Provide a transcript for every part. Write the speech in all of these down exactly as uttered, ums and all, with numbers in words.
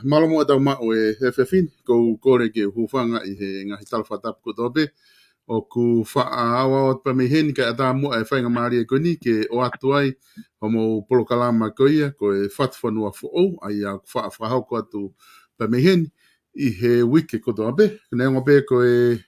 Mālō muʻa e tau maʻu e efiafi ni, ʻoku ou kole ke u hūfanga ʻi he ngaahi tala fakatapu kotoa pē. ʻOku faʻa aoao atu pē mei heni kae ʻatā muʻa e faingamālie ko eni ke ʻoatu ai hoʻomou polokalama ko ia, ko e Fatufonua Foʻou, ʻa ia ʻoku faʻa fakahoko atu pē mei heni ʻi he uike kotoa pē. Neongo pē ko e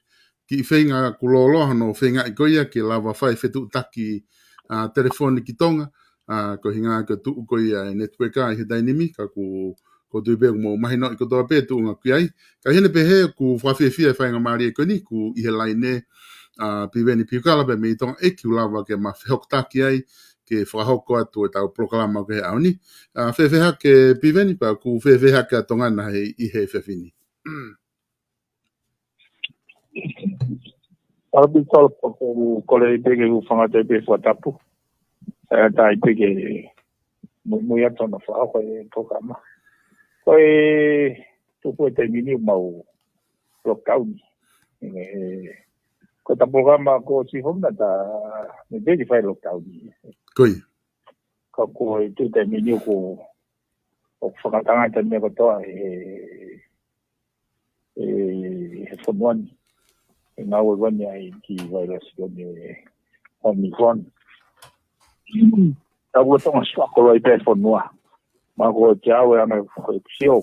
kiʻi feinga ʻoku lōloa hono feingaʻi ko ia ke lava fai fetuʻutaki, ʻa, telefoni ki Tonga, ʻa, ko e ʻuhinga ko e tuʻu ko ia e network ʻi he taimi ni, ka ʻoku, ʻoku ou tui pē ʻoku mou mahinoʻi kotoa pē e tuʻunga ʻoku ʻi ai. Ka ʻi heʻene pehē ʻoku fakafiefia e faingamālie ko eni, ʻoku ʻi he laine, ʻa, Piveni Piukala pē mei Tonga ʻEiki ʻoku lava ke ma fehokotaki ai, ke fakahoko atu e tau polokalama ko e ʻaho ni. ʻA, fēfē hake Piveni pea ʻoku fēfē hake ʻa Tonga na he, ʻi he efiafi ni. ʻAupito, ʻoku ou kole pē ke u hūfanga atu pē he fakatapu. ʻE, tai pē ke muimui atu hono fakahoko e polokalama. Ko e tupu e taimi ni ʻoku mau lockdown. ʻE, ko e ta polokalama ko si hom na ta me pē ki fai lockdown. Ko ia. Ka ko e tuʻu taimi ni ʻoku, ʻoku fakatangata meʻa kotoa he, he, he fonua ni. He ngāue ko eni ʻa e kiʻi vailasi ko eni Omicron. Ka ʻoku Tonga sua ko loi pē fonua. Ma ko te au e anga ko e sio.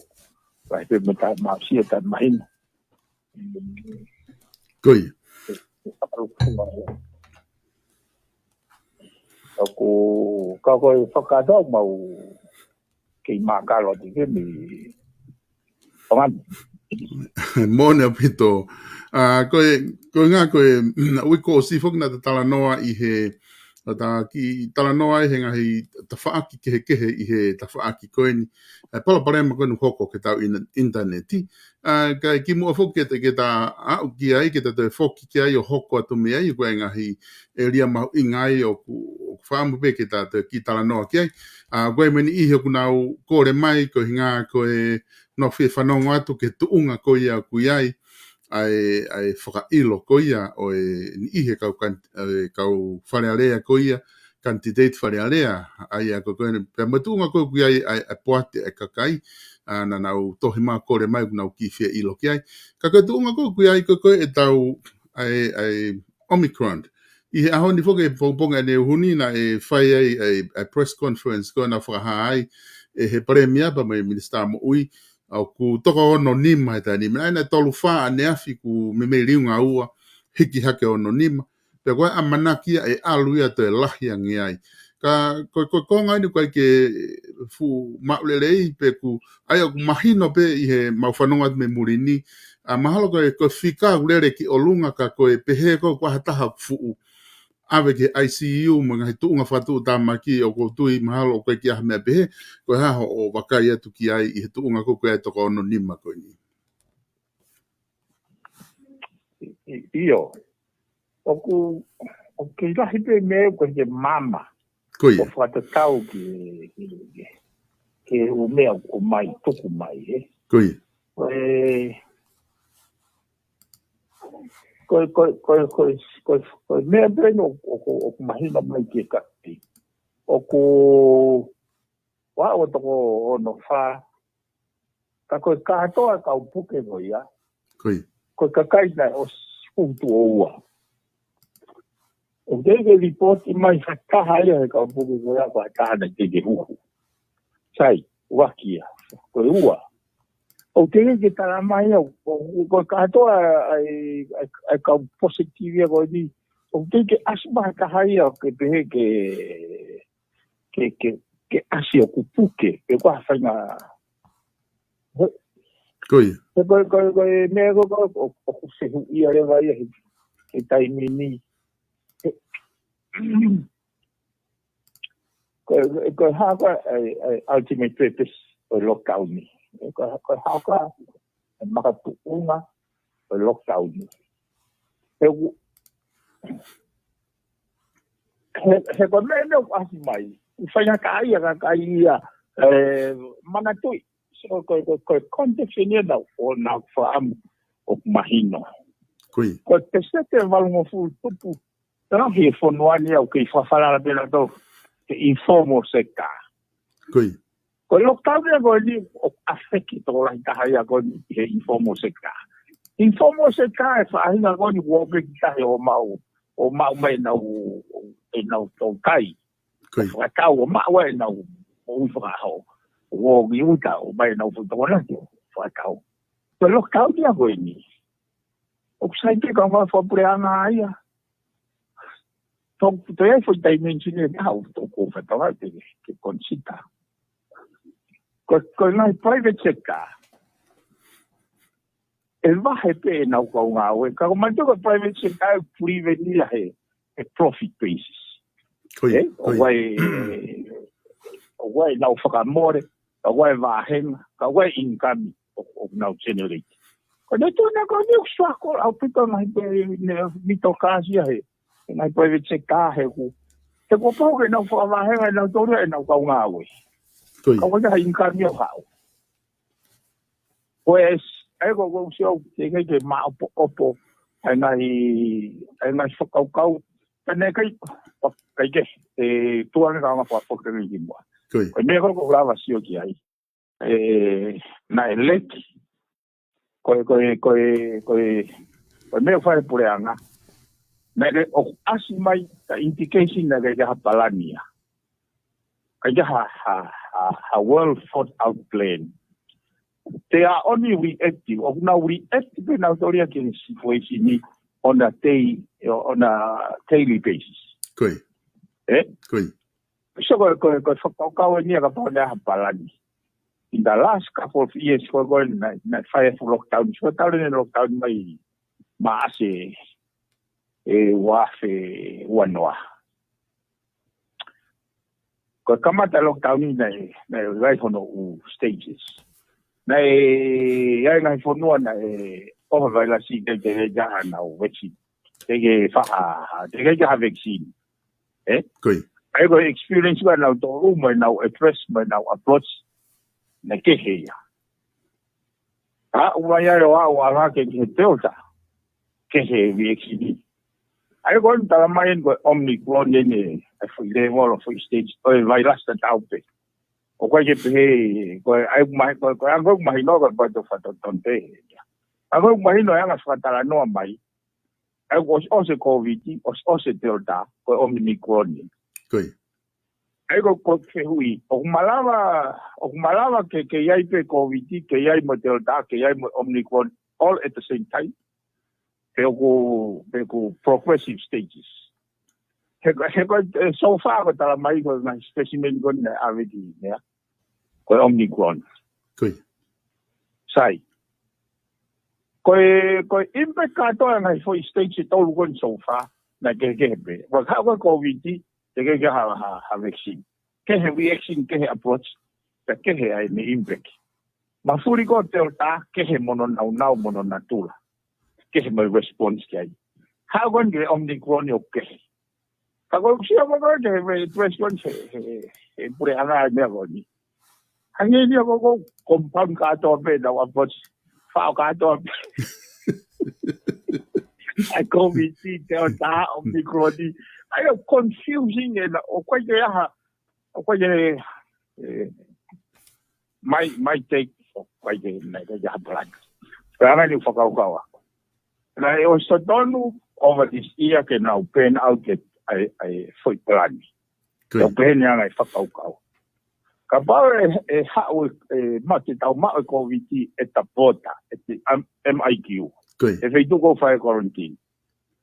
Vai pē me ta ma sio ta mahino. Ko ia. ʻOku, ka ko e fakatau mau kei mākalo atu ke mi. Tongan. Moʻoni ʻaupito. ʻA, ko e, ko e ngā ko e, ui ko si foki na ta talanoa ʻi he, na ta kiʻi talanoa ʻi he ngaahi tafaʻaki kehekehe ʻi he tafaʻaki ko eni. ʻE palopalema ko eni hoko ki he tau ina-, ʻinitaneti. ʻA, ka ʻi muʻa foki ke ta, ke ta aʻu ki ai, ke ta toe foki ki ai ʻo hoko atu mei ai, ko e ngaahi ʻēlia mahuʻinga ai ʻoku, ʻoku fakaʻamu pē ke ta toe kiʻi talanoa ki ai. ʻA, ko e meʻa ni ʻi he ʻoku nau kole mai, ko e ʻuhinga ko e nau fie fanongo atu ki he tuʻunga ko ia ʻoku ʻi ai, ʻa e, ʻa e fakaʻilo ko ia ʻo e niʻihi e kau kan-, e kau Fale Alea ko ia, candidate Fale Alea, ʻa ia ko e, ko e, pea mo e tuʻunga ko ē ʻoku ʻi ai, ʻa e, ʻa e poate e kakai, ʻa, naʻa nau tohi mai kole mai ʻoku nau kiʻi fie ʻilo ki ai. Ka ko e tuʻunga ko ē ʻoku ʻi ai ko e, ko e tau, ʻa e, ʻa e Omicron. ʻI he ʻaho ni foki e pongipongi ʻaneuhu ni naʻe fai ai, ʻa e, ʻa e press conference ko ē naʻe fakahā ai, ʻe he Palēmia pea mo e Minisitā Moʻui, ʻa ʻoku toko ono nima he taimi ni, meʻa naʻe tolu fā ʻaneafi ʻoku meimei liunga ua, hiki hake ono nima. Pea ko e ʻamanaki ia ʻe ʻalu ia toe lahi ange ai. Ka ko, ko, ko e konga eni ʻoku ʻikai ke fuʻu maʻu lelei pe ʻoku, ʻa ia ʻoku mahino pē ʻi he mau fanongo atu mei muli ni. ʻA, mahalo ko e, ko e fika ʻoku lele ki ʻolunga ka ko e pehē ko, ko ha taha ʻoku fuʻu ʻave ki he I C U mo e ngaahi tuʻunga fakatuʻutāmaki ʻoku ou tui mahalo ʻoku ʻikai ke ʻi ai ha meʻa pehē, ko e hā hoʻo vakai atu ki ai ʻi he tuʻunga ko ē ʻoku ʻi ai e toko ono nima ko eni. ʻI-, ʻio. ʻOku, ʻoku kei lahi pē meʻa ʻoku ʻikai ke maama. Ko ia. ʻO fakatatau ki, ki, ki, ki he ʻū meʻa ʻoku mai, tuku mai, ē. Ko ia. Ko e, ko e, ko e, ko e, ko e, ko e, ko e meʻa pē eni ʻoku, ʻoku, ʻoku mahino mai ki he kakai. ʻOku, ua ua toko ono fā. Ka ko e kātoa kau puke ko ia. Ko ia. Ko e kakai naʻe ʻosi huhu tuʻo ua. ʻOku teʻeki ke lipooti mai ha taha ia he kau puke ko ia ko ha taha naʻe teʻeki huhu. Sai, ua kia. Ko e ua. ʻOku teʻeki ke tala mai ia, ʻo, ʻo, ko e kātoa ʻa e, ʻa e, ʻa e kau positive ia ko eni. ʻOku teʻeki ke ʻasi mai ha taha ia ʻoku ke pehē ke, ke, ke, ke ʻasi ʻoku puke, pe ko ha faʻahinga. Ko ia. He ko e, ko e, ko e meʻa ko, ko, ʻo, ʻoku fehuʻia leva ia he, he taimi ni. He, ko e, ko e hā ko e, e, e ultimate purpose ʻo e lockdown ni. Ko e, ko e hā ko e, e makatuʻunga ʻo e lockdown ni. He u-, he, he ko e meʻa ʻoku ʻasi mai. ʻOku faingataʻaʻia, kakai ia, e, manatuʻi. So, ko, ko, ko e context eni ia naʻa, ʻo naʻa ku fakaʻamu ʻoku mahino. Ko ia. Ko e peseti ʻe valungofulu tupu. Tala ki he fonua ni ʻoku kei fakafalala pē nautolu ki he informal sector. Ko ia. Ko e lockdown ia ko eni ʻoku affect tokolahi taha ia ko eni he informal sector. Informal sector e faʻahinga ko eni ʻoku ō pē ki tahi ʻo maʻu, ʻo maʻu mai ʻenau, ʻenau tautai. Fakatau ʻo maʻu ai ʻenau ʻo ui fakaʻaho. ʻO ō ki ʻuta ʻo mai ʻenau foʻi tokonaki ʻo fakatau. Ko e lockdown ia ko eni ʻoku sai ke kau ngā fakapuleʻanga ia. Tō, tō ia foʻi dimension ʻe taha ʻoku tō ko fakatau te ke consider. Ko, ko e ngaahi private sector, ʻe vahe pē ʻenau kau ngāue. Ka ko mai tō ko private sector ʻe prevent ia he, he profit basis. ʻOku ʻi ai, ʻoku ʻi ai ʻenau fakamole, ʻoku ʻi ai vāhenga, ʻoku ʻi ai income ʻoku nau generate. Ko e tuna ko eni ʻoku struggle ʻaupito ngaahi pē ne middle class ia he, ngaahi private sector he ʻoku. He kuo pau ke nau fakavahenga ʻenau tō ʻenau kau ngāue. Ka ʻoku ʻikai ha income ia ʻoku haʻu. Ko e, ʻa ia ko, ko ʻeku sio ke, ke, ke maʻopoʻopo ʻa e ngaahi, ʻa e ngaahi fakakaukau. Ka naʻe ʻikai, ʻikai ke, ʻe tuʻu ange ka ʻaonga fakafoki ki muʻa. Ko e meʻa ko ē ʻoku ou lava sio ki ai. ʻE, naʻe leki. Ko e, ko e, ko e, ko e, ko e meʻa ʻoku fai ʻe he puleʻanga. Naʻe ʻoku ʻasi mai ka indication naʻe ʻikai ha palani ia. ʻIkai ha, ha, ha, ha well thought out plan. They are only reactive. ʻOku nau react pē nautolu ia ki he situation on a day, on a daily basis. ʻE? So ko, ko, ko e fakakaukau eni ia kapau naʻe ʻi ai ha palani. In the last couple of years, ko, ko e naʻe, naʻe fai e fuʻu lockdown. So talu ʻene lockdown mai Maʻasi ʻe ua afe ua noa. Ko e kamata lockdown ni naʻe, naʻe ʻi ai hono ʻū stages. Naʻe ʻi ai ngaahi fonua naʻe ʻoho e vailasi ʻikai ke ʻi ai ha nau vaccine. Teʻeki faʻa, teʻeki ha vaccine. ʻE? ʻA ia ko e experience ʻa nautolu mo ʻenau address mo ʻenau approach naʻe kehe ia. ʻA, ʻomai ai ʻo aʻu ala ke, ki he Delta, kehe e reaction. ʻA ia ko eni tala mai eni ko e Omicron eni, ʻa e foʻi level ʻo e foʻi stage ʻo e vailasi tatau pē. ʻOku ʻikai ke pehē, ko e, ʻa ia ʻoku mahi-, ko e, ko e anga ʻoku mahino ko e pato fato tonte. ʻA ia ʻoku mahino e anga fakatalanoa mai. ʻA ia ʻosi, ʻosi e Covid, ʻosi, ʻosi e Delta, ko e Omicron. ʻA ia ko, ko e fehuʻi, ʻoku malava, ʻoku malava ke, ke ʻi ai pē Covid, ke ʻi ai mo e Delta, ke ʻi ai mo e Omicron, all at the same time. Pe ʻoku, pe ʻoku progressive stages. He ko, he ko, ʻe, so far ko e tala mai ko e ngaahi specimen ko eni naʻe ʻave ki, ia. Ko e Omicron. Sai. Ko e, ko e impact kātoa e ngaahi foʻi stage ʻe tolu ko eni so far, naʻe kehekehe pē. Ko e hā ko e Covid, teʻeki ke ha, ha, ha vaccine. Kehe reaction, kehe approach, pea kehe ai mo e impact. Mafuli ko e Delta, kehe mo hono naunau, mo hono natula. Kehe mo e response ki ai. Hā ko eni ki he Omicron ʻoku kehe. Ka ko e ʻuhinga ko e, ko e, ko e, ko e, ko e, ko e, ko e puleʻanga e meʻa ko eni. Hangē ia ko e, ko e compound kātoa pē, nau approach. Faʻo kātoa pē. ʻA e Covid, Delta, Omicron. ʻA ia confusing ʻena, ʻoku ʻikai ke ʻi ai ha, ʻoku ʻikai ke, ʻe, my, my take, ʻoku ʻikai ke, naʻe ʻikai ke ʻi ai ha palani. Ko e anga eni ʻeku fakakaukau ʻaʻaku. Naʻe ʻosi totonu, over this year ke nau plan out e, ʻa e, ʻa e foʻi palani. Tau pehē ni anga e fakakaukau. Kapau ʻe, ʻe haʻu e, ʻe mate tau maʻu e Covid ʻi he border, ʻi he M-, M I Q. ʻI he feituʻu ʻoku fai e quarantine.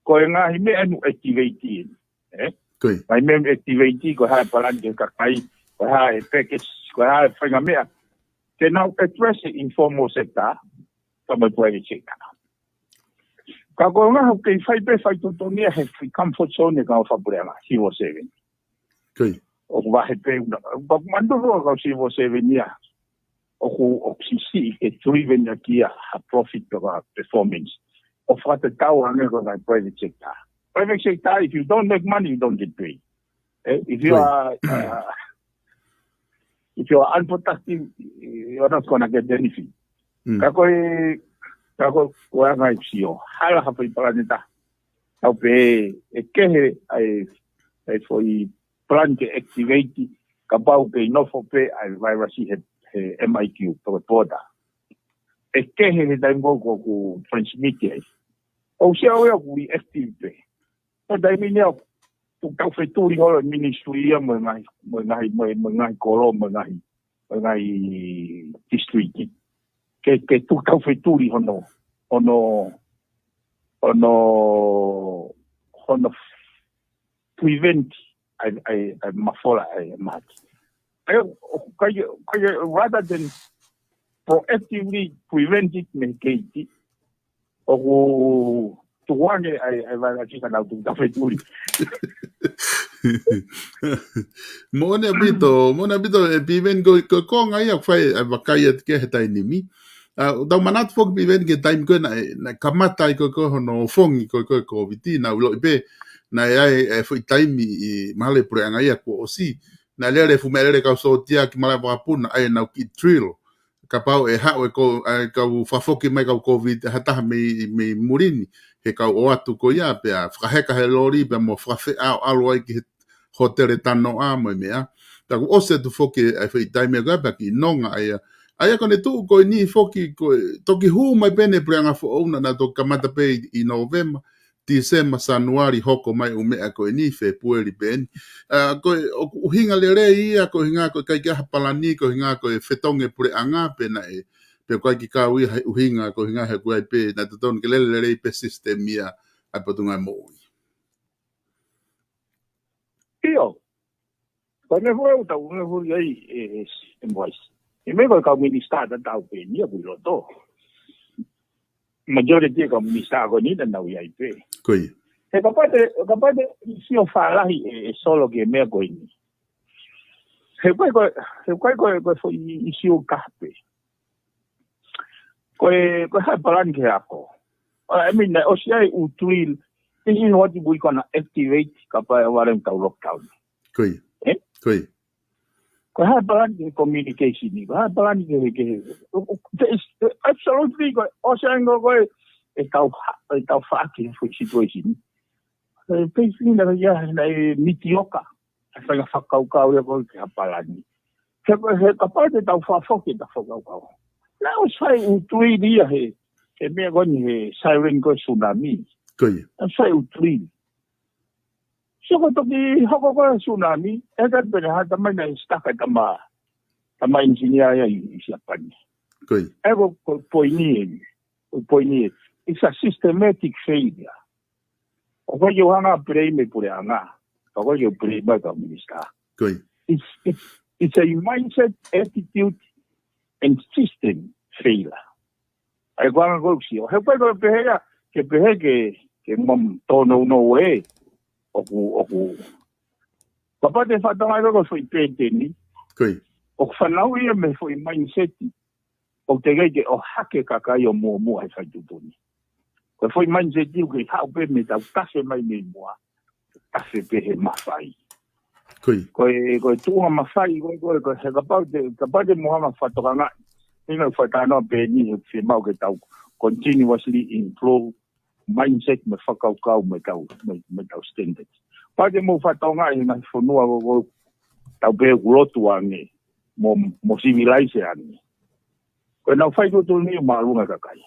Ko e ngaahi meʻa ʻoku activate eni. ʻE? Ngaahi meʻa ʻoku activate, ko e hā e palani ki he kakai, ko e hā e package, ko e hā e faʻahinga meʻa. Te nau address e informal sector, ka mo e private sector. Ka ko e ʻuhinga ʻoku kei fai pē faitotongi ia he foʻi comfort zone e kau fakapuleʻanga, civil servant. ʻOku vahe pē ʻuna, ʻoku manatuʻi ʻa e kau civil servant ia. ʻOku, ʻoku siʻisiʻi ke driven ia ki ha profit pe ko ha performance. ʻO fakatatau ange ko e ngaahi private sector. Private sector, if you don't make money, you don't get paid. Eh, if you are, uh, if you are unproductive, you are not gonna get anything. Ka ko e, ka ko e, ko e anga e sio. Hala ha foʻi palani ʻe taha. Tau pehē, ʻe kehe ʻa e, ʻa e foʻi plan ke activate, kapau ʻoku kei nofo pē ʻa e vailasi he, he M I Q, pe ko e border. ʻE kehe he taimi ko ē ʻoku transmit ai. ʻOku ʻi ai ʻoku reactive pē. Ko e taimi ni ʻoku tau fetuli holo e ministry ia mo e ngaahi, mo e ngaahi, mo e, mo e ngaahi kolo, mo e ngaahi, mo e ngaahi district. Ke, ke tau fetuli hono, hono, hono, hono prevent ʻa e, ʻa e, ʻa e mafola ʻa e mahaki. ʻA ia, ʻoku ʻikai, ʻikai, rather than proactively prevent it mei he keiti, ʻoku tukuange ʻa e, ʻa e vailasi ka nau tau fetuli. Moʻoni ʻaupito, moʻoni ʻaupito ʻe Piveni ko, ko, ko e ngaahi ʻa e fai, ʻa e vakai atu ki he taimi ni. ʻA, tau manatu foki Piveni ki he taimi ko ē naʻe, naʻe kamata ai ko, ko hono fongi ko, ko COVID, naʻa ku ʻiloʻi pē, naʻe ʻi ai e foʻi taimi ʻi mahalo e puleʻanga ia kuo ʻosi. Naʻe lele fuʻu meʻalele kau sōtia ki malaʻe vakapuna, ʻa ia naʻa nau kiʻi drill. Kapau ʻe haʻu e ko, ʻa e kau fakafoki mai kau COVID, ha taha mei, mei muli ni, he kau ō atu ko ia, pea fakaheka he loli, pea mo fakafeʻao ʻalu ai ki he hōtele Tanoa mo e meʻa. Pea kuo ʻosi atu foki ʻa e foʻi taimi ko ia pea kiʻi nonga ʻa ia. ʻA ia ko ʻene tuʻu ko eni foki ko e, toki hū mai pē ʻene puleʻanga foʻou naʻa, naʻa toki kamata pē ʻi, ʻi Nōvema, Tīsema, Sānuali, hoko mai ʻū meʻa ko eni Fēpueli pē eni. ʻA, ko e, ʻoku ʻuhinga lelei ia, ko e ʻuhinga ko e ʻikai ke ʻi ai ha palani, ko e ʻuhinga ko e fetongi puleʻanga pē naʻe, pe ʻoku ʻikai ke kau ia he ʻuhinga, ko e ʻuhinga he ʻoku ʻi ai pē, naʻe totonu ke lele lelei pē system ia ʻa e Potungāue Moʻui. ʻIo. Ko e meʻa foʻou tau, meʻa foʻou ai e, e, e mois. ʻE meʻa ko e kau minisitā tatau pē eni ia ʻoku ʻi loto. Majority e kau minisitā ko eni naʻa nau ʻi ai pē. Ko ia. He kapau te, kapau te sio fālahi e, e solo ki he meʻa ko eni. He ko e, ko e, he ko e, ko e, ko e foʻi ʻisiū kape. Ko e, ko e hā e palani ke ako. I mean, ʻosi ʻi ai ʻū tuil, this is what we gonna activate, kapau ʻe ʻalu ʻetau lockdown. Ko ia. Eh? Ko ia. Ko e hā e palani ke communication ni, ko e hā e palani ke, ke, there is absolutely, ko e, ʻosi ange ko e, ʻetau ha-, ʻetau faʻaki he foʻi situation. E, basically, naʻe, ia, naʻe mediocre. ʻA e faʻahinga fakakaukau ia ko e ke ha palani. He, he kapau te tau fakafoki ʻetau fakakaukau. Naʻe ʻosi fai ʻū tuili ia he, he meʻa ko eni he siren ko e tsunami. Ko ia. Naʻe ʻosi fai ʻū tuili. So ko e toki hoko ko e tsunami, ʻe ka pene ha tamai naʻe stuck ʻa e tama, tama engineer ia ʻi, ʻi Siapani. Ko ia. ʻE ko, ko e poini eni, ko e poini eni. It's a systematic failure. ʻOku ʻikai ke u hanga ʻo blame e puleʻanga. ʻOku ʻikai ke u blame mai kau minisitā. Ko ia. It's, it's, it's a mindset, attitude, and system failure. ʻA ia ko e anga ko ē ʻoku sio. He ʻoku ʻikai ko e pehē ia, ke pehē ke, ke mam tōnounou ē. ʻOku, ʻoku. Kapau te fatongia ko e foʻi pēteni. Ko ia. ʻOku fanauʻi ia mei he foʻi mindset. ʻOku teʻeki ke ʻohake kakai ʻo muʻomuʻa he fai tuʻutuʻuni. Ko e foʻi mindset ʻoku kei haʻu pē mei heʻetau tafe mai mei muʻa. Tafe pē he mafai. Ko ia. Ko e, ko e tuʻunga mafai, ko e, ko e, ko e, he kapau te, kapau te mou hanga ʻo fakatokangaʻi. Ina fakatanoa pē ni he fiemaʻu ke tau continuously improve mindset mo e fakakaukau mo ʻetau, mo, mo ʻetau standards. Pea te mou fakatokangaʻi he ngaahi fonua ko, ko, tau pehē ʻoku lotu ange, mo, mo civilized ange. Ko ʻenau fai tuʻutuʻuni ʻoku māʻolunga e kakai.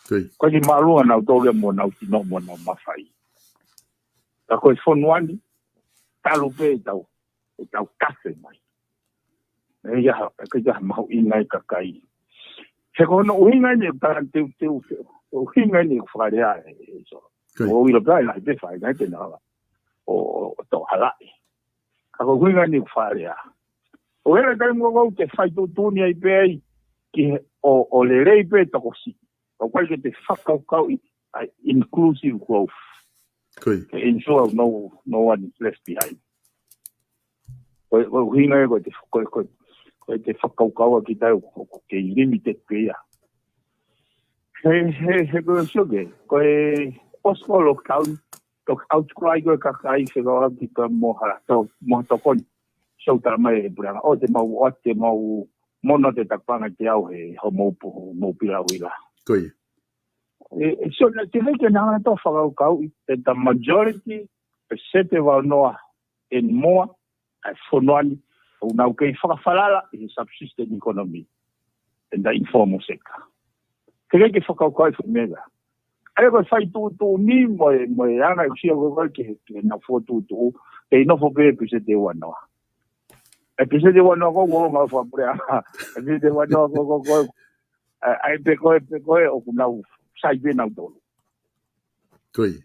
Ko ia. Ko e māʻolunga ʻenau tōlia mo ʻenau tino mo ʻenau mafai. Ka ko e fonua ni, talu pē ʻetau, ʻetau tafe mai. ʻE ia, ʻe ia mahuʻinga e kakai. He ko hono ʻuhinga eni, ka te, te, te ʻuhinga eni ʻoku fakalea e, e so. Ko ia. ʻO ʻilo pē ai, lahi pē fai, lahi pē nala. ʻO, ʻo, ʻo tō halaʻi. Ka ko e ʻuhinga eni ʻoku fakalea. ʻO hela kai mo wau te fai tuʻutuʻuni ai pē ai, ki he, ʻo, ʻo lelei pē tokosiʻi. ʻOku ʻikai ke te fakakaukauʻi ʻa e inclusive growth. Ko ia. Ke ensure no, no one is left behind. Ko e, ko e ʻuhinga ia ko e te, ko e, ko e, ko e te fakakaukau ʻa kita ʻoku, ʻoku kei limited pē ia. He, he, he ko e sio ke, ko e ʻosi ko e lockdown, toki outcry ko e kakai fekauʻaki pea mo ha to-, mo ha tokoni. So tala mai e puleʻanga, ʻo te mau, ʻo te mau, mono te takanga te au he, hoʻomou pu-, hoʻomou pilauila. Ko ia. E, e, so na te hei ke nanga to fakakaukauʻi, e ta majority, peseti ʻe valu noa, and more, ʻa e fonua ni, ʻoku nau kei fakafalala ʻi he subsistence economy, and the informal sector. Ke kei ke fakakaukau ʻi he meʻa. ʻA ia ko e fai tuʻutuʻuni mo e, mo e anga e usia ko ē ke, ke nau fokotuʻutuʻu, kei nofo pē peseti ua noa. ʻE peseti ua noa ko ē, ko ē, ngaahi fakapuleʻanga. ʻE peseti ua noa ko ē, ko ē, ko ē. ʻA ia pe ko e, pe ko e, ʻoku nau sai pē nautolu. Ko ia.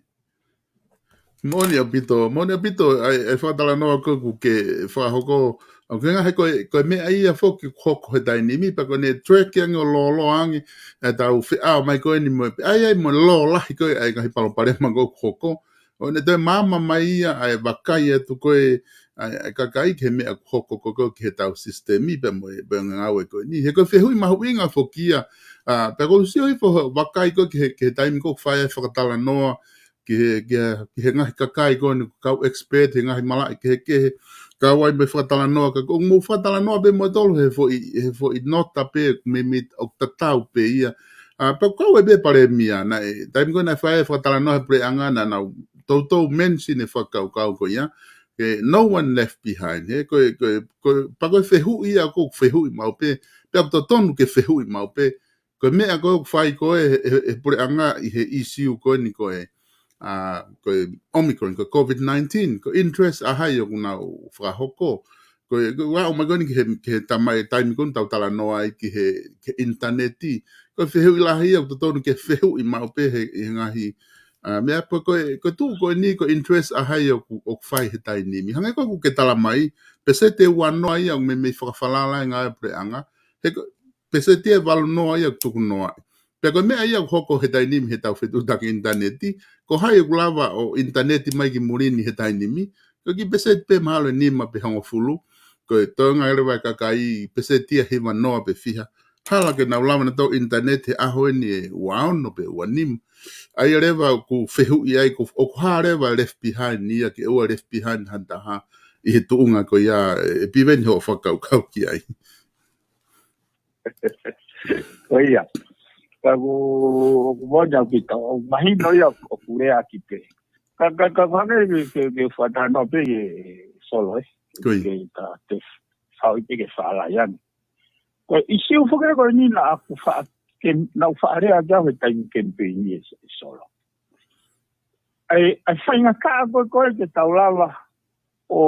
Moʻoni ʻaupito, moʻoni ʻaupito, ʻa e, ʻa e fakatalanoa ko ē ʻoku ke fakahoko, ʻoku ke ngahe ko e, ko e meʻa ia foki ʻoku hoko he taimi ni, pea ko ʻene track ange ʻo lōloa ange, ʻa e tau feʻao mai ko eni mo e, ʻa ia mo e lō lahi ko ē, ʻa e ngaahi palopalema ko ē ʻoku hoko. ʻO ne toe maama mai ia, ʻa e vakai atu ko ē, ʻa e, ʻa e kakai ki he meʻa ʻoku hoko ko ē ki he tau sisitemi pea mo e, pea ngāue ko eni. He ko e fehuʻi mahuʻinga foki ia, ʻa, pea ʻoku ou sio hifo he vakai ko ē ki he, ki he taimi ko ē ʻoku fai ai e fakatalanoa, ki he, ki he, ki he ngaahi kakai ko eni, kau expert, he ngaahi malaʻe kehekehe, kau ai mo e fakatalanoa, ka ʻoku mou fakatalanoa pē moutolu he foʻi, he foʻi nota pē, meimei ʻoku tatau pē ia. ʻA, pea ʻoku kau ai pē palēmia, naʻe, taimi ko ē naʻe fai ai e fakatalanoa he puleʻanga naʻa nau toutou mention e fakakaukau ko ia, ke no one left behind, he, ko e, ko e, ko e, pea ko e fehuʻi ia ʻoku fehuʻi maʻu pē, pea ʻoku totonu ke fehuʻi maʻu pē, ko e meʻa ko ē ʻoku fai ko ē he, he, he puleʻanga ʻi he issue ko eni ko e, ʻa, ko e Omicron, ko e COVID nineteen, ko e interest ʻa hai ʻoku nau fakahoko. Ko e, ko e ʻomai ko eni ki he, ki he tamai, taimi ko eni tau talanoa ai ki he, ki he ʻinitaneti. Ko e fehuʻi lahi ia ʻoku totonu ke fehuʻi maʻu pē he, he ngaahi, ʻa, meʻa pē ko e, ko e tuʻu ko eni, ko e interest ʻa hai ʻoku, ʻoku fai he taimi ni. Hangē ko ē ʻoku ke tala mai, peseti ua noa ia ʻoku meimei fakafalala e ngāue puleʻanga. He ko, peseti ʻe valu noa ia ʻoku tuku noa. Pea ko e meʻa ia ʻoku hoko he taimi ni he tau fetuʻutaki ʻinitaneti, ko hai ʻoku lava ʻo ʻinitaneti mai ki muli ni he taimi ni, ko e kiʻi peseti pē mahalo ʻe nima pe hongofulu, ko e toenga leva e kakai peseti ia ʻe hiva noa pe fiha. Hala ke nau lava nautolu ʻinitaneti he ʻaho eni ʻe ua ono pe ua nima. ʻA ia leva ʻoku fehuʻi ai, ʻoku, ʻoku hā leva left behind ia ke ʻoua left behind ha taha ʻi he tuʻunga ko ia, ʻe Piveni, hoʻo fakakaukau ki ai. Ko ia. Ka ʻoku, ʻoku moʻoni ʻaupito, ʻoku mahino ia ʻoku lea ki pē. Ka, ka, ka, ka ne ke, ke, ke fakatalanoa pē ʻe Solo, ē. Ko ia. Ke ta te fau i te ke fala yani. Ko e ʻisiū foki ko eni naʻa ku fa, ke, naʻa ku faʻa lea ki ai he taimi kemipeini ē, ē Solo. ʻA e, ʻa e faingataʻa ko ē ko ē ke tau lava ʻo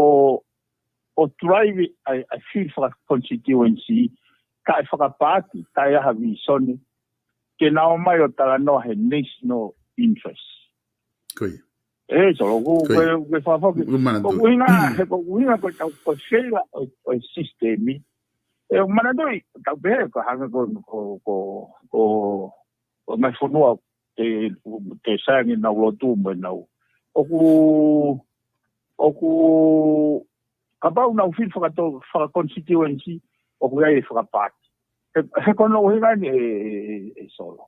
ʻo drive ʻa e, ʻa e fili fakaconstituency, kae fakapaati, kae ʻi ai ha visone, ke na ō mai ʻo talanoa he national interest. Ko ia. Ē, Solo, ʻoku, ko ia, ko e, ko e fakafoki. ʻOku ou manatuʻi. Ko e ʻuhinga, he ko e ʻuhinga ko e tau ko e feila ʻo, ʻo e sisitemi. ʻE, ʻoku ou manatuʻi, tau pehē, ko e hangē ko, ko, ko, ko, ko e ngaahi fonua, te, te saiangi nau lotu mo nau. ʻOku, ʻoku, kapau nau fili fakato, fakaconstituency, ʻoku ʻi ai e fakapaati. He, he ko hono ʻuhinga eni ē, ē, ē, ē Solo.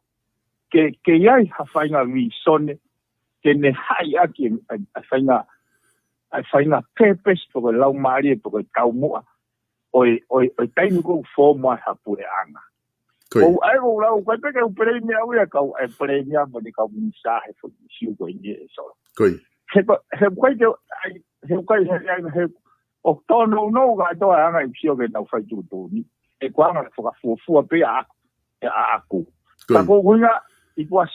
Ke, ke ʻi ai ha faʻahinga visone, ke ne haʻi ʻaki e, e, e faʻahinga, e faʻahinga purpose pe ko e laumālie pe ko e taumuʻa ʻo e, ʻo e, ʻo e taimi ko ē ʻoku fō mai ai ha puleʻanga. Ko ia. ʻOku ʻai ko lau, ko e peke u palēmia au ia kau, e palēmia mo e kau minisitā he foʻi ʻisiū ko eni ē Solo. Ko ia. He ko, he ʻoku ʻikai ke, ʻai, he ʻoku ʻikai, he, he, he, ʻoku tōnounou kātoa e anga e ʻisiū ke nau fai tuʻutuʻuni. He ko e anga fakafuofua pē ʻaʻaku, ʻaʻaku. Ko ia. Ka ko e ʻuhinga, it was,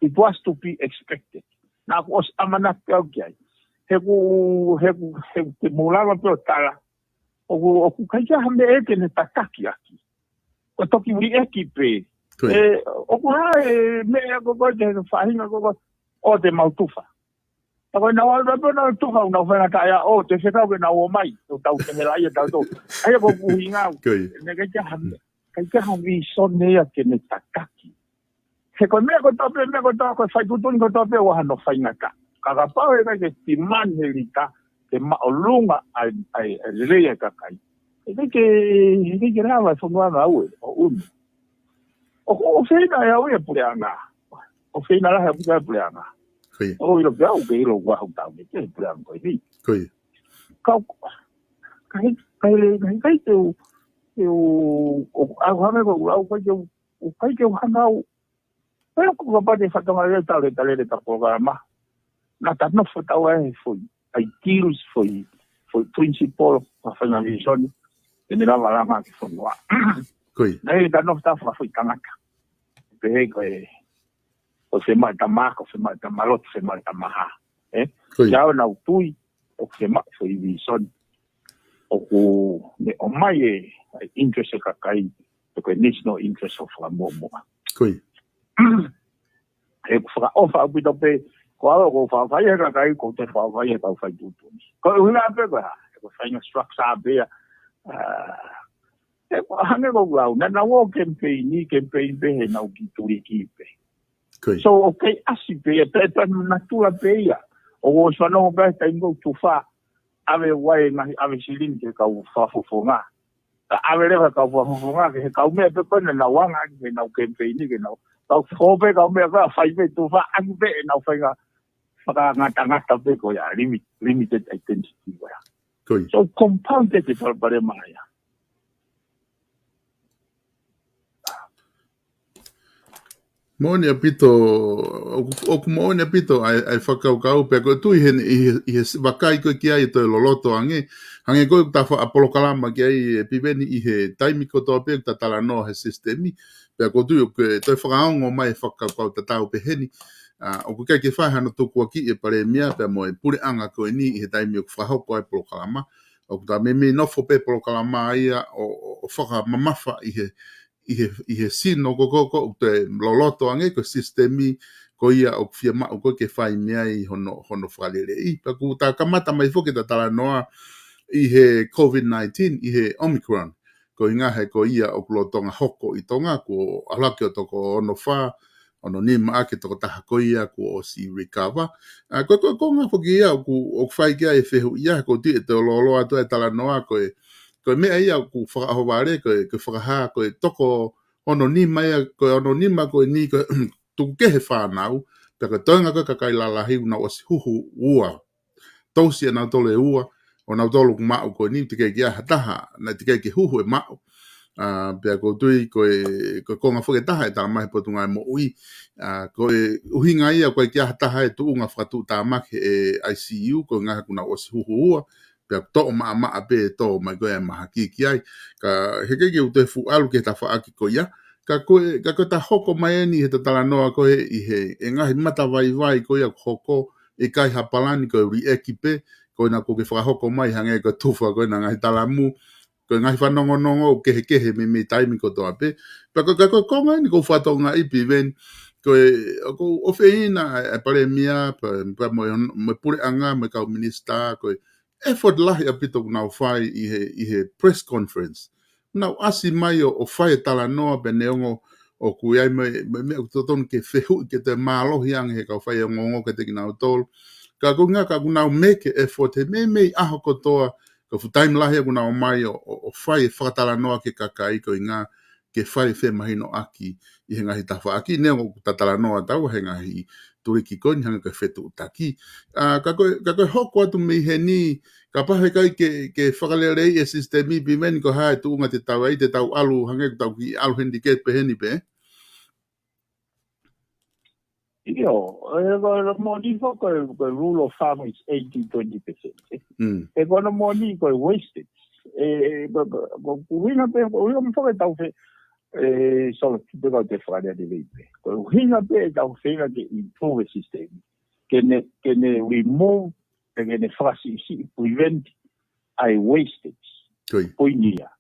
it was to be expected. Naʻa ku ʻosi ʻamanaki au ki ai. He ʻoku, he ʻoku, he ʻoku te mou lava pē ʻo tala. ʻOku, ʻoku ʻikai ke ʻi ai ha meʻa ke ne tataki ʻaki. Ko e toki liʻaki pē. Ko ia. ʻE, ʻoku hā e meʻa ko ē ko ē ke faʻahinga ko ē ko ē, ʻo te mau tufa. Ka ko e nau ʻalu pē nau tufa, nau faingataʻa ia, ʻo te fekau ke nau ō mai, ʻo tau te hela ia tau tō. ʻA ia ko e ʻuhinga au. Ko ia. Ne ʻikai ke ʻi ai ha meʻa, ʻikai ke ʻi ai ha visone ia ke ne tataki. He ko e meʻa kotoa pē, meʻa kotoa, ko e fai tuʻutuʻuni kotoa pē ʻoku ʻi ai hano faingataʻa. Ka kapau ʻe ʻikai ke demand he leader ke māʻolunga ʻa e, ʻa e, ʻa e lelei ʻa e kakai, ʻe ʻikai ke, ʻe ʻikai ke lava e fonua na au ē, ʻo ʻunu. ʻO, ʻo feinga ʻe au ia puleʻanga. ʻO feinga lahi ʻaupito ia puleʻanga. Ko ia. ʻO ʻilo pē au ke ʻilo ʻoku ʻi ai haʻaku taʻu mei he puleʻanga ko eni. Ko ia. Ka, ka he, ka he, ka he, ka he te u, te u, ʻo, au hanga ko ʻeku lau, ʻikai ke u, ʻikai ke u hanga au. Pea ko ka pate fatongia ia tau lele, tau lele, tau polokalama. Naʻa ta nofo tau ʻai foʻi, ʻai deals foʻi, foʻi principle, ka fai ngā visoni, te ne lava langa ki fonua. Ko ia. Naʻe ʻi ai e tano ta fakafoʻi tangata. Pehē ko e, ko e fema tama, ko e fema tama lotu, fema tama hā. Ē? Ko ia. Kia ʻoua naʻa tui, ʻoku fema foʻi visoni. ʻOku ne ʻomai e, e interest e kakai, pe ko e national interest ʻo fakamuʻomuʻa. Ko ia. ʻOku fakaʻofa ʻaupito pē, ko au ʻoku ou fakaʻofaʻia he kakai, ʻoku ou toe fakaʻofaʻia he kau fai tuʻutuʻuni. Ko e ʻuhinga pē ko e hā, ko e fai ngā structure pē ia, ā, ē, ko e hangē ko ʻeku lau, naʻa nau ō campaign, campaign pē he nau kiʻi tuliki pē. Ko ia. So, ʻoku kei ʻasi pē ia, pē, pē natula pē ia. ʻOku ou ʻosi fanongo pē he taimi ko ē ʻoku tufa, ʻave ʻa e ngaahi ʻave silini ki he kau fakafofonga. Ka ʻave leva kau fakafofonga ki he kau meʻa pē ko ē naʻa nau anga ʻaki pē ʻenau campaign ki he nau. Kau fō pē kau meʻa ko ē ʻa fai pē tufa ʻaki pē ʻenau fai ngā fakangatangata pē ko ia, limit, limited identity ko ia. Ko ia. So compound e palopalema ia. Moʻoni ʻaupito, ʻoku, ʻoku moʻoni ʻaupito ʻa e, ʻa e fakakaukau, pea ko e tui he, ʻi he, ʻi he vakai ko ē ki ai ʻe toe loloto ange, hangē ko e ta faʻa polokalama ki ai ʻe Piveni ʻi he taimi kotoa pē ʻoku ta talanoa he sisitemi, pea ko e tui ʻoku toe fakaongo mai e fakakaukau tatau peheni, ā, ʻoku ʻikai ke fai hano tukuakiʻi e palēmia, pea mo e puleʻanga ko eni ʻi he taimi ʻoku fakahoko ai e polokalama, ʻoku ta meimei nofo pē polokalama ia ʻo, ʻo, ʻo fakamamafa ʻi he ʻi he, ʻi he sino ko ē, ko ē, ko ē, ʻoku toe loloto ange ko e sisitemi ko ia ʻoku fiemaʻu ko ē ke fai mei ai hono, hono fakaleleiʻi. Pea ʻoku ta kamata mai foki ʻeta talanoa ʻi he COVID nineteen, ʻi he Omicron. Ko e ʻuhinga he ko ia ʻoku lolotonga hoko ʻi Tonga, kuo ʻalu hake ʻo toko ono fā, ono nima ʻaki e tokotaha ko ia kuo ʻosi recover. Ā, ko e, ko e, ko e konga foki ia ʻoku, ʻoku fai ki ai e fehuʻi ia, ʻoku ou tui ʻe toe loloa atu e talanoa ko e, ko e meʻa ia ʻoku fakaʻohovale, ko e, ko e fakahā, ko e toko ono nima ia, ko e ono nima ko eni, ko e tuku kehe fānau, pea ko e toenga ko e kakai lalahi ʻoku nau ʻosi huhu ua. Tousi ʻe nautolu e ua, ʻo nautolu ʻoku maʻu ko eni, teʻeki ai ke ʻi ai ha taha, naʻe teʻeki ai ke huhu ʻe maʻu. Ā, pea ʻoku ou tui ko e, ko e konga foki ʻe taha ʻe talamai he Potungāue Moʻui. Ā, ko e ʻuhinga ia ʻoku ʻikai ke ʻi ai ha taha ʻe tuʻunga fakatuʻutāmaki he ʻi-si-ʻiu, ko e ʻuhinga he ʻoku nau ʻosi huhu ua, pea toʻo maʻamaʻa pē ʻe tō mai ko ē e mahaki ki ai. Ka heʻikai ke u toe fuʻu ʻalu ki he tafaʻaki ko ia. Ka ko e, ka ko ʻeta hoko mai eni he talanoa ko ē ʻi he, e ngaahi matavaivai ko ia ʻoku hoko, ʻikai ha palani, ko e liʻeki pē, ko ena ʻoku ke fakahoko mai hangē ko e tufa ko ena ngaahi talamu, ko e ngaahi fanongonongo ʻoku kehekehe meimei taimi kotoa pē. Pea ko, ka ko e konga eni ʻoku ou fakatokangaʻi Piveni, ko e, ʻoku ou ʻofeina e, e palēmia, pea, pea mo e, mo e puleʻanga, mo e kau minisitā, ko e effort lahi ʻaupito ʻoku nau fai ʻi he, ʻi he press conference. Nau ʻasi mai ʻo, ʻo fai e talanoa pea neongo ʻoku ʻi ai mo e, mo e meʻa ʻoku totonu ke fehuʻi ke toe mālohi ange he kau faiongoongo kiate kinautolu. Ka ko e ʻuhinga ka ʻoku nau make e effort he meimei ʻaho kotoa, ko e fuʻu taimi lahi ʻoku nau ō mai ʻo, ʻo, ʻo fai e fakatalanoa ki he kakai ko e ʻuhinga ke fai e femahinoʻaki ʻi he ngaahi tafaʻaki, neongo ʻoku ta talanoa taua he ngaahi tuliki ko eni hangē ko e fetuʻutaki. Ā, ka ko e, ka ko e hoko atu mei heni, kapau heʻikai ke, ke fakaleleiʻi e sisitemi Piveni ko e hā e tuʻunga te tau ʻai, te tau ʻalu hangē ko ʻetau kiʻi ʻalu heni ke peheni pē. ʻIo, ē, ko e moʻoni foki ko e, ko e rule of thumb is eighty twenty percent, ē. Mm. Ē, ko hono moʻoni ko e wastage. Ē, ē, ko, ko, ko e ʻuhinga pē, ko e ʻuhinga pē foki ʻetau fe-, ē, solo, tupe kau te fakalea lelei pē. Ko e ʻuhinga pē ʻetau feinga ke improve e system. Ke ne, ke ne remove, ke ne fakasiʻisiʻi, prevent ʻa e wastage. Ko ia. Ko eni ia.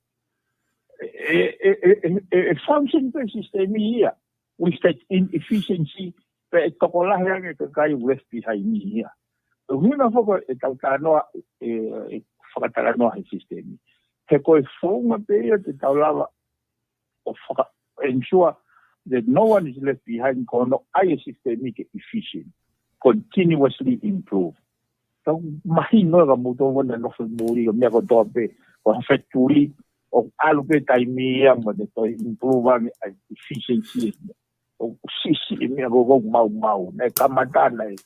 E, e, e, e, e, e function pē system ia. With that inefficiency, pea ʻe tokolahi ange e kakai left behind ia. ʻUhinga foki ʻetau talanoa, e, e fakatalanoa he sisitemi. He ko e founga pē ia te tau lava ʻo faka-, ensure that no one is left behind, ko hono ʻai e sisitemi ke efficient, continuously improve. Tau mahino ka mou tau wana nofo muli, ka meʻa kotoa pē, ko ha factory, ʻoku ʻalu pē taimi ia mo ne toe improve ange ʻa e efficiency. ʻOku siʻisiʻi e meʻa ko ē ʻoku maumau, naʻe kamata naʻe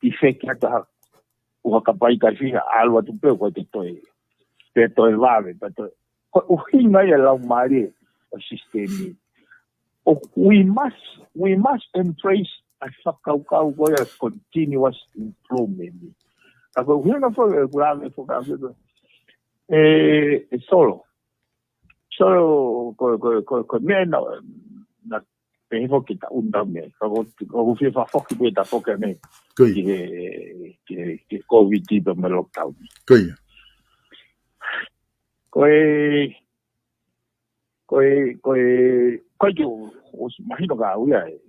tifeki atu ha, ʻuha kapai ka fiha, ʻalu atu pē ko e te toe, te toe vave, te toe. Ko e ʻuhinga ia e laumālie ʻo e sisitemi. ʻO we must, we must embrace ʻa e fakakaukau ko ia continuous improvement. Ka ko e ʻuhinga foki, ʻeku lave foki, E, e Solo. Solo, ko, ko, ko, ko e meʻa naʻa, naʻa pehē foki ta unda me. Ka ko, ko u fie fakafoki pē ta foki me. Ko ia. Ki he, ki he, ki he COVID pea mo e lockdown. Ko ia. Ko e, ko e, ko e, ko e ke o, ʻosi mahino ka au ia e.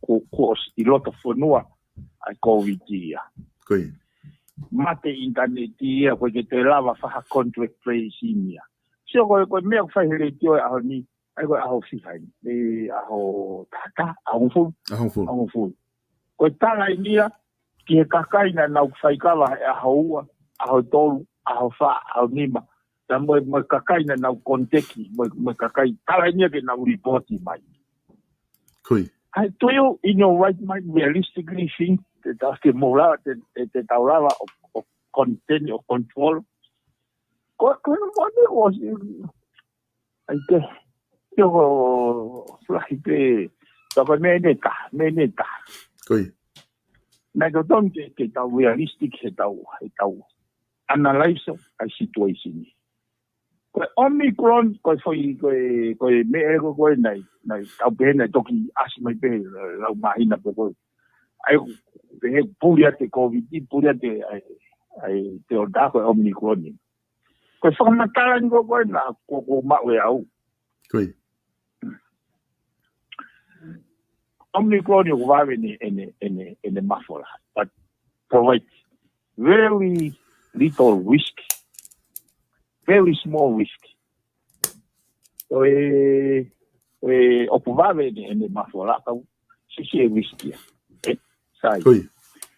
Ko, ko ʻosi ʻi loto fonua ʻa e COVID ia. Ko ia. Mate ʻinitaneti ia, ko e ke toe lava faha contact tracing ia. Sio ko e, ko e meʻa ʻoku fai he letiō e ʻaho ni, ʻa ia ko e ʻaho fiha eni. E ʻaho taha taha, ʻaho hongofulu. ʻAho hongofulu. ʻAho hongofulu. Ko e tala eni ia, ki he kakai naʻa nau faikava he ʻaho ua, ʻaho tolu, ʻaho fā, ʻaho nima. Pea mo e, mo e kakai naʻa nau contact, mo e, mo e kakai tala eni ia ke nau report mai. Ko ia. ʻAi, do you, in your right mind, realistically think that that's the mola, that, that, that tau lava ʻo, ʻo contain, ʻo control? Ko, ko, ko, ko, ʻai ke, ke o, flahi pē, tā ko e meʻa ʻe taha, meʻa ʻe taha. Ko ia. Naʻe totonu ke, ke tau realistic he tau, he tau analyze ʻa e situation ni. Ko e Omicron, ko e foʻi, ko e, ko e meʻa ko, ko e naʻe, naʻe tau pehē naʻe toki ʻasi mai pē, lau māhina pē ko e. ʻAi, pehē puli atu e COVID, puli atu e, ʻai, ʻai, te o tā ko e Omicron ni. Ko e fakamatala ni ko, ko e naʻa, ko, ko maʻu e au. Ko ia. Omicron ʻoku vave ʻene, ʻene, ʻene, ʻene mafola. But provide very little risk. Very small risk. Ko e, ko e ʻoku vave ʻene, ʻene mafola ka ʻoku siʻisiʻi e risk ia. E, sai. Ko ia.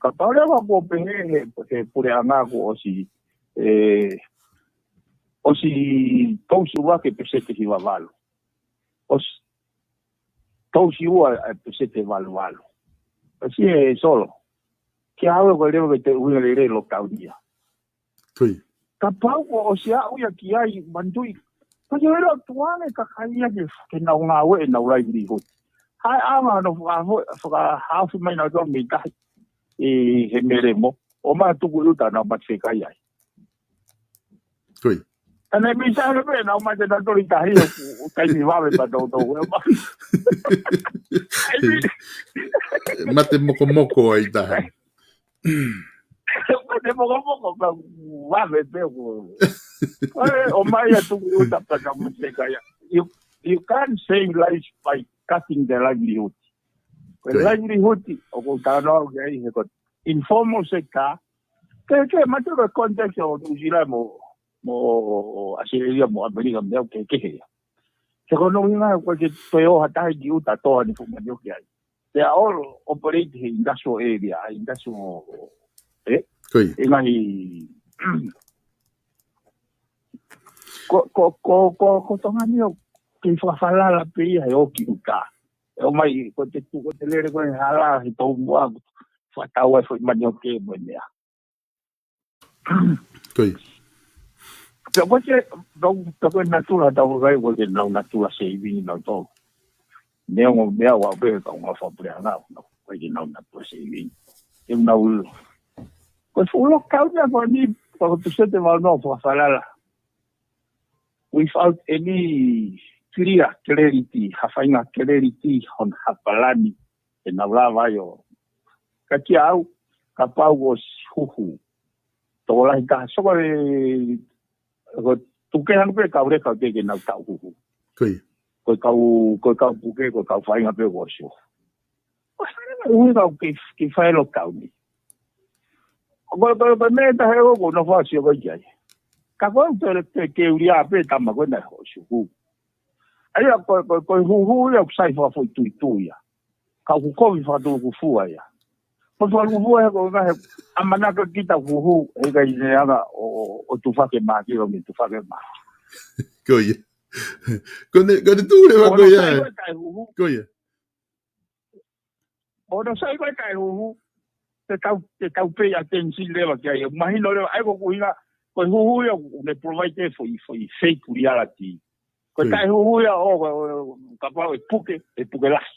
Kapau leva kuo pehē he, he puleʻanga kuo ʻosi, e, ʻosi tausi ua ke peseti hiva valu. ʻOsi tausi ua e peseti valu valu. ʻOsi e Solo. Ke au ko e leva ke te ui lele lockdown ia. Ko ia. Kapau kuo ʻosi aʻu ia ki ai manatuʻi. Ko e lele tuane kakai ia ke, ke nau ngāue ʻenau livelihood. Haʻu ʻa ma no faka-, fakahaofi mai nautolu mei tahi. ʻI he melemo. ʻO ma tuku ʻi ʻuta nau mate fekai ai. Ko ia. Ana mi sa le pe na ma te na tori tahi o, o taimi vave pa tau tau. Ai mi. Mate mokomoko ai taha. Mate mokomoko ka vave pe ko. Ai, ʻo mai atu ki ʻuta pea ka mate kai. You, you can't save life by cutting the livelihood. Ko e livelihood, ʻoku ou talanoa ki ai he ko e informal sector, ke, ke, mate ko e context ʻo New Zealand mo, mo ʻAositelēlia mo ʻAmelika mo e au kehekehe ia. He ko hono ʻuhinga ko e ke toe ō ha taha ki ʻuta toa ni fuʻu manioke ai. They are all operate he industrial area, industrial, eh? Ko ia. Ngaahi, ko, ko, ko, ko, ko Tonga ni ʻoku kei fakafalala pē ia he ō ki ʻuta. ʻE ʻomai, ko e te tu, ko e te lele, ko e hala, he tau mua, fakatau ai foʻi manioke mo e meʻa. Ko ia. Pea ko e te, tau, tau ko e natula, tau ko e ko e te nau natula saving nautolu. Neongo meʻa ua pē, kau ngā fakapuleʻanga, nau, ko e te nau natula saving. Te nau, ko e fuʻu lockdown ia ko eni, ko e peseti valu noa fakafalala. Without any clear clarity, ha faʻahinga clarity, hon ha palani, ʻe nau lava ai ʻo. Ka kia au, kapau ʻosi huhu. Tokolahi taha, soko e, ko tuke hanu pē kau leka ke ke nau tau huhu. Ko ia. Ko e kau, ko e kau puke, ko e kau faʻahinga pē ʻoku ʻosi huhu. Ko e hana ui kau ke, ke fai lockdown ni. Ko, ko, ko, meʻa taha ʻoku ou nofo ʻo sio ko ia ki ai. Ka ko e te, te ke ulia pē tama ko e naʻe hoʻo suku. ʻA ia ko, ko, ko e huhu ia ʻoku sai fakafoʻituitui ia. Ka ʻoku kovi fakatulukufua ia. Ko e fakalukufua ia ko e ngaahi ʻamanaki kita huhu, ʻe ʻikai ne anga ʻo, ʻo, ʻo tufake mā ki lo me tufake mā. Ko ia. Ko ne, ko ne tule wa ko ia. Ko ia. ʻO no sai ko e taʻehuhu, te tau, te tau pay attention leva ki ai, mahino leva, ʻa ia ko e ʻuhinga, ko e huhu ia, ʻoku ne provide e foʻi, foʻi fake reality. Ko e taʻehuhu ia, ʻo, ʻo, ʻo, kapau ʻe puke, ʻe puke lahi.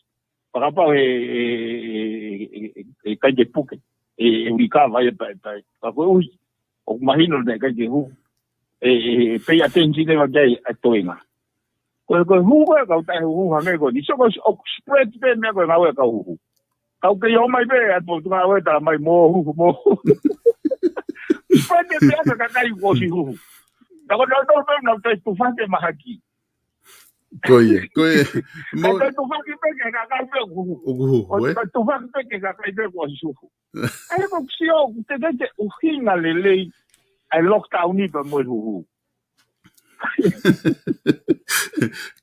Kapau ʻe, ʻe, ʻe, ʻe, ʻe, ʻe ʻikai ke puke, ʻe, ʻe uli kava ia, pa, pa, pa ko e ui, ʻoku mahino naʻe ʻikai ke huhu. e, e, e pay attention ʻe ʻikai ʻa e toenga. Ko e, ko e huhu ʻa e kau taʻehuhu hangē ko eni. So ko e spread pē meʻa ko e ngāue ʻa e kau huhu. Kau kei ō mai pē ʻa e potungāue tala mai mo huhu mo huhu. Spread pē meʻa ka kakai kuo ʻosi huhu. Ka ko e tau tau pē nau tau tufaki mahaki. Ko ia, ko e, mo- Tau tufaki pē ke kakai pē huhu. ʻOku huhu, ʻOku ē? tau tufaki pē ke kakai pē kuo ʻosi huhu. ʻA ia ko e sio, ʻoku teʻeki ke ʻuhinga lelei ʻa e lockdown ni pea mo e huhu.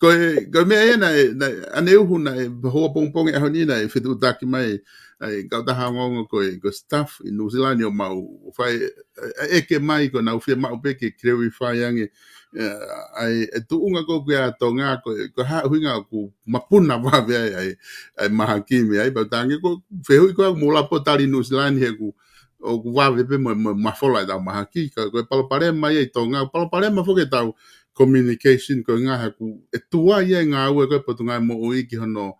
Ko e, ko e meʻa ia naʻe, naʻe, ʻaneuhu naʻe, hoa pongipongi ʻaho ni naʻe fetuʻutaki mai, ʻa e kautaha ongoongo ko e, ko e staff ʻi Nuʻusila ni ʻo mau, ʻo fai, ʻa e, ʻa e ʻeke mai ko ʻenau fiemaʻu pē ke clarify ange, ʻa e, ʻa e tuʻunga ko ē ʻa Tonga ko e, ko e hā ʻuhinga ʻoku mapuna vave ai, ʻa e, ʻa e mahaki mei ai, pea tangi ko e fehuʻi ko ē ʻoku mou lava ʻo tali Nuʻusila ni he ʻoku ʻoku vave pē mo, mo, mafola ʻetau mahaki, ka ko e palopalema ia ʻi Tonga, palopalema foki ʻetau communication ko e ngaahi ʻoku ʻe tuai ʻa e ngāue ko e Potungāue Moʻui ki hono,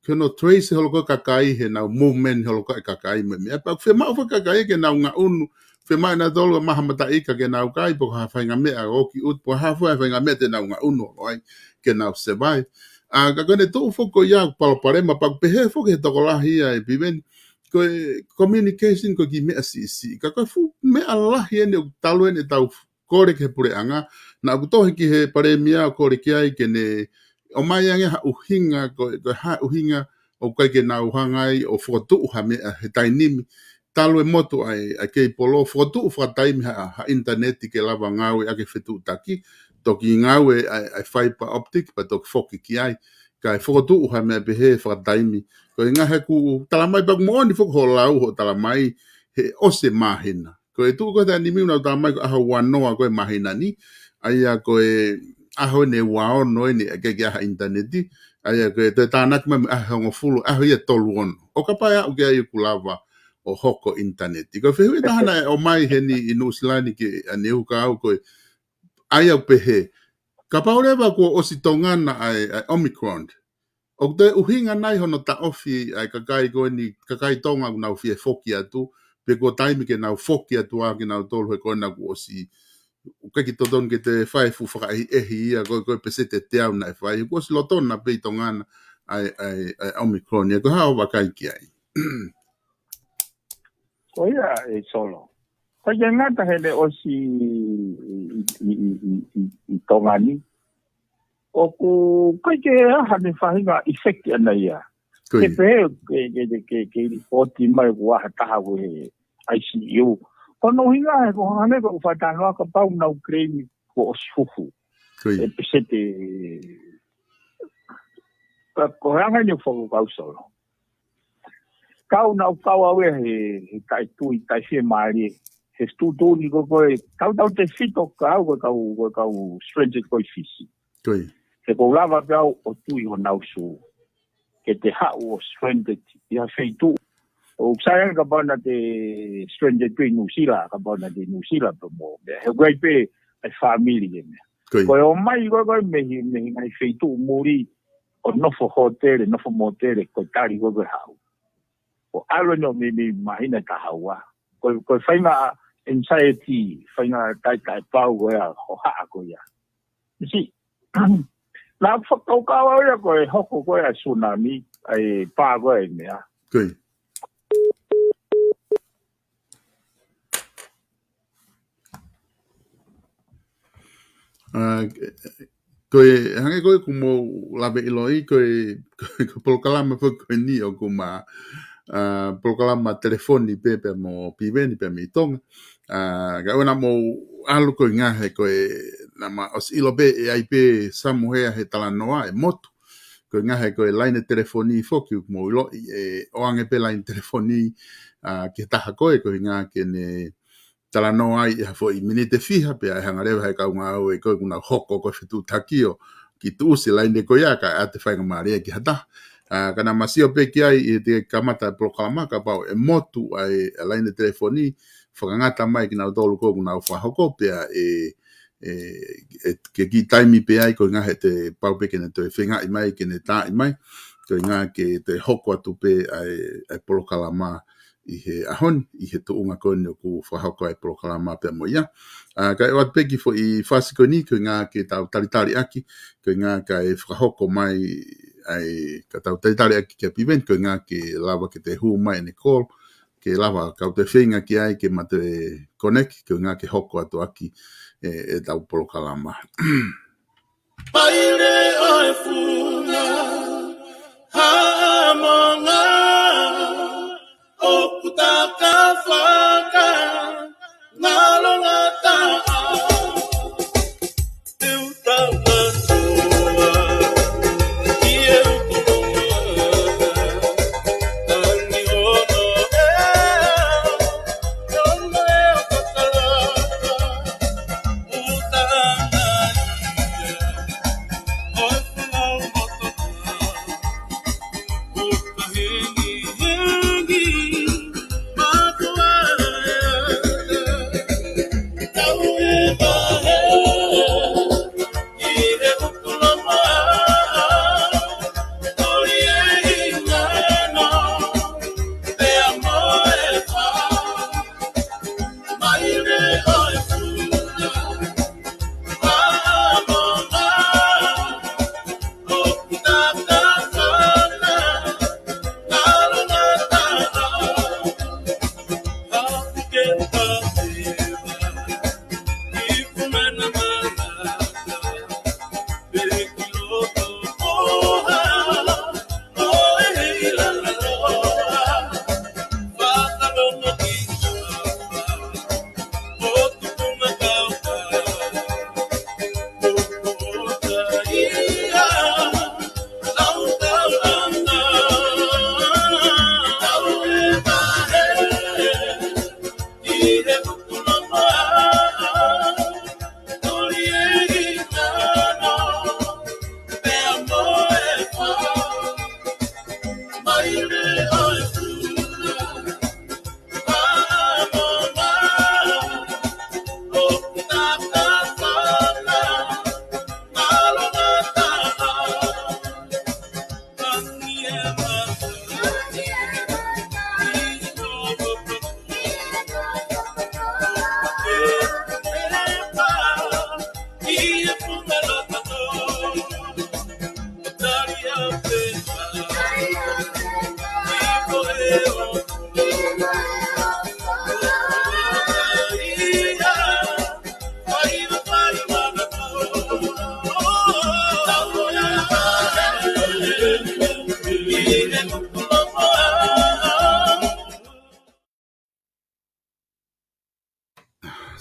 ki hono trace holo ko e kakai he ʻenau movement holo ko e kakai mo e meʻa. Pea ʻoku fiemaʻu foki kakai ke nau ngaʻunu, fiemaʻu ʻe nautolu ʻa e maha mataʻi ika ke nau kai, pe ko ha faʻahinga meʻa ʻoku ʻi ʻuta, pe ko ha faʻahinga meʻa te nau ngaʻunu holo ai, ke nau survive. ʻA, ka ko ʻene tuʻu foki ko ia ʻoku palopalema, pea ʻoku pehē foki he tokolahi ia ʻe Piveni, ko e communication ko e kiʻi meʻa siʻisiʻi. Ka ko e fuʻu meʻa lahi eni ʻoku talu eni ʻetau kole ki he puleʻanga. Naʻa ku tohi ki he palēmia ʻo kole ki ai ke ne ʻomai ange ha ʻuhinga, ko e, ko e hā ʻuhinga ʻoku ʻikai ke nau hanga ai ʻo fokotuʻu ha meʻa he taimi ni. Talu e motu ʻa e, ʻa e keipolo, fokotuʻu fakataimi ha, ha ʻinitaneti ke lava ngāueʻaki e fetuʻutaki. Toki ngāue ʻa e, ʻa e fiber optic, pea toki foki ki ai. Kae fokotuʻu ha meʻa pehē fakataimi. Ko e ngaahi ʻoku tala mai pea ʻoku moʻoni foki hoʻo lau hoʻo tala mai he ʻosi e māhina. Ko e tuʻu ko e taimi ni ʻoku nau tala mai ko e ʻaho uanoa ko e māhina ni. ʻA ia ko e ʻaho eni ʻe uaono eni ʻa e ʻikai ke ʻi ai ha ʻinitaneti. ʻA ia ko e toe tānaki mai mo e ʻaho ʻe hongofulu, ʻaho ia ʻe toluono. ʻO kapau ʻe aʻu ki ai ʻoku lava ʻo hoko e ʻinitaneti. Ko e fehuʻi ʻe taha naʻe ʻomai heni ʻi Nuʻusila ni ke ʻaneuhu ka au ko e ʻa ia ʻoku pehē. Kapau leva kuo ʻosi tokanga ʻa e, ʻa e Omicron. ʻOku toe ʻuhinga nai hono taʻofi ʻa e kakai ko eni, kakai Tonga ʻoku nau fie foki atu, pe kuo taimi ke nau foki atu ʻa kinautolu he ko ena kuo ʻosi, ʻoku ʻikai ke totonu ke toe fai e fuʻu fakaʻehiʻehi ia ko e, ko e peseti ʻe teau naʻe fai, he kuo ʻosi lotona pē ʻi Tonga na ʻa e, ʻa e, ʻa e Omicron, ia ko e hā hoʻo vakai ki ai. Ko ia ʻe Solo. ʻIkai ke ngata he naʻe ʻosi ʻi, ʻi, ʻi Tonga ni. ʻOku ʻikai ke ʻi ai haʻane faʻahinga effect ʻana ia. Ko ia. Ke pehē, ke, ke, ke, ke, ke lipoti mai ʻoku ʻi ai ha taha ko e I C U. Ko hono ʻuhinga he ko hane ko e faʻa talanoa kapau nau claim kuo ʻosi huhu. Ko ia. E peseti. Ka ko e anga eni ʻoku fakakaukau Solo. Kau naʻa ku kau au ia he, he taʻetui, taʻefiemālie. He tuʻutuʻuni ko e, ko e, tautautefito kau, ko e kau, ko e kau stranded ko ē ʻi Fisi. Ko ia. He ʻoku ou lava pē au ʻo tui honau sū. Ke te haʻu ʻo stranded ʻi ha feituʻu. ʻOku sai ange kapau naʻa te stranded pē ʻi Nuʻusila, kapau naʻa te ʻi Nuʻusila pē mo. He ʻoku ʻi ai pē ʻa e fāmili ke meʻa. Ko ia. Ko e ō mai ko e, ko e mei he, mei he ngaahi feituʻu muli ʻo nofo hōtele, nofo mōtele, ko e tali ko e, ko e haʻu. ʻO ʻalu eni ʻo meimei māhina ʻe taha ua. Ko e, ko e faʻahinga anxiety, faʻahinga taʻetaʻepau ko ia, hohaʻa ko ia. Sī, naʻa ku fakakaukau au ia ko e hoko ko ē ʻa e tsunami, ʻa e pā ko ē ʻa e meʻa. Ko ia. ʻA, ko e, hangē ko ē ʻoku mou lave ʻiloʻi, ko e, ko e, ko e polokalama foki ko eni ʻoku ma, ʻa, polokalama telefoni pē pea mo Piveni pea mei Tonga. ʻA, ka ʻoua naʻa mou ʻalu ko e ngaahi ko e, naʻa ma ʻosi ʻilo pē ʻe ʻi ai pē samuhea he talanoa ʻe motu. Ko e ngaahi ko e laine telefoni foki ʻoku mou ʻiloʻi ʻe ʻoange pē laine telefoni, ʻa, ki he taha ko ē ko e ngaahi ke ne talanoa ai ʻi ha foʻi miniti ʻe fiha pea ʻe hanga leva he kau ngāue ko ē ʻoku nau hoko ko e fetuʻutaki ʻo kiʻi tuʻusi e laine ko ia kae ʻoua te faingamālie ki ha taha. ʻA, ka naʻa ma sio pē ki ai ʻi he kamata e polokalama kapau ʻe motu ʻa e, ʻa e laine telefoni, fakangata mai kinautolu ko ē ʻoku nau fakahoko pea ʻe, ʻe, ʻe, ke kiʻi taimi pē ai ko e ngaahi te pau pē ke ne toe feingaʻi mai, ke ne taaʻi mai, ko e ngaahi ke toe hoko atu pē ʻa e, ʻa e polokalama ʻi he ʻaho ni, ʻi he tuʻunga ko eni ʻoku fakahoko ai e polokalama pea mo ia. ʻA, kae ʻoatu pē ki he foʻi fasi ko eni, ko e ʻuhinga ke tau talitali ʻaki, ko e ʻuhinga kae fakahoko mai ai, ka tau talitali ʻaki kia Piveni, ko e ʻuhinga ke lava ke toe hū mai ʻene call, ke lava kau toe feinga ki ai ke ma toe connect, ko e ʻuhinga ke hoko atu ʻaki e, ʻetau polokalama. Paile ʻo e funa, haʻamonga, ʻoku takafaka, ngalongataʻa. Te u tau matoa, ʻi he ukulongoa, ani ono e, ono e fakalaka.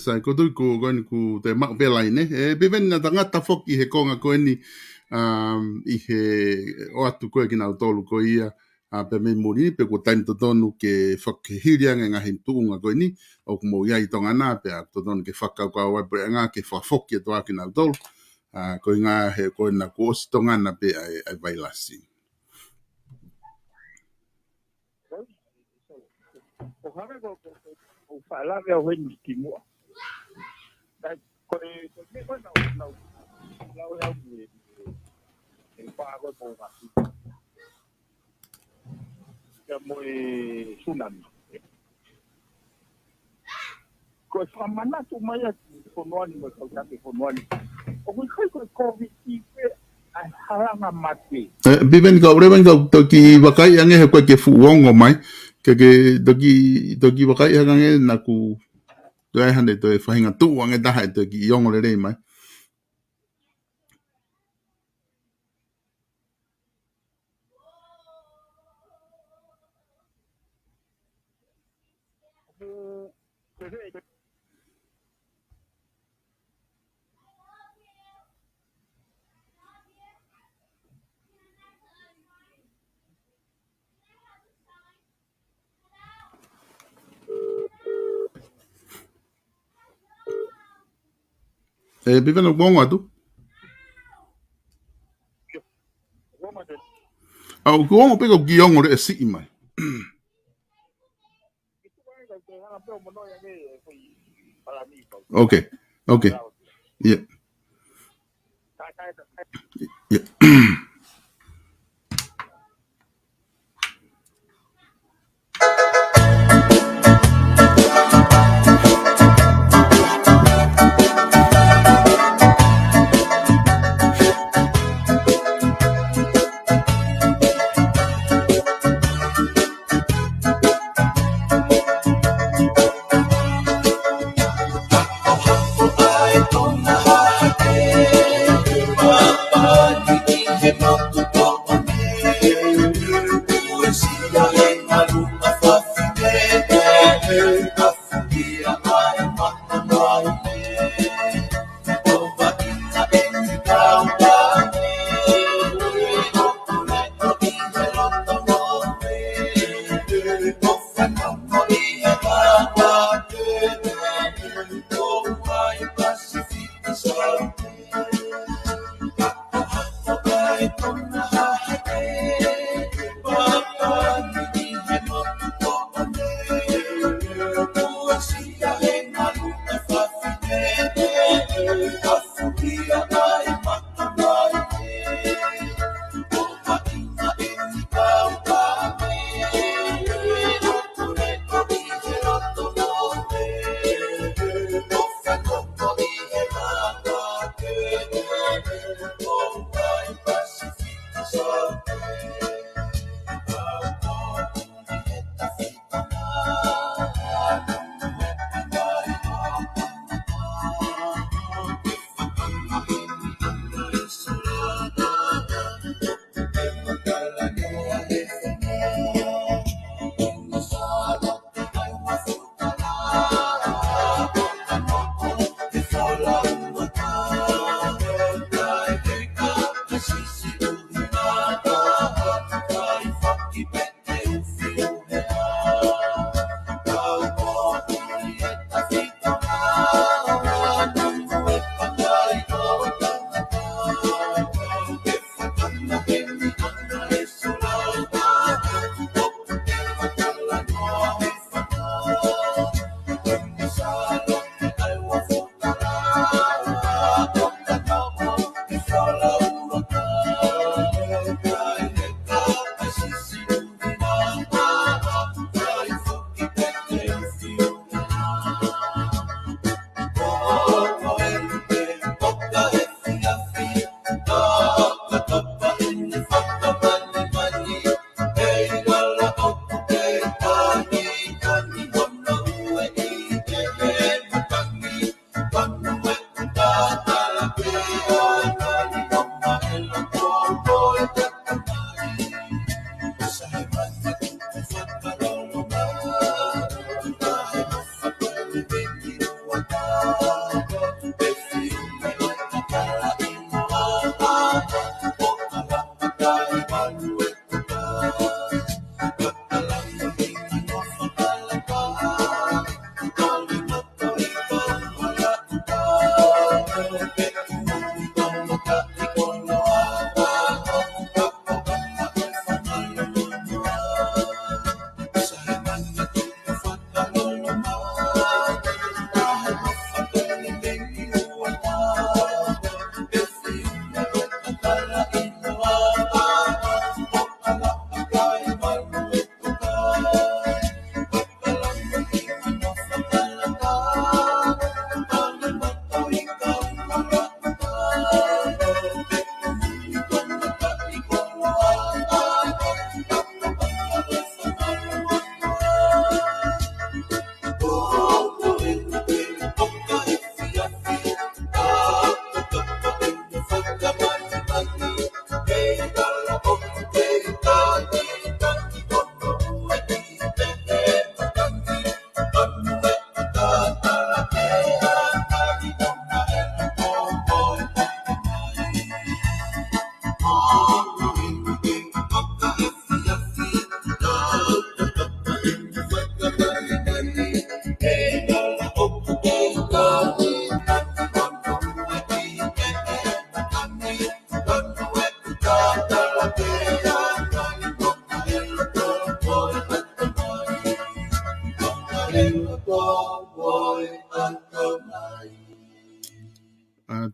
Sai, ko tui ko, ko eni kuo toe maʻu pē laine. ʻE, Piveni, naʻa ta ngata foki he konga ko eni, um, ʻi he ʻoatu ko ē kinautolu ko ia, ʻa, pea mei muli ni, pe ko e taimi totonu ke fakahili ange ngaahi tuʻunga ko eni ʻoku mou ʻi ai ʻi Tonga na, pea totonu ke fakakaukau ai puleʻanga ke fakafoki atu ʻa kinautolu, ʻa, ko e ʻuhinga he ko ena kuo ʻosi Tonga na pē ʻa e, ʻa e vailasi. ʻO hangē ko, ko, ko, ko faʻa lave au heni ki muʻa. Kai, ko e, ko e meʻa ko ē naʻa, naʻa, naʻa, naʻa, naʻa, naʻa, naʻa, naʻa, naʻa, Kia mo e tsunami. Ko e fakamanatu mai ʻa e fonua ni mo e kau taki fonua ni. ʻOku ʻikai ko e Covid pē ʻa e halanga mate. ʻE, Piveni, ka ʻoku leva eni ke u toki vakai ange he ko e ke fuʻu ongo mai. Ke ke toki, toki vakai ange naʻa ku toe hane toe faʻahinga tuʻu ange taha ʻe toki ongo lelei mai. ʻE, Piveni, ʻoku ongo atu? ʻA, ʻoku ongo pē ka ʻoku kiʻi ongo leʻo siʻi mai. Ok, ok. ʻIo. ʻIo.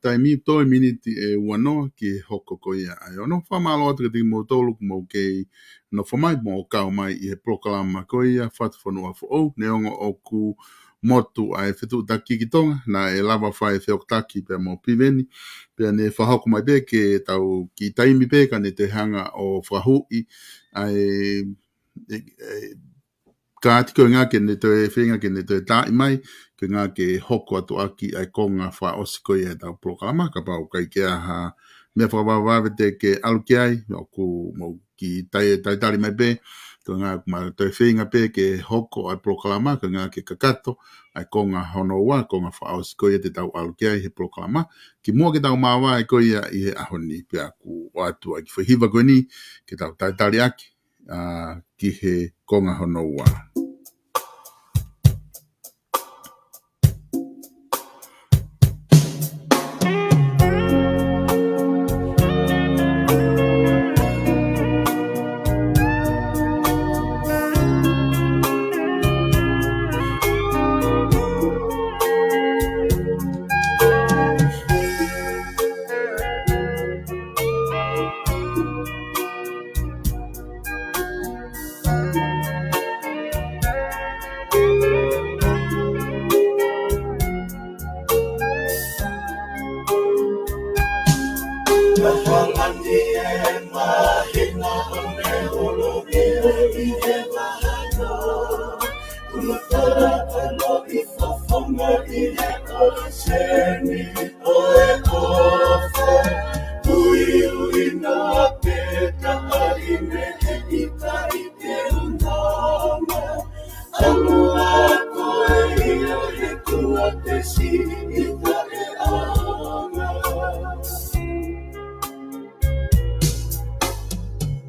taimi toe miniti ʻe uanoa ki he hoko ko ia ʻa e ono. Fakamālō atu kiate kimoutolu ʻoku mou kei nofo mai mo kau mai ʻi he polokalama ko ia Fatufonua Foʻou, neongo ʻoku motu ʻa e fetuʻutaki ki Tonga, naʻe lava fai e feokotaki pea mo Piveni, pea ne fakahoko mai pē ke tau kiʻi taimi pē ka ne toe hanga ʻo fakahuʻi ʻa e, e, e, kāti ko e ʻuhinga ke ne toe feinga ke ne toe taaʻi mai, ko e ʻuhinga ke hoko atu ʻaki ʻa e konga fakaʻosi ko ia ʻetau polokalama, kapau ʻoku ʻikai ke ʻi ai ha meʻa fakavavevave te ke ʻalu ki ai, ʻoku mou kiʻi tai, talitali mai pē, ko e ʻuhinga ʻoku ma toe feinga pē ke hoko ʻa e polokalama, ko e ʻuhinga ke kakato ʻa e konga hono ua, konga fakaʻosi ko ia te tau ʻalu ki ai he polokalama, kimuʻa ke tau māvae ko ia ʻi he ʻaho ni, pea ʻoku ʻoatu ʻa e kiʻi foʻi hiva ko eni, ke tau talitali ʻaki, ʻa, ki he konga hono ua.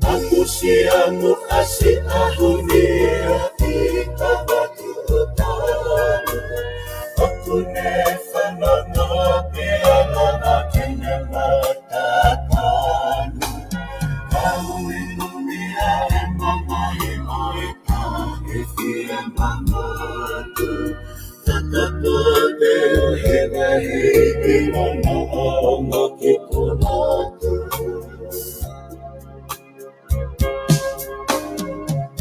Amusiamu asi ahuni ati kabatu utanu. Okune fanongo pe alama kene matakanu. Kaui numi a e mamahi o e ka e fie mamatu. Tatapote uhevahi i lono ongo ki kulotu.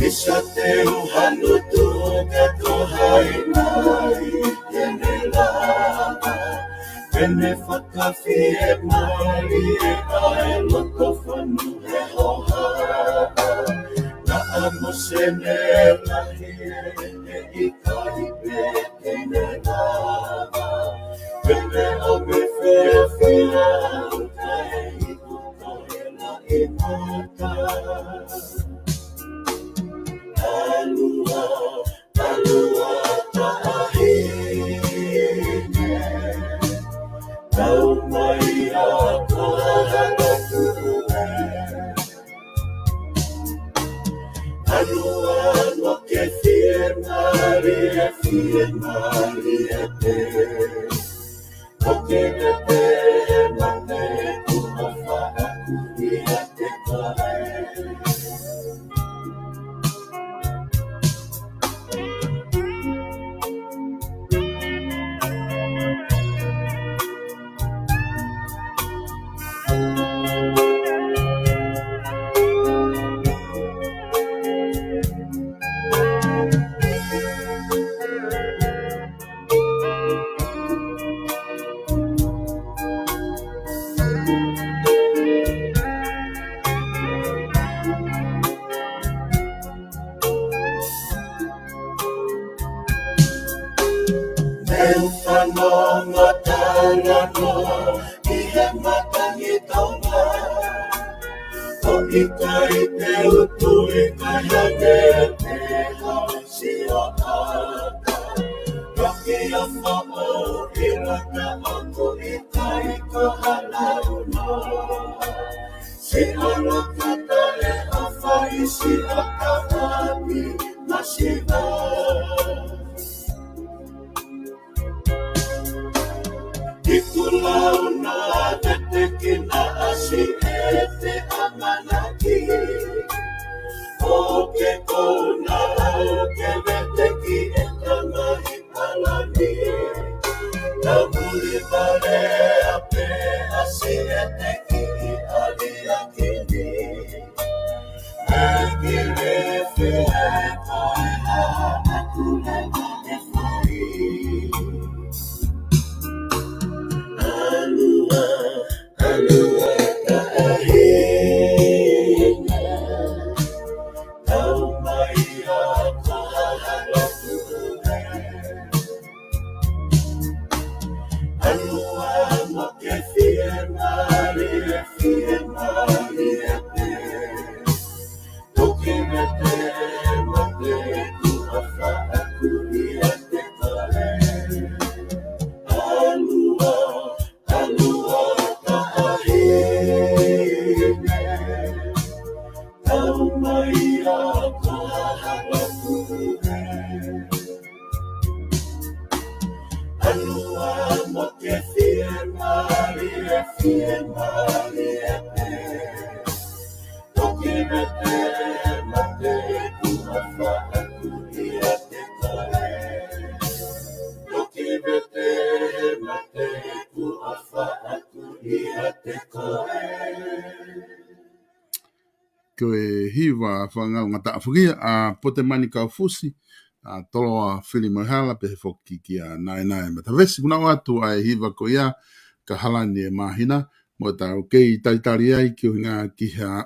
Isa te uhanu tu ka tohai mai kene lava. Kene fakafie mai e ai loko fonu e hoha. Na amo sene lahi e ʻikai pē kene lava. Kene o me fefia uta e iku ko e la i mata. Alua, alua taʻahine. Tau mai a ko hana tuʻu e. Alu ʻa e loki fiemālie, fiemālie pē. Ko ke pehē mate ku ʻofa ʻaku ʻiate koe. Mei fanongo talanoa ʻi he matangi Tonga. ʻO ʻikai te u tui ka hangē pē ha sio ʻata. Roki a faʻo i laka ʻoku ʻikai ko ha launoa. Siʻa laka taʻe ʻofa ʻi siʻa kahapi masiva. Ki kulau na tetekina asi e te ʻamanaki. ʻO ke kou na lau ke veteki e tamahi palani. Ka muli vale a pe Ko e hiva fakaʻilonga taʻafukia ʻa Potemani Kaufusi, ʻa Toloa Filimoehala, pehē foki kia Naenae Matavesi. Kuo nau ʻoatu ʻa e hiva ko ia, ka hala ni e māhina, mo tau kei talitali ai ki he ʻuhinga ki ha,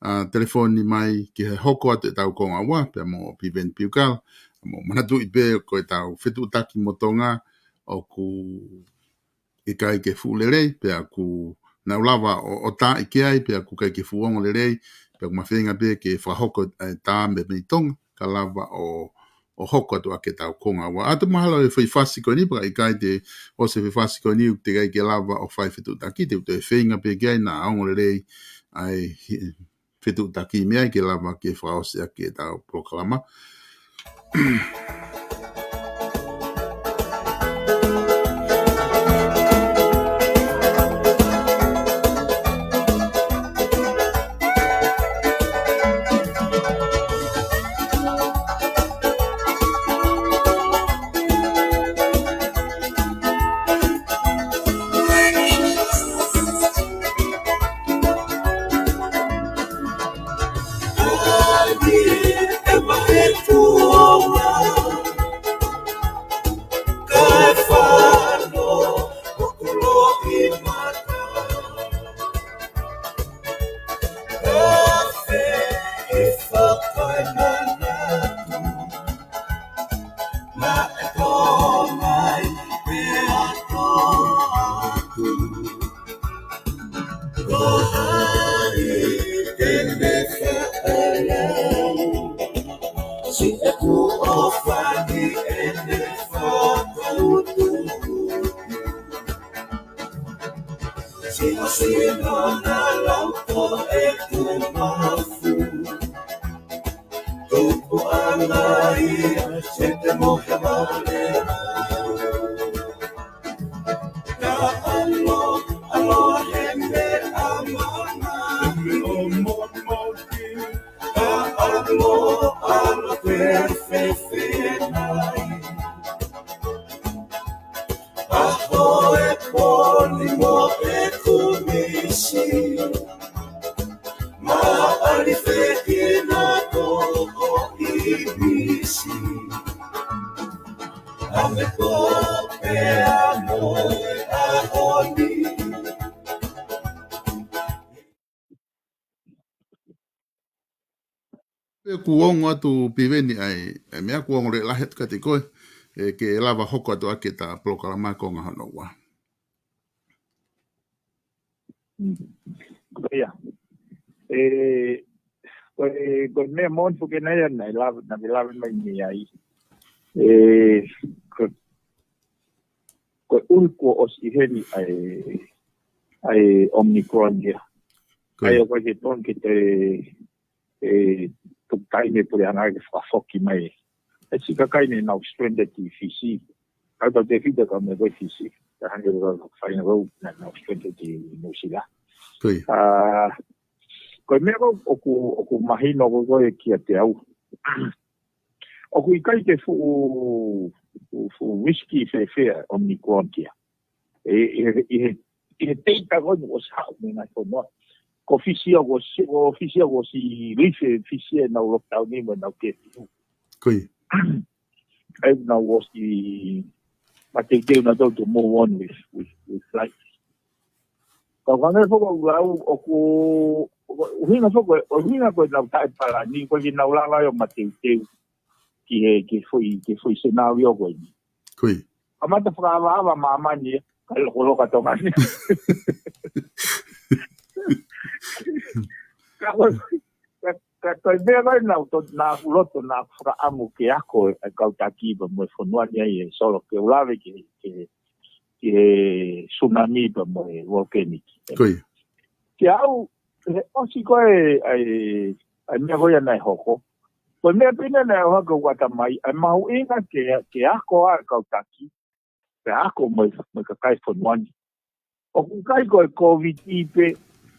ʻa, telefoni mai ki he hoko atu ʻetau konga ua, pea mo Piveni Piukala, mo manatuʻi pē ko ʻetau fetuʻutaki mo Tonga, ʻoku ʻikai ke fuʻu lelei, pea ʻoku nau lava ʻo, ʻo tā ʻi ke ai, pea ʻoku ʻikai ke fuʻu ongo lelei, pea ʻoku mafeinga pē ke fakahoko e tā mei, mei Tonga, ka lava ʻo, ʻo hoko atu ʻaki ʻetau konga ua. ʻA e mahalo e foʻi fasi ko eni, pea ʻikai te ʻosi e foʻi fasi ko eni, ʻoku teʻeki ai ke lava ʻo fai fetuʻutaki, te u toe feinga pē ke ʻai ha ongo lelei, ʻa e hi-, fetuʻutaki mei ai ke lava ke fakaʻosi ʻaki ʻetau polokalama. Pea kuo ongo atu Piveni ʻa e, ʻa e meʻa kuo ongo lelei lahi atu kiate koe, ʻe, ke lava hoko atu ʻaki ʻeta polokalama konga hono ua. Ko ia. ʻE, ko e, ko e meʻa moʻoni foki ena ia naʻe lava, naʻe lava mai mei ai. ʻE, ko, ko e ʻuhi kuo ʻosi ʻi heni ʻa e, ʻa e Omicron ia. Ko ia. ʻA ia ʻoku ʻikai ke tonu ke te, ʻe, tuku taimi e puleʻanga ke fakafoki mai. ʻE siʻi kakai ne nau stranded ʻi Fisi. Kau tau te fita ka me koi Fisi. Ka hangē ko e fai na kau na nau stranded ʻi Nuʻusila. Ko ia. ʻA, ko e meʻa ko ē ʻoku, ʻoku mahino ko ē kiate au. ʻOku ʻikai ke fuʻu, fuʻu, fuʻu risky fēfē ʻa e Omicron ia. ʻI, ʻi he, ʻi he, ʻi he data ko eni ʻosi haʻu mei he ngaahi fonua. ko Fisi ia, ko si, ko Fisi ia, ko si life Fisi ia ʻenau lockdown ni mo ʻenau curfew. Ko ia. ʻA ia naʻa nau ʻosi mateuteu nautolu to move on with, with, with life. Ka ʻoku hangē foki ʻoku lau ʻoku, ʻuhinga foki, ʻuhinga ko ʻenau taʻepalani, ko ʻenau lava ʻo mateuteu ki he, ki he foʻi, ki he foʻi scenario ko eni. Ko ia. Kamata fakaavaava māmani, ka lokoloka Tonga ni. Ka ko, ka, ka ko e meʻa ko ē naʻa ku to-, naʻa ku loto, naʻa ku fakaʻamu ke ako ʻa e kau taki pea mo e fonua ni ʻa e solo ke u lave ki he, ki he, ki he tsunami pea mo e volcanic. Ko ia. Kiate au, he ʻosi ko ē ʻa e, ʻa e meʻa ko ia naʻe hoko. Ko e meʻa pē naʻe ʻohake ʻo ʻatamai, ʻa e mahuʻinga ke, ke ako ʻa e kau taki, ke ako mo e, mo e kakai fonua ni. ʻOku ʻikai ko e Covid pē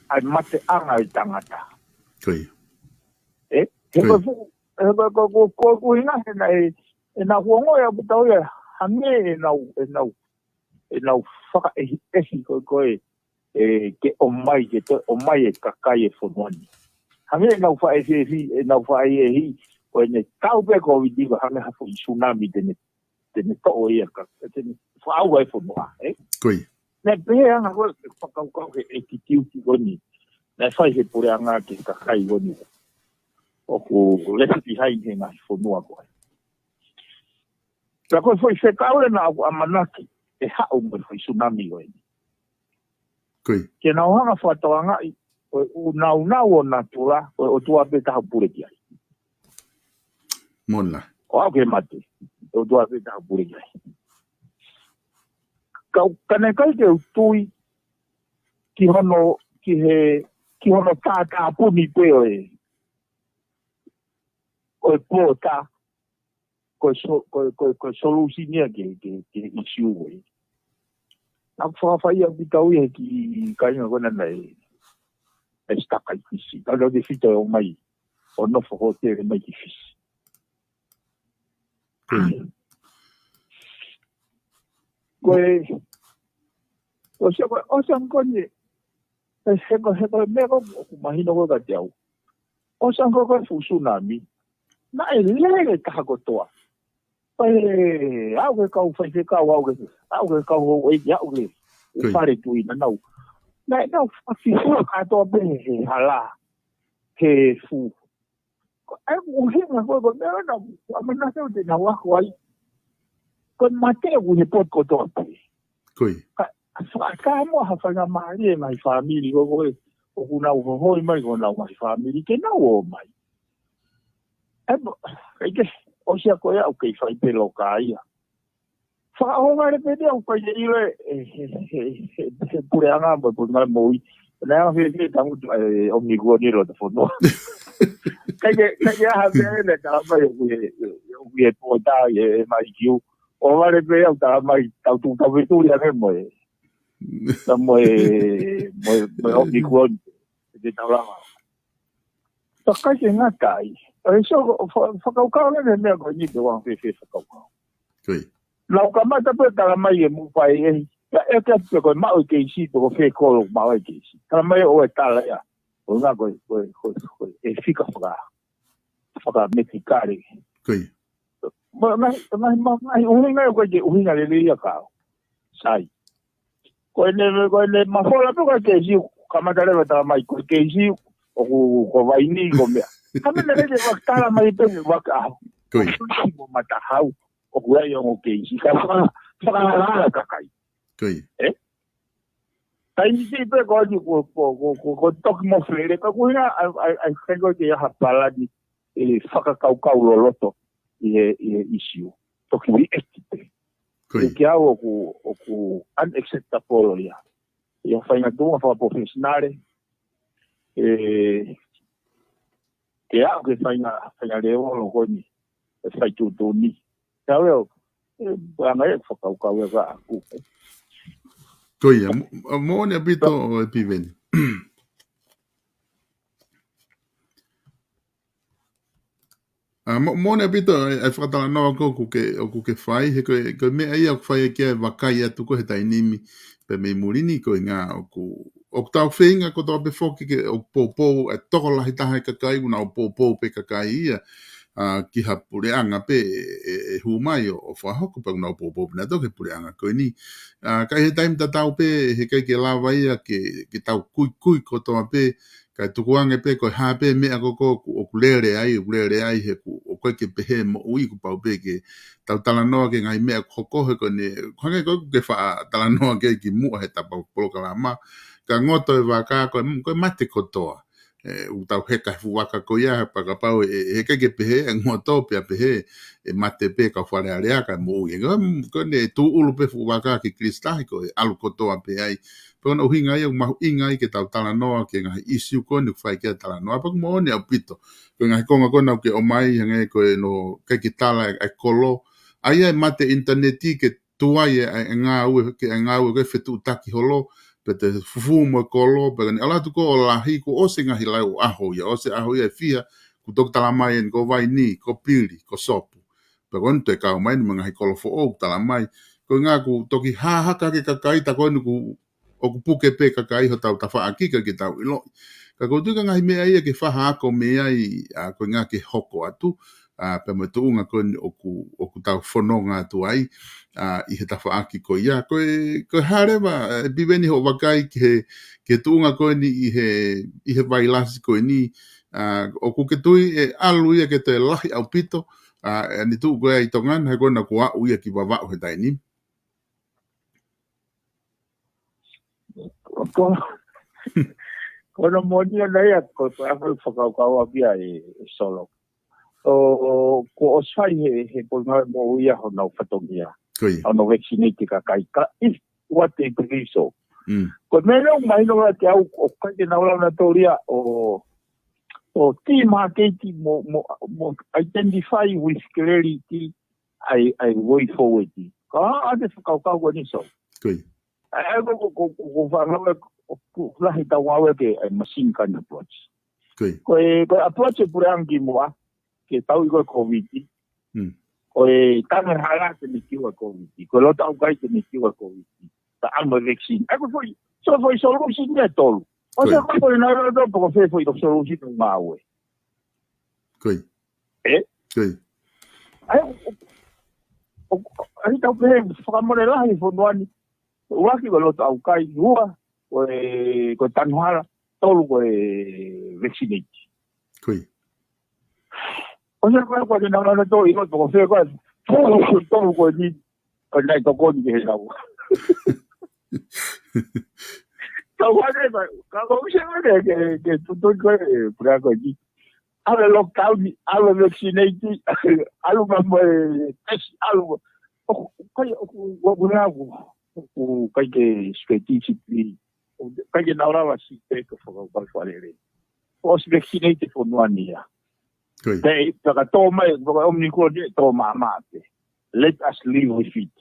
ʻa e mateʻanga ʻo e tangata. Ko ia. Ē? He ko ia. Ko e fuʻu, he ko e, ko e, ko e, ko e ʻuhinga he naʻe, ʻenau ongoʻi ʻaupito ia, hangē ʻenau, ʻenau, ʻenau fakaʻehiʻehi ko ē, ko ē, ē, ke ʻomai, ke toe ʻomai e kakai e fonua ni. Hangē ʻenau fakaʻehiʻehi, ʻenau fakaʻehiʻehi, ko ʻene tau pē Covid ko e hangē ha foʻi tsunami te ne, te ne toʻo ia ka, te ne fakaʻauha e fonua, ē? Ko ia. Naʻe pehē ʻa e anga ko ē e fakakaukau he attitude ko eni. Naʻe fai he puleʻanga ki he kakai ko eni ʻoku left behind he ngaahi fonua ko ē. Pea ko e foʻi fekau ē naʻa ku ʻamanaki ʻe haʻu mo e foʻi tsunami ko eni. Ko ia. Ke nau hanga ʻo fakatokangaʻi, ko e ʻū naunau ʻo natula, ko e ʻOtua pē taha ʻoku pule ki ai. Mona. ʻO aʻu ki he mate, ʻOtua pē taha ʻoku pule ki ai. Ka u, ka naʻe ʻikai ke u tui ki hono, ki he, ki hono tātāpuni pē ʻo e, ʻo e pō tā, ko e so-, ko e, ko e, ko e solution ia ki he, ki he, ki he issue ko ē. Naʻa ku fakafai ʻaupito ia ki he kāinga ko ena naʻe, naʻe stuck ai Fisi. Naʻa nau tefito ʻo mai, ʻo nofo hōtele mai ki Fisi. Ko e, ko e, ʻosi ko e, ʻosi ko eni, he ko e, he ko e meʻa ko ē ʻoku mahino ko ē kiate au. ʻOsi ko e, ko e fuʻu tsunami. Naʻe lele taha kotoa. Pea aʻu ki he kau faifekau, aʻu ki he, aʻu ki he kau houʻeiki, aʻu ki he, ko ia, fale tuʻi naʻa nau. Naʻe nau fakafihua kātoa pē he hala. He fuʻu. Ko e ʻuhinga ko ē, ko e meʻa naʻa ku ʻamanaki ʻo te nau ako ai. Ko e mate ʻoku ʻi he potu kotoa pē. Ko ia. Ka, ka, ka mo ha faingamālie e ngaahi fāmili ko ē, ko ē, ʻoku nau hohoi mai, ko honau ngaahi fāmili, ke nau ō mai. ʻE mo, ʻikai ke, ʻosi ia ko ia ʻoku kei fai pē loka ia. Fakaʻohovale pē ia ʻoku ʻikai ke ʻilo ʻe he, he, he, he, he puleʻanga mo e Potungāue Moʻui. Naʻe anga fēfē tangutu ʻa e ʻOmicron ʻi loto fonua. ʻIkai ke, ʻikai ke ʻi ai ha meʻa naʻe tala mai ʻoku ʻi he, ʻoku ʻi he pō tā ʻi he M I Q. ʻOhovale pē ia ʻoku tala mai tau tu tau vetuli ange mo e. Tā mo e, mo e, mo e ʻOmicron. Te tau lava. Ka ʻikai ke ngata ai. ʻE so, fa-, fakakaukau lelei e meʻa ko eni pea ʻoku anga fēfē fakakaukau. Ko ia. Naʻa ku kamata pē tala mai e muʻa ʻe, ʻe, ʻe, ʻe, pē ko e maʻu e keisi, pē ko fē kolo maʻu e keisi. Tala mai ʻo e tala ia. ʻO ngā ko e, ko e, ko e, ko e, ʻe fika faka-, fakametikale. Ko ia. Ma, ma, ma, ma, ma, ʻuhinga ia ko e ʻuhinga lelei ia ka. Sai. Ko ʻene, ko ʻene mafola pē ko e keisi, kamata leva tala mai ko e keisi, ʻoku ko vaini ko meʻa. Ka mena lele ʻoku tala mai pē ʻoku ʻaho. Ko ia. Ko matahau, ʻoku ʻi ai ongo keisi. Ka faka-, fakalalala kakai. Ko ia. Ē? Taimi siʻi pē ko eni ko, ko, ko, ko, ko toki mo fele, ka ko ina, ʻai, ʻai, ʻai, ʻikai ko e ke ʻi ai ha palani, ʻe fakakaukau loloto ʻi he, ʻi he issue. Toki react pē. Ko ia. ʻE kiate au ʻoku, ʻoku unacceptable ia. ʻI ha faʻahinga tuʻunga fakaprofesinale, ʻe, ke aʻu ki he faʻahinga, faʻahinga lēvolo ko eni, ʻe fai tuʻutuʻuni. Ka ʻoku, ʻe, anga e fakakaukau ʻe ka aku. Ko ia, mo-, moʻoni ʻaupito ʻe Piveni. ʻA, mo-, moʻoni ʻaupito e, e fakatalanoa ko ē ʻoku ke, ʻoku ke fai, he ko e, ko e meʻa ia ʻoku fai ʻaki e vakai atu ko ē he taimi ni, pea mei muli ni ko e ʻuhinga ʻoku, ʻoku tau feinga kotoa pē foki ke ʻoku poupou, ʻa e tokolahi taha e kakai, ʻoku nau poupou pē kakai ia, ʻa, ki ha puleʻanga pē ʻe, ʻe, ʻe hū mai ʻo, ʻo fakahoko pē ʻoku nau poupou pē nautolu ki he puleʻanga ko eni. ʻA, ka ʻi he taimi tatau pē, heʻikai ke lava ia ke, ke tau kuikui kotoa pē, kae tukuange pē ko e hā pē meʻa ko ē ʻoku, ʻoku lele ai, ʻoku lele ai he ʻoku, ʻoku ʻikai ke pehē moʻui, kuo pau pē ke tau talanoa ki he ngaahi meʻa ʻoku hoko he ko eni, ko e hangē ko ē ʻoku ke faʻa talanoa ki ai kimuʻa he tapa polokalama. Ka ngoto e vaka ko e, ko e mate kotoa. ʻE, ʻoku tau heka he fuʻu vaka ko ia, pea kapau ʻe, ʻe, heʻikai ke pehē, ʻe ngoto pea pehē, ʻe mate pē kau Fale Alea kae moʻui. ʻE, ko e, ko eni ʻe tūʻulu pē fuʻu vaka ki Kilisi Tahi ko e ʻalu kotoa pē ai. Pea ko hono ʻuhinga ia ʻoku mahuʻinga ai ke tau talanoa ki he ngaahi ʻīsiu ko eni ʻoku fai ki ai e talanoa. Pea ʻoku moʻoni ʻaupito. Ko e ngaahi konga ko ena ʻoku ke ʻomai, hangē ko e no, ʻikai ke tala e, e kolo. ʻA ia e mate ʻinitaneti ke tuai e, e ngāue, ke, e ngāue ko e fetuʻutaki holo, pea te fufū mo e kolo, pea ka ne ʻalu atu ko ē ʻo lahi, kuo ʻosi e ngaahi lau ʻaho ia, ʻosi e ʻaho ia ʻe fiha, kuo toki tala mai eni ko Vaini, ko Pili, ko Sopu. Pea ko eni toe kau mai eni mo e ngaahi kolo foʻou, tala mai. Ko e ʻuhinga kuo toki hahake e kakai, tā ko eni kuo ʻoku puke pē kakai hotau tafaʻaki ʻikai ke tau ʻiloʻi. Ka ʻoku ou tui ko e ngaahi meʻa ia ke fakahoko mei ai, ʻa, ko e ʻuhinga ke hoko atu, ʻa, pea mo e tuʻunga ko eni ʻoku, ʻoku tau fononga atu ai, ʻa, ʻi he tafaʻaki ko ia. Ko e, ko e hā leva, ʻe Piveni hoʻo vakai ki he, ki he tuʻunga ko eni ʻi he, ʻi he vailasi ko eni, ʻa, ʻoku ke tui ʻe ʻalu ia ke toe lahi ʻaupito, ʻa, ʻa e tuʻu ko ē ʻi Tonga na, he ko ena kuo aʻu ia ki Vavaʻu he taimi ni. Ko, ko hono moʻoni ʻona ia, ko, ko e ʻaho fakakaukau ʻaupito ia ʻe, ʻe Solo. ʻO, ʻo, kuo ʻosi fai he, he poʻuli ngāue moʻui ia honau fatongia. Ko ia. Hono vaccinate e kakai ka, if what they believe so. Mm. Ko e meʻa leo mahino la ke au, ʻoku ʻikai ke nau lava nautolu ia ʻo, ʻo tī makeiti mo, mo, mo identify with clarity ʻa e, ʻa e way forward. Ka ʻa e fakakaukau ko eni Solo. Ko ia. ʻA e, ko, ko, ko, ko, ko, fānau e, ko, ko, lahi ʻetau ngāue ki he, ʻa e machine gun approach. Ko ia. Ko e, ko e approach e puleʻanga kimuʻa, ke tau ʻi ko e Covid. Mm. Ko e tangi hala ke ne kiu e Covid. Ko e loto ʻaukai ke ne kiu e Covid. Ta amo e vaccine. ʻA e ko e foʻi, so foʻi solution ʻe tolu. ʻO Ko ia. se ko e nā loto, pea ko fē foʻi solution ʻo ngāue. Ko ia. ʻE? Ko ia. ʻA e, ʻo, ʻo, ʻa e tau pehē, fakamole lahi fonua ni. ʻUluaki ko e loto ʻaukai, ua, ko e, ko e tangi hala, tolu ko e vaccinate. Ko ia. ʻO se ko e, ko e nā loto ʻi loto ko fē ko e, tolu ko e ni, ko e nai tokoni ke he lau. Tau ane, ka, ka ko se ko e, ke, ke tutu ko e, pura ko e ni. ʻAlu e lockdown, ʻalu e vaccinate, ʻalu ma mo e test, ʻalu. ʻO, kai, ʻo, ʻo, ʻo, ʻo, ʻo, ʻikai ke strategically, ʻikai ke nau lava si pe ko fakakaukau fakalele. ʻOsi vaccinate e fonua ni ia. Ko ia. Pe, pe ka tō mai, pe ka Omicron ia, tō māmā pē. Let us live with it.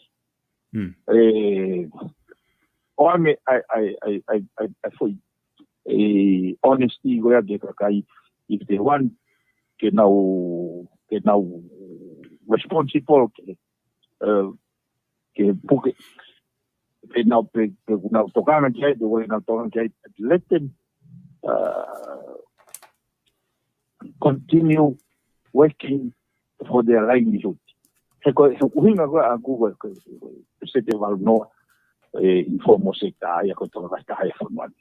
Mm. ʻE, ʻoange ʻa e, ʻa e, ʻa e, ʻa e, ʻa e, ʻa e foʻi, ʻe, honesty ko ia ki he kakai, if they want, ke nau, ke nau responsible ke, ʻe, ke puke, pe nau pe, pe nau tokanga ki ai, pe ʻoku nau tokanga ki ai, let them, uh, continue working for their livelihood. He ko e, he ʻuhinga ko ē ʻaku ko e, ko e, ko e, peseti ʻe valu noa, ʻe, informal sector, ia ko e tokanga taha ʻi he fonua ni.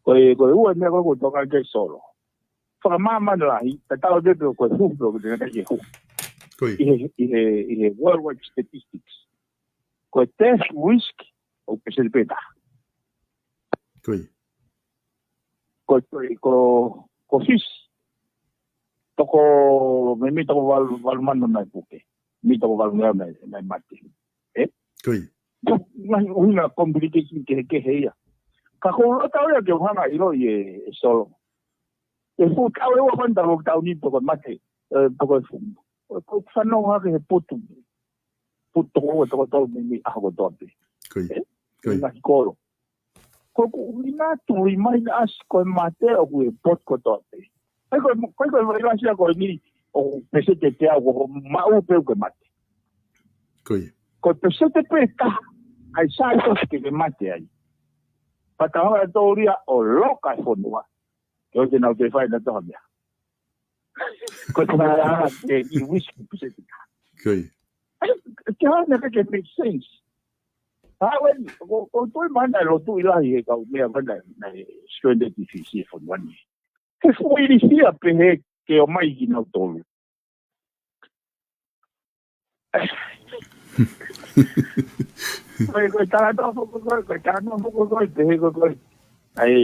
Ko e, ko e ua meʻa ko ē ʻoku ou tokanga ki ai Solo. Fakamāmani lahi, tatau pē pe ko e hū, pe ko e ʻikai ke hū. Ko ia. ʻI he, ʻi he, ʻi he worldwide statistics. Ko e death risk, ʻoku peseti pē taha. Ko ia. Ko, ko, ko, ko Fisi. Toko, meimei toko valu, valu mano naʻe puke. Meimei toko valu mano naʻe, naʻe mate. ʻE? Ko ia. Ko, ngaahi ʻuhinga complication kehekehe ia. Ka ko e loto ia ke u hanga ʻo ʻiloʻi ʻe, ʻe Solo. ʻE fuʻu taʻu ʻe ua ko eni ʻetau lockdown ni pe ko e mate, ʻe, pe ko e fuʻu. Ko, ko e fanongo hake he potu. Potu toko ua, toko tolu meimei ʻaho kotoa pē. Ko ia. ʻE? Ko ia. Ngaahi kolo. Ko ʻeku ʻuhinga tui mai naʻa si ko e mate ʻoku ʻi he potu kotoa pē. Ko e, ko e, ko e vailasi ia ko eni ʻoku peseti ʻe teau ʻoku maʻu pē ʻoku ke mate. Ko ia. Ko e peseti pē taha, ʻa e sai ko ke ke mate ai. Pea tau hanga ʻe tautolu ia ʻo loka e fonua. Ke ʻoua te nau toe fai ʻe nautolu ha meʻa. Ko e tau hanga ʻe he i wisi peseti. Ko ia. Ai, ke hanga ke make sense. Hā ʻeni, ko, ko e toe mana e lotu ʻi lahi he kau meʻa mana naʻe stranded ʻi Fisi he fonua ni. He fuʻu ilifia pehē ke ō mai kinautolu. Ko e, ko e talanoa foki ko e, ko e talanoa foki ko e, pehē ko e, ko e. Ai,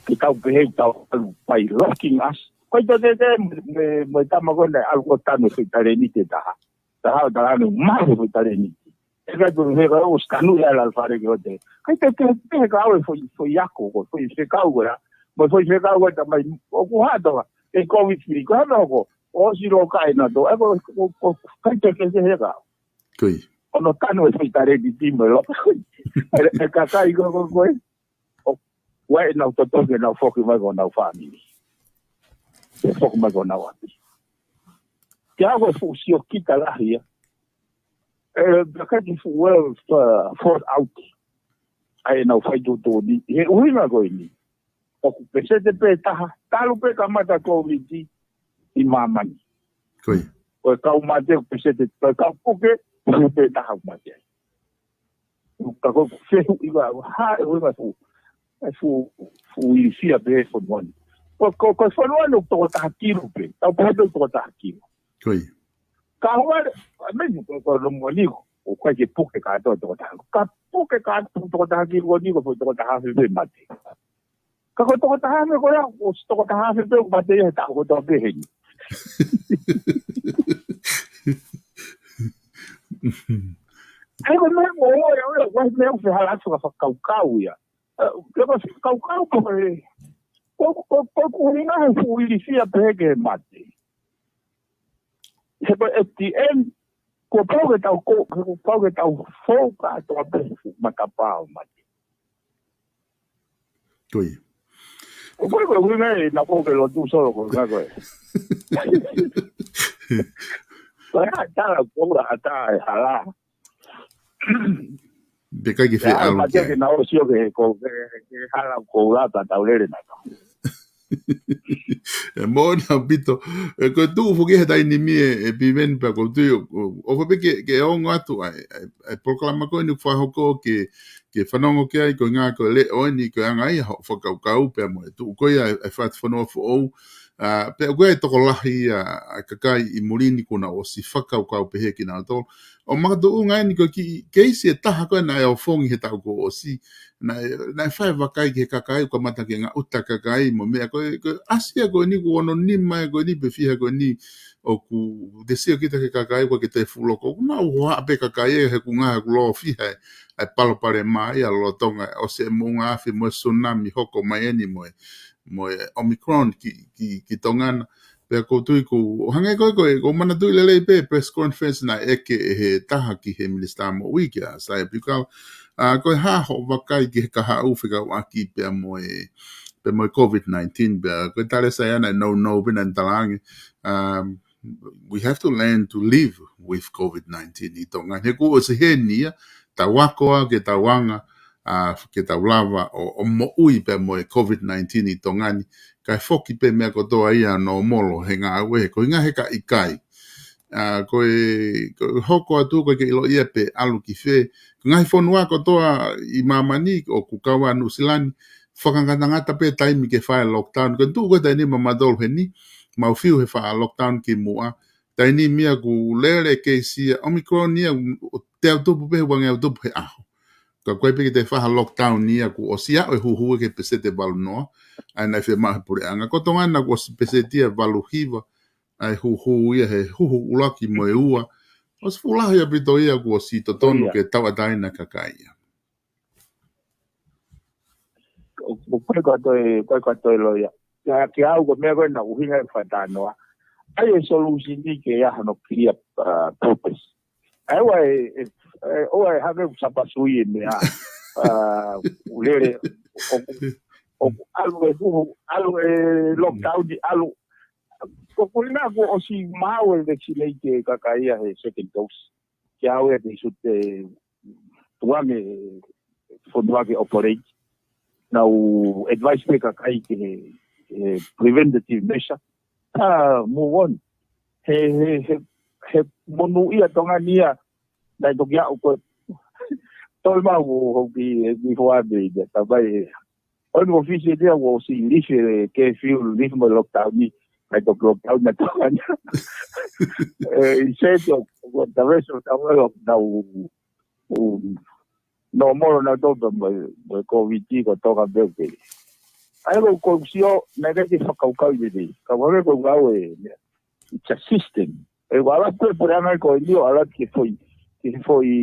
ke tau pehē tau ʻalu by locking us. Ko e tō te te, mo e, mo e tama ko ē naʻe ʻalu ko ē ʻo tanu e foʻi talēniti ʻe taha. Taha ʻo talanoa mai e foʻi talēniti. ʻE kai pē he ka ʻosi tanu ia ʻi he fale ki hote. Kai te te te he ka ʻo e foʻi, foʻi ako, ko e foʻi fekau ko ē. Mo e foʻi fekau ko ē tamai, ʻoku hā toka, ʻe covid free, ko e hā meʻa ko, ʻosi loka ʻe nautolu, ʻe ko, ko, ko, kai te te te he ka. Ko ia. ʻO nau tanu e foʻi talēniti mo e loka. ʻE, ʻe kakai ko, ko, ko e. ʻO, ʻoua ʻe nau totongi ʻenau foki mai ko honau fāmili. ʻE foki mai ko honau ʻapi. Ke ʻalu ko e fuʻu siokita lahi ia. ʻE, pea kai ki fuʻu well, uh, thought out. ʻA ʻenau fai tuʻutuʻuni. He ʻuhinga ko eni. ʻOku peseti pē taha. Talu pē kamata covid ʻi māmani. Ko ia. Ko e kau mate ʻoku peseti, ko e kau puke, peseti pē taha ʻoku mate ai. Ka ko e fehuʻi ʻa e hā e ʻuhinga fuʻu, e fuʻu, fuʻu ilifia pē he fonua ni. Ko, ko, ko e fonua ni ʻoku toko taha kilu pē. Tau pehē pē ʻoku toko taha kilu. Ko ia. Ka ʻoua, ʻa e meʻa ko, ko e lomo ni ko, ʻoku ʻikai ke puke kātoa toko taha. Ka puke kātoa toko taha kilu ko eni ko, ko toko taha afe pē mate. Ka ko e toko taha afe ko ia, ʻosi toko taha afe pē ʻoku mate ia he taʻu kotoa pē heni. ʻAi ko e meʻa mo ʻoua, ʻoua, ʻoua, meʻa ʻoku fehālaaki fakakaukau ia. Ē, ke ko e fakakaukau ko e, ko, ko, ko, ko e ʻuhinga he fuʻu ilifia pehē ki he mate. He ko e at the end, kuo pau ke tau ko, kuo pau ke tau fou kātoa pē he fuʻu matapā ʻo e mate. Ko ia. Ko e, ko e ʻuhinga ē naʻa ko ke lotu solo ko e ʻuhinga ko ē. Ko e ʻatā ko ē ʻatā e hala. Pea ʻikai ke fie ʻalu ki ai. Ke nau sio ke ko, ke, ke hala ko ē ʻatā tau lele nautolu. ʻE moʻoni ʻaupito. ʻE ko e tuʻu foki he taimi ni ē, ʻe Piveni pea ʻoku ou tui ʻo, ʻo, ʻoku pehē ke, ke ongo atu ai, ʻa e, ʻa e polokalama ko eni ʻoku fakahoko ke, ke fanongo ki ai, ko e ʻuhinga ko e leʻo eni, ko e anga ia hoʻo fakakaukau pea mo e tuʻu ko ia ʻa e, ʻa e fatu fonua foʻou. ʻA, pea ʻoku ʻi ai e tokolahi ʻa, ʻa e kakai ʻi muli ni kuo nau ʻosi fakakaukau pehē kinautolu. ʻO makatuʻunga eni ko e kiʻi keisi ʻe taha ko ē naʻe ofongi he taʻu kuo ʻosi. Naʻe, naʻe fai e vakai ki he kakai, ʻo kamata ke ngaʻuta e kakai, mo e meʻa ko ē, ko e ʻasi ia ko eni kuo ono nima ia ko eni pe fiha ko eni ʻoku te sio kita ki he kakai, ʻoku ʻikai ke te fuʻu loko. ʻOku nau hoa pē kakai ē, he ʻoku ngaohi ʻoku lō fiha ʻa e palopalema ia lolotonga, ʻosi e moʻunga afi mo e tsunami hoko mai eni mo e, mo e Omicron ki, ki, ki Tonga na. Pea ʻoku ou tui ʻoku, ʻo hangē ko e, ko e, ʻoku ou manatuʻi lelei pē press conference naʻe ʻeke ʻe he taha ki he Minisitā Moʻui kia Saia Piukala. ʻA, ko e hā hoʻo vakai ki he kahaʻu fekauʻaki pea mo e, pea mo e covid nineteen, pea ko e tali ʻa Saia naʻe nounou pē naʻa ne talaange. Um, we have to learn to live with covid nineteen ʻi Tonga. He kuo ʻosi heni ia, tau ako ā ke tau anga, ʻa, ke tau lava ʻo, ʻo moʻui pea mo e covid nineteen ʻi Tonga ni, kae foki pē meʻa kotoa ia nōmolo he ngāue, he ko e ʻuhinga he ka ʻikai. ʻA, ko e, ko e hoko atu ko e ke ʻilo ia pe ʻalu ki fē. Ko e ngaahi fonua kotoa ʻi māmani ʻoku kau ai Nuʻusila ni, fakangatangata pē taimi ke fai e lockdown. Ko e tuʻu ko ē taimi ni mautolu heni, mau fiu he fai e lockdown kimuʻa. Taimi ni meʻa ʻoku lele e keisi ia, Omicron ia, ʻo teau tupu pē, ʻoku ange au tupu he ʻaho. Ka ko e pē ke te fai ha lockdown ia kuo ʻosi aʻu e huhu ki he peseti ʻe valu noa, ʻa ia naʻe fiemaʻu he puleʻanga. Ko Tonga na kuo ʻosi peseti ia valu hiva, ʻa e huhu ia he huhu ʻuluaki mo e ua. ʻOsi fuʻu lahi ʻaupito ia kuo ʻosi totonu ke tauʻatāina e kakai ia. ʻO, ʻo ko e ka toe, ko e ka toe loia. Ka ke au ko e meʻa ko ē naʻe ʻuhinga e fai talanoa. ʻAi e solution ni ke ʻi ai hano clear, uh, purpose. ʻAi ʻoua ʻe, ʻe, ʻoua ʻe hake ʻoku sapasui e meʻa. Uh, ʻoku lele, ʻoku, ʻoku ʻalu e huhu, ʻalu e lockdown ni, ʻalu. Ko e ʻuhinga kuo ʻosi maʻu e vaccinate e kakai ia he second dose. Ke au e te sute tuange fonua ke operate. nau advice pē kakai ki he, ki he preventative measure. Ka move on. He, he, he, he monūʻia Tonga ni ia, naʻe toki aʻu ko e. Toi mau ko hoki e ki hoa me ia, tā mai e. ʻOi mo fisi e tea, ʻosi lift e curfew, lift mo lockdown ni, naʻe toki lockdown na Tonga ni. E, i se te o, ko the rest of the world, nau, u, no more na tō pē mo, mo COVID ko Tonga pē ke. ʻAi ko ko sio, naʻe ʻikai ke fakakaukau i te. Ka wale ko ngau e, it's a system. E wala ko e puleʻanga ko e nio ala ke foʻi, ke foʻi,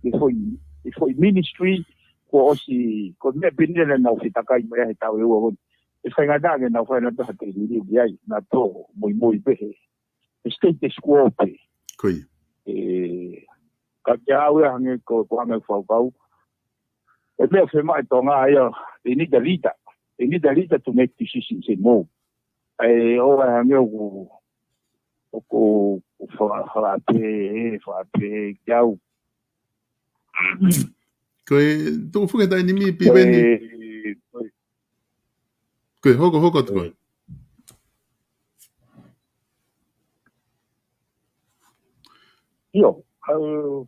ke foʻi, ke foʻi ministry, ko ʻosi, ko meʻa pē ni naʻa nau fetakai mai he tau e ua ko. E faingataʻa ke nau fai na taha te liliu ki ai, na tō, muimui pē he. E status quo pē. Ko ia. E, ka ke au ia hangē ko, ko hangē fakakaukau. E meʻa femaʻi Tonga ia, they need a leader. They need a leader to make decisions and move. E, ʻo e hangē ʻoku, ʻoku, ʻoku fa-, fa pē, fa pē, ki au. Ko e, tuʻu foki he taimi ni Piveni. E, ko e, Ko e hoko, hoko atu ko e. ʻIo, au,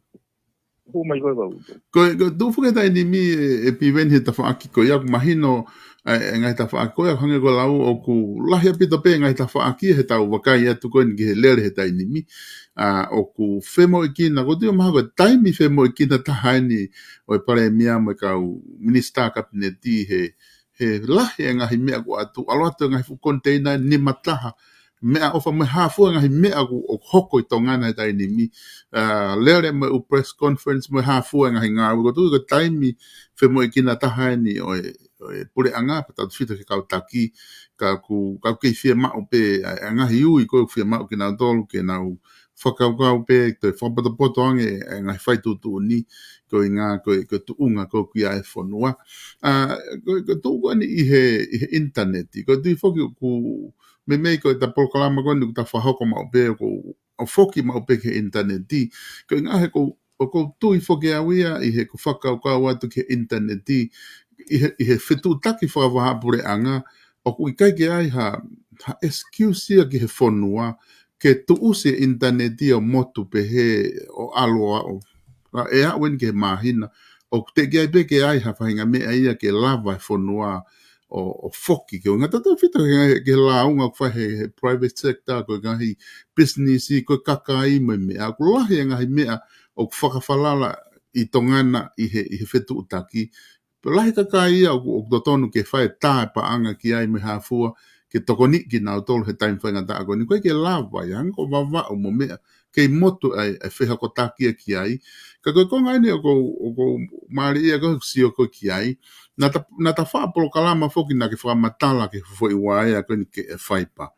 hū mai ko e kau. Ko e, ko e tuʻu foki he taimi ni e, e Piveni he tafaʻaki ko ia ʻoku mahino, e, e ngaahi tafaʻaki ko ia, hangē ko e lau ʻoku lahi ʻaupito pē ngaahi tafaʻaki he tau vakai atu ko eni ki he lele he taimi ni. ʻA, ʻoku femoʻuekina, ko e tuʻu mahalo ko e taimi femoʻuekina taha eni ʻo e palēmia mo e kau minisitā kapineti he he lahi e ngaahi meʻa ko atu, ʻalu atu e ngaahi fuʻu koniteina nima taha, meʻaʻofa mo e hā fua e ngaahi meʻa ʻoku, ʻoku hoko ʻi Tonga na he taimi ni, ʻa, lele mo e ʻū press conference mo e hā fua e ngaahi ngāue, ko e tuʻu ko e taimi femoʻuekina taha eni ʻo e, ʻo e puleʻanga, pea tautefito ki he kau taki, ka ʻoku, ka ʻoku kei fiemaʻu pē, ʻa, ʻa e ngaahi ui ko ē ʻoku fiemaʻu kinautolu ke nau fakakaukau pē, toe fakapotopoto ange e ngaahi fai tuʻutuʻuni, ko e ʻuhinga, ko e, ko e tuʻunga ko ē ʻoku ʻi ai e fonua. ʻA, ko e, ko e tuʻu ko eni ʻi he, ʻi he ʻinitaneti, ko e tui foki ʻoku meimei ko e ta polokalama ko eni ʻoku ta fakahoko maʻu pē, ʻoku, ʻo foki maʻu pē ki he ʻinitaneti. Ko e ʻuhinga he ʻoku, ʻoku ou tui foki au ia ʻi heʻeku fakakaukau atu ki he ʻinitaneti, ʻi he, ʻi he fetuʻutaki fakavahaʻapuleʻanga, ʻoku ʻikai ke ʻi ai ha, ha excuse ia ki he fonua, ke tuʻusi e ʻinitaneti ʻo motu pehē ʻo ʻalu ʻo aʻu. ʻA, ʻe aʻu eni ki he māhina, ʻoku teʻeki ai pē ke ʻi ai ha faʻahinga meʻa ia ke lava e fonua ʻo, ʻo foki. Ko e ʻuhinga tautefito ki he, ki he lāunga ʻoku fai he, he private sector, ko e ngaahi pisinisi, ko e kakai mo e meʻa. ʻOku lahi e ngaahi meʻa ʻoku fakafalala ʻi Tonga na ʻi he, ʻi he fetuʻutaki. Pea lahi kakai ia ʻoku, ʻoku totonu ke fai e tā e paʻanga ki ai mo e hā fua, ke tokoniʻi kinautolu he taimi faingataʻa ko eni. ʻOku ʻikai ke lava ia, hangē ko Vavaʻu mo meʻa, kei motu ai e fehokotaki ia ki ai. Ka ko e konga eni ʻoku, ʻoku mālie ia ko e sio ko ē ki ai. Naʻa ta, naʻa ta faʻa polokalama foki naʻa ke fakamatala ki he foʻi uaea ko eni ke e faipa.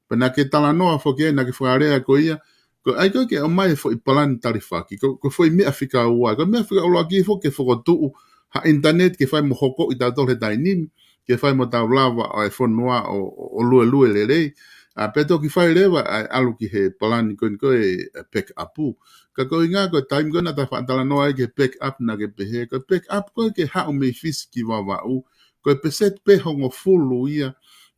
Pea naʻa ke talanoa foki ai naʻa ke fakalea ko ia, ko e ʻai ko ē ke ʻomai e foʻi palani talifaki, ko, ko e foʻi meʻa fika ua, ko e meʻa fika ʻuluaki foki ke fokotuʻu ha ʻinitaneti ke fai mo hokoʻi tautolu he taimi ni, ke fai mo tau lava ʻa e fonua ʻo, ʻo, ʻo luelue lelei. ʻA, pea toki fai leva ʻa e ʻalu ki he palani ko eni ko e, e back up. Ka ko e ʻuhinga ko e taimi ko ē naʻa ta faʻa talanoa ai ki he back up naʻa ke pehē, ko e back up ko ē ke haʻu mei Fisi ki Vavaʻu, ko e peseti pē hongofulu ia,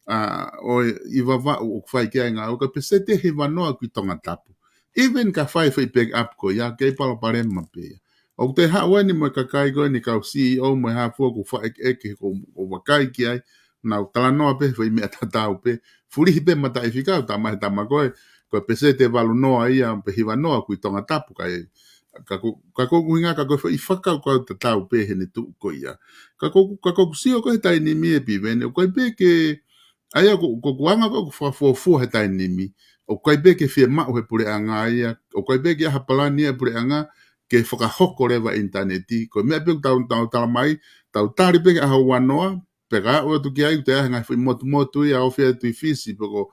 ʻa, ʻo e ʻi Vavaʻu ʻoku fai ki ai e ngāue, ko e peseti ʻe hivanoa ʻoku ʻi Tongatapu. Even ka fai e foʻi back up ko ia, kei palopalema pē ia. ʻOku te haʻu eni mo e kakai ko eni kau C E O mo e hā fua ʻoku faʻekeʻeke ko, ko vakai ki ai, nau talanoa pē foʻi meʻa tatau pē, fulihi pē mataʻifika, ʻo tā mai he tama ko ē, ko e peseti ʻe valu noa ia, pe hiva noa ʻoku ʻi Tongatapu ka e, ka ko, ka ko e ʻuhinga ka ko e foʻi fakakaukau tatau pē heʻene tuʻu ko ia. Ka ko, ka ko ʻeku sio ko ē he taimi ni e Piveni, ʻoku ʻikai pē ke, ʻa ia ko, ko ʻeku anga ko ē ʻoku fakafuofua he taimi ni, ʻoku ʻikai pē ke fiemaʻu he puleʻanga ia, ʻoku ʻikai pē ke ʻi ai ha palani ia e puleʻanga, ke fakahoko leva e ʻinitaneti, ko e meʻa pē ʻoku tau, tau tala mai, tau tali pē ki he ʻaho ua noa, pea ka aʻu atu ki ai, ʻoku toe ʻi ai e ngaahi foʻi motumotu ia ʻoku ofi atu ʻi Fisi, pe ko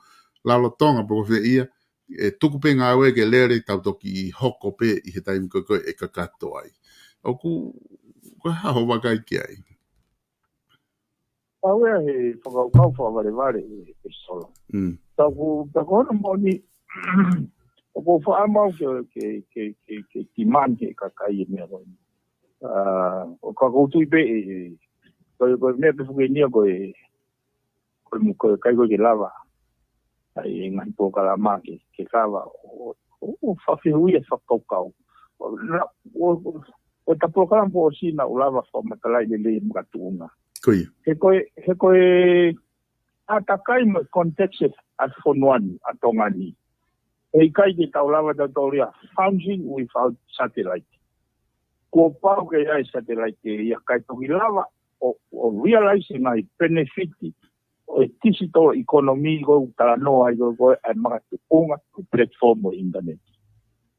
Lalotonga, pe ko fē ia, ʻe tuku pē ngāue ke lele tau toki hoko pē ʻi he taimi ko ē ʻe kakato ai. ʻOku, ko e hā hoʻo vakai ki ai? Pau ia he fakakaukau fakavalevale ʻe, ʻe Solo. Mm. Ka ʻoku, ka ko hono moʻoni, ʻoku ou faʻa mau ke, ke, ke, ke, ke demand he kakai e meʻa ko eni. ʻA, ʻo ka ʻoku ou tui pē ʻe, ʻe, Ko e, ko e meʻa pē foki eni ia ko e, ko e, ko e ʻikai ko ē ke lava ʻa e ngaahi polokalama ke, ke lava ʻo, ʻo, ʻo fakafehuʻia e fakakaukau. ʻO, na, ʻo, ʻo, ʻo ta polokalama foʻou ʻosi naʻa ku lava fakamatalaʻi lelei e makatuʻunga. Ko ia. He ko e, he ko e ʻātakai mo e context ʻa e fonua ni, ʻa Tonga ni. He ʻikai ke tau lava tautolu ia function without satellite. Kuo pau ke ʻi ai e satellite ia kae toki lava ʻo, ʻo realize e ngaahi benefit ʻo e digital economy ko ē ʻoku talanoa ai ko ē ʻa e makatuʻunga ko e platform ʻo e internet.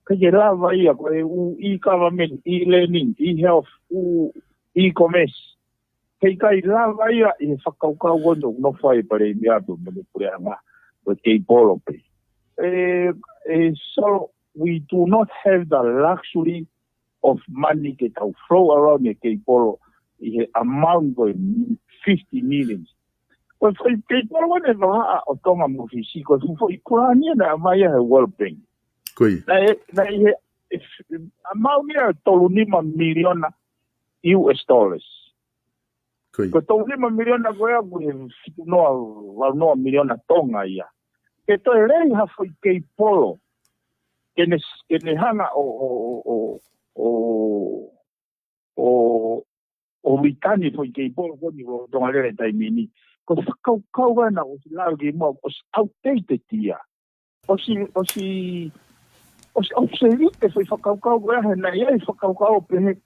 ʻIkai ke lava ia ko e ʻū e-government, e-learning, e-health, ʻū e-commerce. He ʻikai lava ia ʻi he fakakaukau ko ē ʻoku nofo ai e Palēmia pea mo e puleʻanga ko e Keipolo pē. E, e, so we do not have the luxury of money ke tau throw around e Keipolo ʻi he amount ko e fifty million. Ko e foʻi Keipolo ko ē ne vahaʻa ʻo Tonga mo Fisi, ko e foʻi plan ia naʻe ʻomai ia he World Bank. Ko ia. Naʻe, naʻe ʻi he, e, amount ia ʻe tolu nima miliona U S dollars. Ko ia. Ko e tolu nima miliona ko ia ʻoku ʻi he fitu noa valu noa miliona Tonga ia. Ke toe lei ha foʻi Keipolo ke ne, ke ne hanga ʻo, ʻo, ʻo, ʻo, ʻo, ʻo, ʻo return e foʻi Keipolo ko eni ʻo Tonga lele taimi ni. Ko e fakakaukau ʻana ʻosi lau ki muʻa, ʻosi outdated ia. ʻOsi, ʻosi, ʻosi, ʻosi lite foʻi fakakaukau ko ia he naʻe ʻi ai e fakakaukau pehē,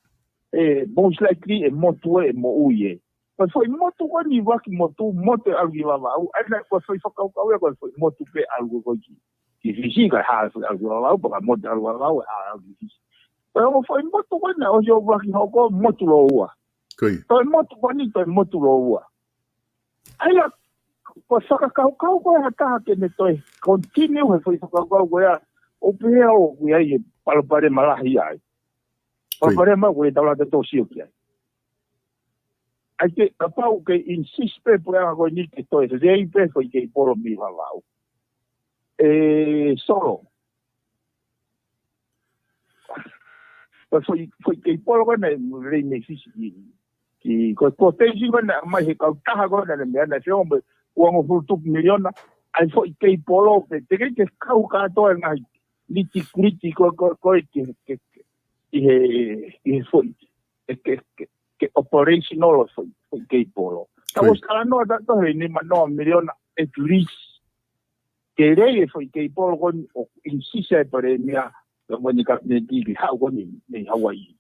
e, most likely e motu ē, e moʻui ē. Ko e foʻi motu ko eni ʻuluaki motu, motu ē ʻalu ki Vavaʻu. ʻA ia ko e foʻi fakakaukau ia ko e foʻi motu pē ʻalu ko ē ki, ki Fisi kae hā e foʻi ʻalu ki Vavaʻu, pea ka motu ʻalu Vavaʻu, ʻe hā ʻalu ki Fisi. Ko e ongo foʻi motu ko eni ʻosi ʻuluaki hoko, motu lōua. Ko ia. Toe motu ko eni, toe motu lōua. ʻA ia, ko e fakakaukau ko ē ha taha ke ne toe continue he foʻi fakakaukau ko ia, ʻoku pehē au ʻoku ʻi ai e palopalema lahi ai. Ko ia. Palopalema ko ē tau lava ʻo toe sio ki ai. ʻA ia ke, kapau ke insist pē puleʻanga ko eni ke toe lei pē foʻi Keipolo mei Vavaʻu. E, Solo. Ko e foʻi, foʻi Keipolo ko ē naʻe lei mei Fisi ki, ki, ko e quotation ko ē naʻe ʻomai he kautaha ko ē naʻe meʻa naʻe feʻunga mo e uangofulu tupu miliona, ʻa e foʻi Keipolo pē, teʻeki ke kau kātoa e ngaahi nitty-gritty ko ē, ko ē, ko ē ke, ke, ke, ʻi he, ʻi he foʻi, ke, ke, ke, ke operational ʻo e foʻi, foʻi Keipolo. Tau Ko ia. ʻosi talanoa tautolu he nima noa miliona at least. Ke lei e foʻi Keipolo ko eni ʻoku insist ai e Palēmia, pea mo ʻene Kapineti ke haʻu ko eni mei Hauaiʻi.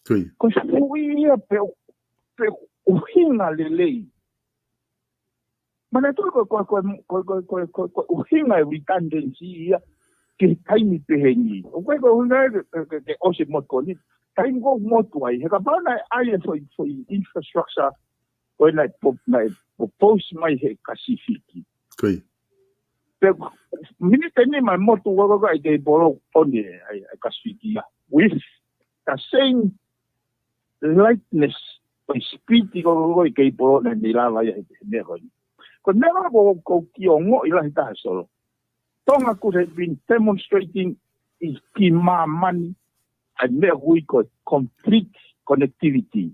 Ko ia. Ko e foʻi ia pē, pē ʻuhinga lelei. Manatuʻi ko, ko, ko, ko ʻuhinga e redundancy ia ki he taimi pehē ni. ʻOku ʻikai ko e ʻuhinga ia ke, ke, ke, ke ʻosi e motu ko eni. Taimi ko ē ʻoku motu ai. He kapau naʻe ʻi ai e foʻi, foʻi infrastructure ko ē naʻe po-, naʻe propose mai he Pasifiki. Ko ia. Pea miniti ʻe nima ʻe motu ko ē ʻa e Keipolo ko eni ʻa e, ʻa e Pasifiki ia. With the same lightness ʻo e speed ko ē ʻa e Keipolo naʻe mei lava ia he, he meʻa ko eni. Ko e meʻa ko ē ʻoku ou kei ongoʻi lahi taha Solo. Tonga could have been demonstrating ʻi ki māmani ʻa e meʻa ʻoku ui ko e complete connectivity.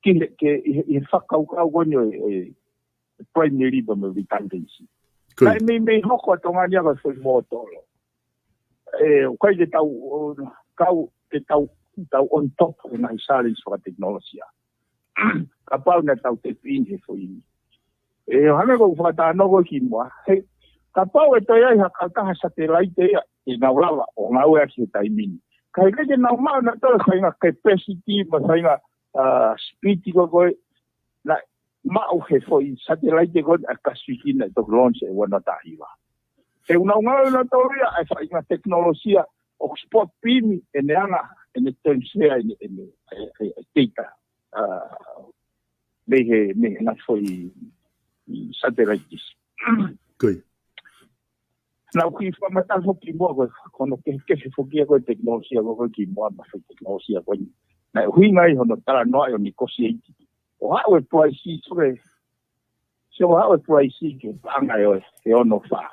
Ki he, ke, ʻi he, ʻi he fakakaukau ko eni ʻo e, ʻo e primary pea mo e redundancy. Ko ia. Naʻe mei, mei hoko ʻa Tonga ni ia ko e foʻi mōtolo. ʻE, ʻoku ʻikai ke tau, ʻo, kau, ke tau, tau on top ʻo e ngaahi challenge fakatekinolosia. Kapau naʻa tau tap in he foʻi ni. ʻE, ʻo hangē ko ʻeku fakatalanoa ko ē kimuʻa. He, kapau ʻe toe ʻi ai ha kautaha satellite ia, ʻe nau lava ʻo ngāueʻaki he taimi ni. Ka ʻikai ke nau maʻu nautolu e faʻahinga capacity, mo e faʻahinga, ah, speed ko ē ko ē, naʻe maʻu he foʻi satellite ko ē ʻa e Pasifiki naʻe toki launch ʻi he ua noa taha hiva. He ʻoku nau ngāueʻaki nautolu ia ʻa e faʻahinga tekinolosia ʻoku spot beam ʻene anga, ʻene transfer, ʻene, ʻene, ʻa e, ʻa e, ʻa e data, ah, mei he, mei he ngaahi foʻi, mm, satelite. Ko ia. Naʻa ku kiʻi fakamatala foki kimuʻa ko e, ko hono kehekehe foki ia ko e tekinolosia ko ē kimuʻa mo e foʻi tekinolosia ko eni. Naʻe ʻuhinga ia hono talanoaʻi ʻo negotiate. ʻO haʻu e price, so ke, so haʻu e price ke paʻanga ʻe, ʻe ono fā.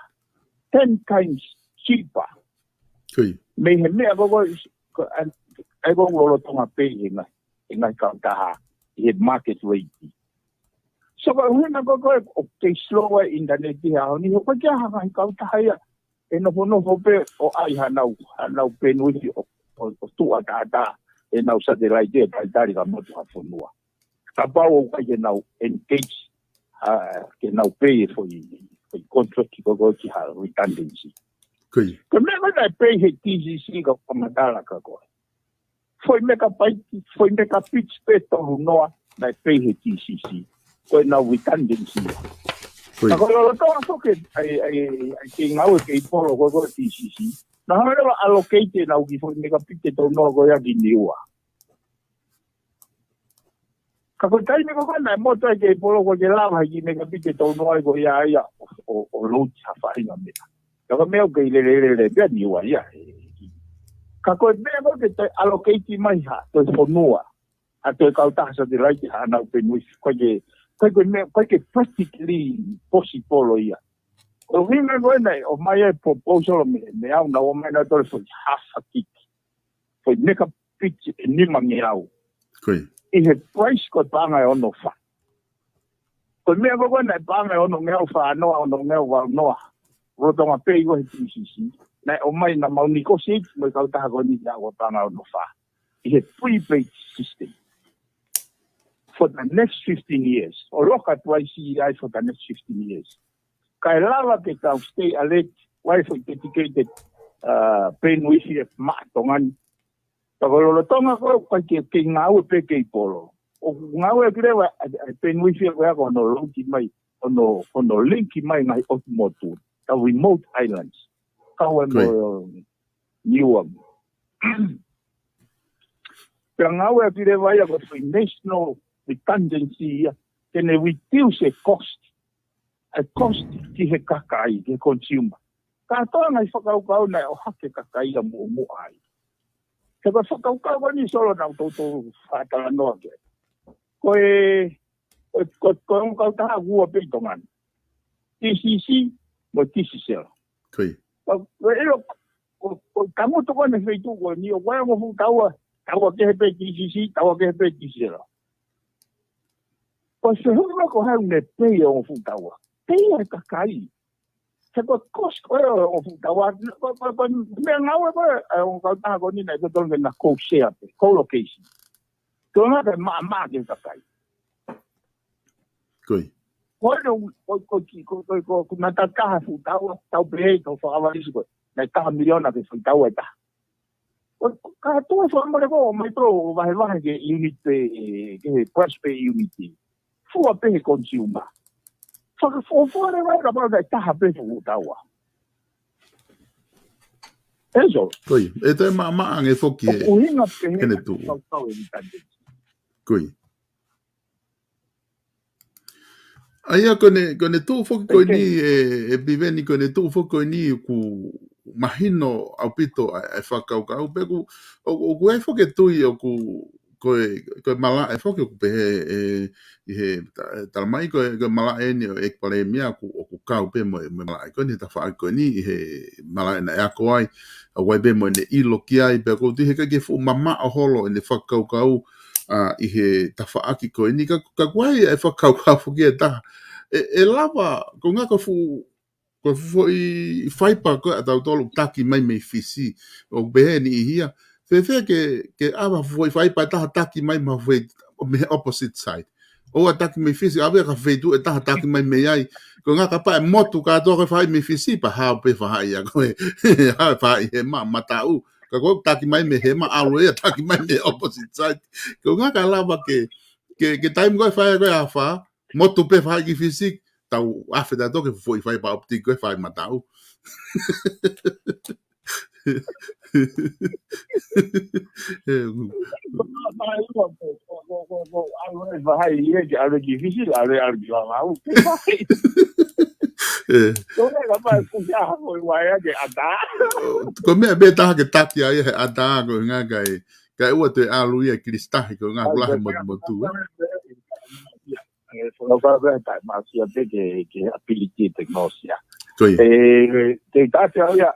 Ten times cheaper. Ko ia. Mei he meʻa ko ē, ko e, ʻa e, ʻa e ko ē lolotonga pē he ngaahi, he ngaahi kautaha. ʻi he market rate. So ko e ʻuhinga ko ē ʻoku kei slow ʻa e ʻinitaneti he ʻaho ni, he ʻoku ʻikai ke ʻi ai ha ngaahi kautaha ia ʻe nofonofo pē ʻo ʻai hanau, hanau penuiti ʻo, ʻo, ʻo tuʻu ʻataʻatā ʻenau satellite ʻo talitali ki ha motu ha fonua. Kapau ʻoku ʻikai ke nau engage, ʻa, ke nau pay e foʻi, foʻi contract ko ē ki ha redundancy. Ko ia. Ko e meʻa ko ē naʻe pay he T C C ka fakamatala kia koe. Foʻi megabyte, foʻi megabits pē tolu noa naʻe pay he T C C. Ko ʻenau redundancy. Ko ia. Ka ko e lolotonga foki ʻa e, ʻa e, ʻa e kei ngāue keipolo ko ē ʻa e T C C, naʻa nau lava allocate ʻenau kiʻi foʻi megabits ʻe tolu noa ko ia ki Niua. Ka ko e taimi ko ē naʻe motu ai e keipolo, ʻoku ʻikai ke lava ha kiʻi megabits ʻe tolu noa ko ia ia ʻo, ʻo, ʻo load ha faʻahinga meʻa. Ka ko e meʻa ʻoku kei lelelele pē ʻa Niua ia. Ka ko e meʻa ko ē ke toe allocate mai ha toe fonua, ha toe kautaha satellite hanau penuiti, ʻoku ʻikai ke, ʻoku ʻikai ke meʻa, ʻoku ʻikai ke practically possible ia. Ko e ʻuhinga ko ē naʻe ʻomai ai e proposal mei, mei au, naʻa nau ʻomai nautolu e foʻi half a gig, foʻi megabits ʻe nimangeau. Ko ia. ʻI he price ko e paʻanga ʻe ono fā. Ko e meʻa ko ē naʻe paʻanga ʻe onongeau fā noa, onongeau valu noa, lolotonga pay ko ē he T C C, naʻe ʻomai, naʻa mau negotiate mo e kautaha ko eni ia ko e paʻanga ʻe ono fā ʻi he prepaid system for the next fifteen years. ʻO loka e price ia ai for the next fifteen years. Kae lava ke tau stay alert, ʻoku ʻi ai e foʻi dedicated, uh, bandwidth ʻe maʻa Tonga ni. Ka ko e lolotonga ko ē ʻoku ʻikai ke, ke ngāue pē keipolo. ʻOku ngāueʻaki leva ʻa e, ʻa e bandwidth ko ia ko hono load mai, hono, hono link mai ngaahi ʻotu motu, the remote islands. Kau ai mo Niua. Pea ngāueʻaki leva ia ko e foʻi national redundancy ia, ke ne reduce e cost, e cost ki he kakai, ki he consumer. Kātoa ngaahi fakakaukau naʻe ʻohake e kakai ia muʻomuʻa ai. He ko e fakakaukau ko eni Solo naʻa ku toutou fakatalanoa ki ai. Ko e, ko e, ko e, ko e ongo kautaha ʻoku ua pē ʻi Tonga ni. T C C mo e Digicel. Ko ia. Ko, ko e ʻilo, ko, ko e tangutu ko eni e feituʻu ko eni, ʻoku ʻi ai e ongo fuʻu taua, taua kehe pē T C C, taua kehe pē Digicel. Ko e fehuʻi mai ko hai ʻoku ne pay e ongo fuʻu taua. Pay e kakai. He ko e cost ko ē ʻo e ongo fuʻu taua, ko, ko, ko e meʻangāue ko ē ʻa e ongo kautaha ko eni naʻe totonu ke na co-share pē, co-location. Ko e ʻuhinga ke maʻamaʻa ki he kakai. Ko ia. Ko eni, ko, ko, ko, ko, ko, ko, ko e meʻa ʻe taha e fuʻu taua, tau pehē, tau fakavalisi ko ē, naʻe taha miliona ki he fuʻu taua ʻe taha. Ko, ko, kātoa e fakamole ko ē, ʻomai pē ʻo vahevahe ki he unit pē, ki he price per unit. Fua pē he consumer. Fakafuofua leva ia kapau naʻe taha pē fuʻu taua. Ē Solo. Ko ia, ʻe toe maʻamaʻa ange foki he, ʻoku ʻuhinga pē he ʻene tuʻu. Fakakaukau eni tani. Ko ia. ʻA ia ko ʻene, ko ʻene tuʻu foki ko eni ē, ē Piveni, ko ʻene tuʻu foki ko eni ʻoku mahino ʻaupito ʻa e, ʻa e fakakaukau pē ʻoku, ʻo, ʻoku ʻi ai foki e tui ʻoku, ko e, ko e malaʻe foki ʻoku pehē ē, ʻi he ta-, talamai ko e, ko e malaʻe eni ʻo e ʻEiki Palēmia ʻoku, ʻoku kau pē mo e, mo e malaʻe ko eni, tafaʻaki ko eni, ʻi he malaʻe naʻe ako ai, ʻoku ʻi ai pē mo ʻene ʻilo ki ai, pea ʻoku ou tui he ʻikai ke fuʻu mamaʻo holo ʻene fakakaukau, ʻa, ʻi he tafaʻaki ko eni, ka, ka ʻoku ʻi ai e fakakaukau foki ʻe taha. ʻE, ʻe lava, ko e ʻuhinga ko e fuʻu, ko e fuʻu foʻi faipa ko ē ʻa tautolu taki mai mei Fisi, ʻoku pehē ʻe niʻihi ia. Fēfē ke, ke ʻave ha fuʻu foʻi faipa ʻe taha taki mai mei he, mei he opposite side. ʻOua taki mei Fisi, ʻave ki ha feituʻu ʻe taha taki mai mei ai. Ko e ʻuhinga kapau ʻe motu kātoa ko ē faʻahi mei Fisi, pea hao pē faʻahi ʻa ko ē. Hao faʻahi he ma-, mataʻu. Ka ko ē taki mai mei hema, ʻalu ia taki mai mei he opposite side. Ko e ʻuhinga ka lava ke, ke, ke taimi ko ē fai ko ē ʻa fā, motu pē faʻahi ki Fisi, tau ʻave tautolu ki he foʻi faipa optic ko ē faʻahi mataʻu. Ko, ko, ko, ʻalu e faʻahi ia ke ʻalu ki Fisi, ʻalu, ʻalu ki Vavaʻu. Ē. Ko e meʻa kapau ʻe kusi ʻa ko e vaea ke ʻatā. Ko e meʻa pē taha ke taki ai he ʻatā ko e ʻuhinga kae, kae ʻoua toe ʻalu ia ki Fisi tahi ko e ʻuhinga ʻoku lahi e motumotu, ē. Ē, fakakaukau pē, taʻe maʻu ia pē ke, ke ʻapili ki he tekinolosia. Ko ia. Ē, ke taʻe au ia,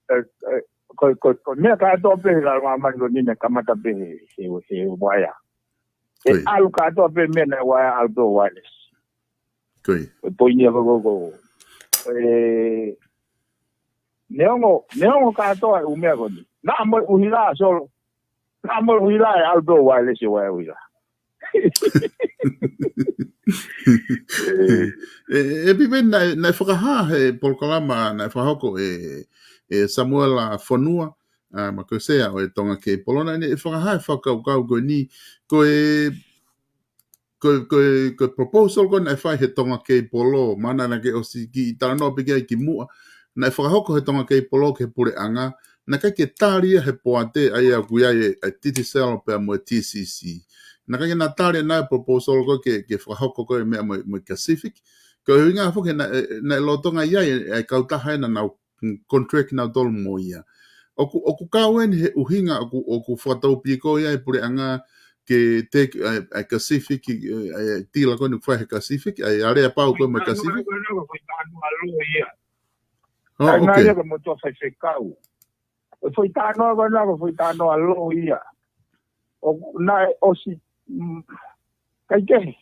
ē, ē, ko, ko, ko e meʻa kātoa pē he lalo māmani ko eni naʻe kamata pē he, he, he vaea. ʻE ʻalu kātoa pē meʻa naʻe ʻai ʻe he ʻAlu Pē ʻo Wireless. Ko e poini ia ko ē. Neongo, neongo kātoa e ʻū meʻa ko eni. Naʻa mo e ʻuhila, Solo. Naʻa mo e ʻuhila ʻe he ʻAlu Pē ʻo Wireless ʻa e ʻuhila. ʻE, ʻe Pipeni, naʻe, naʻe fakahā he polokalama naʻe fakahoko ʻe, ʻe Samuela Fonua, ʻa, mo e Sea ʻo e Tonga Cable, naʻe fakahā e fakakaukau ko eni, ko e, ko e, ko e, ko e proposal ko ē naʻe fai he Tonga Cable, mana naʻa ke ʻosi kiʻi talanoa pē ki ai kimuʻa, naʻe fakahoko he Tonga Cable ki he puleʻanga, naʻe ʻikai ke tali ia he poate, ʻa ia ʻoku ʻi ai e, e Digicel pea mo e T C C. Naʻe ʻikai ke na tali ʻenau proposal ko ē ke, ke fakahoko ko ē meʻa mo, mo e Kacific. Ko e ʻuhinga foki naʻe, naʻe lolotonga ʻi ai e, e kautaha ʻe naʻa nau contract nautolu mo ia. ʻOku, ʻoku kau eni he ʻuhinga ʻoku, ʻoku fakataupiko ia e puleʻanga ke take, ʻa e, ʻa e Kacific, ʻa e, ʻa e tila ko eni ʻoku fai he Kacific, ʻa e aleapau ko ē mo e Kacific. Ko e talanoa ko ē naʻe ko e foʻi talanoa loi ia. Oh, ʻa e, okay. Naʻe ia ka mo e faifekau. Ko e foʻi talanoa ko ē naʻe ko e foʻi talanoa loi ia. ʻO naʻe ʻosi, mm, kaikehe.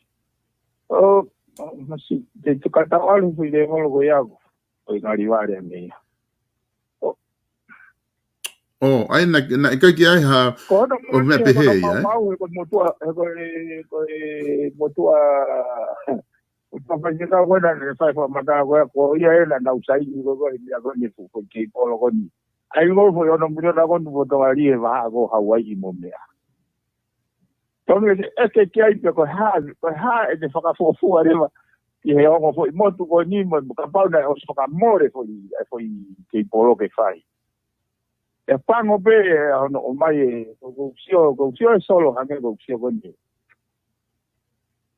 ʻO, ʻo, masi, te tuka tau ʻalu foʻi lēvolo ko ia ko. ʻO e ngali vale ʻa meʻa. ʻO, ʻo, ʻa ia naʻe, naʻe ʻikai ke ʻi ai ha, ko hono ʻo meʻa pehē ia, ē? Mau, he ko e motuʻa, he ko e, ko e motuʻa, motuʻa faifekau ko ē naʻe fai fakamatala ko ē, ko ia ē naʻa nau saini ko ē, ko e meʻa ko eni fu, ko e cable ko eni. ʻA ia ko e foʻi ono miliona ko eni ʻoku tau ʻalu ʻo vahaʻa ko Hauaiʻi mo meʻa. Tonu e ʻeke ki ai pē ko e hā, ko e hā ʻete fakafuofua leva ki he ongo foʻi motu ko eni mo, kapau naʻe ʻosi fakamole foʻi, e foʻi cable ke fai. ʻE pango pē ʻa hono ʻomai e, ko, ko sio, ko sio e Solo hangē ko sio ko eni.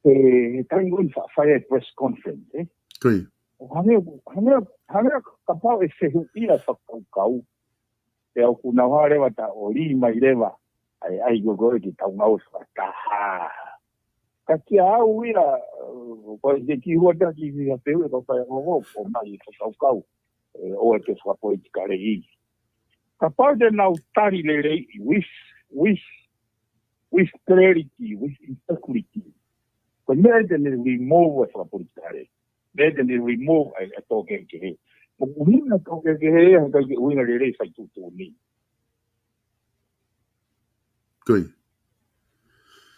He, he taimi ko eni fa-, fai e press conference, ē? Ko ia. ʻO hangē, hangē, hangē kapau ʻe fehuʻia e fakakaukau. Pea ʻoku nau hā leva ta ʻo lī mai leva. ʻAi, ʻai ko ē ke tau ngāue fakataha. Ka kia au ia, ʻo, ko e te ki hua ta ki hua pē ue ka fai o, o, ʻo mai fakakaukau. ʻE, ʻo e ke fakapolitikale ʻi. Kapau te nau tali lelei with, with, with clarity, with integrity. Ko e meʻa te ne remove e fakapolitikale. Meʻa te ne remove e, e tō kehekehe. Mo ʻuhinga tō kehekehe, he ʻikai ke ʻuhinga lelei fai tuʻutuʻuni. Ko ia.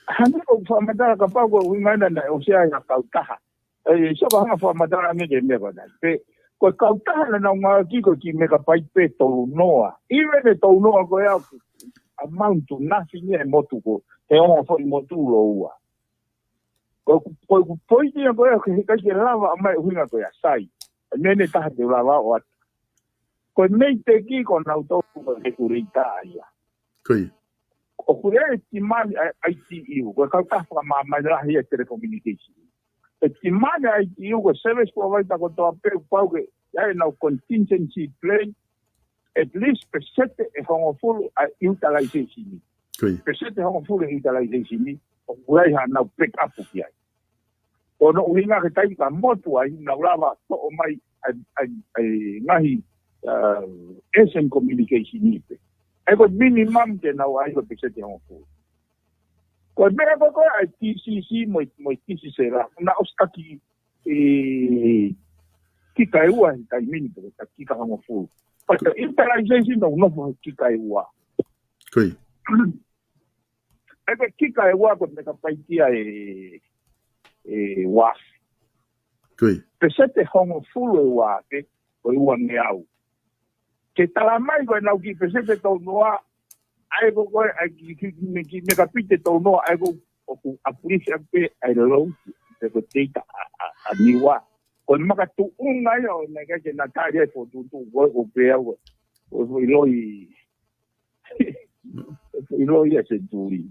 Hangē ko e fakamatala kapau ko e ʻuhinga ena naʻe ʻosi ʻi ai ha kautaha. ʻE, sio ka hanga fakamatala ange ke meʻa ko ena. Pea, ko e kautaha naʻa nau ngāueʻaki ko e kiʻi megapaipe tolu noa. Even e tolu noa ko ia ʻoku amount to nothing ia he motu ko, he ongo foʻi motu ʻe ua. Ko, ko, ko e poini ia ko ia, ke heʻikai ke lava ʻo ʻomai ʻuhinga ko ia sai. ʻE meʻa ʻe taha te u lava ʻo ʻoatu. Ko e MEIDECC ko nautolu ko e regulator ia. Ko ia. ʻOku ʻi ai e demand ʻa e I T U, ko e kautaha fakamāmani lahi ʻa e telecommunication. ʻE demand ʻa e I T U ko e service provider kotoa pē ʻoku pau ke ʻi ai ʻenau contingency plan, at least peseti ʻe hongofulu ʻa e utilization. Ko ia. Peseti ʻe hongofulu ʻa e utilization, ʻoku ʻi ai haʻanau back up ki ai. Ko hono ʻuhinga ki he taimi ka motu ai, nau lava toʻo mai ʻa e, ʻa e, ʻa e ngaahi, uh, essential communication ni pē. ʻA ia ko e minimum te nau ʻai ko e peseti ʻe hongofulu. Ko e meʻa ko ē ʻa e T C C mo e, mo e Digicel, naʻe ʻosi taki, ʻe, kika ʻe ua he taimi ni, pe ko e taki kika hongofulu. But the utilization ʻoku nofo he kika ʻe ua. Ko ia. ʻA ia ko e kika ʻe ua ko e megapaiti ia ʻe, ʻe ua afe. Ko ia. Peseti ʻe hongofulu ʻe ua afe, ko e ua ngeau. Ke tala mai ko ʻenau kiʻi peseti ʻe tolu noa, ʻa ia ko ē, ʻa e kiʻi, kiʻi, kiʻi, kiʻi megapaiti ʻe tolu noa, ʻa ia ko ē ʻoku uplift ʻaki pē ʻa e load, pe ko e data ʻa, ʻa, ʻa Niua. Ko e makatuʻunga ia ʻo e meʻa ke na tali ai fokotuʻutuʻu ko ē ʻoku pehē au, ʻo, ʻo, ʻo ʻiloʻi, ʻo ʻiloʻi ʻa e senituli.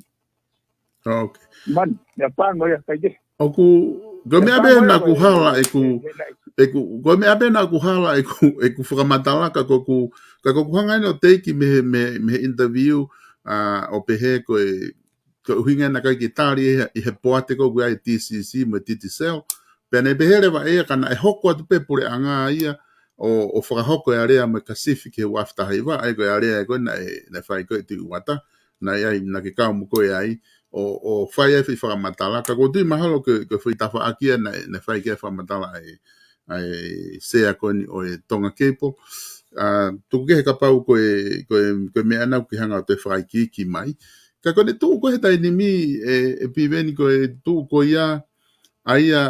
Ok. Man, ia pango ia, kaikehe. ʻOku, ko e meʻa pē naʻa ku hala ʻeku, ʻeku, ko e meʻa pē naʻa ku hala ʻeku, ʻeku fakamatala ka ʻoku, ka ʻoku hanga ʻeni ʻo teiki mei he, mei he, mei he interview, ʻa, ʻo pehē ko e, ko e ʻuhinga naʻe ʻikai ke tali ʻi he, ʻi he poate ko ē ʻoku ʻi ai e T C C mo e Digicel. Pea ne pehē leva ʻe ia ka naʻe hoko atu pē puleʻanga ia ʻo, ʻo fakahoko e alea mo e Kacific he ua afe taha hiva, ʻa ia ko e alea ko ē naʻe, naʻe fai ko ē ʻi Tuʻi Uata, naʻe ʻi ai, naʻa ke kau mo koe ai, ʻo, ʻo fai ai e foʻi fakamatala. Ka ʻoku ou tui mahalo ko e, ko e foʻi tafaʻaki ia naʻe, naʻe fai ki ai e fakamatala ʻa e, ʻa e sea ko eni ʻo e Tonga Cable. ʻA, tuku kehe kapau ko e, ko e, ko e meʻa naʻa ke hanga ʻo toe fakaikiiki mai. Ka ko ʻene tuʻu ko ē he taimi ni, ʻe, ʻe Piveni, ko e tuʻu ko ia, ʻa ia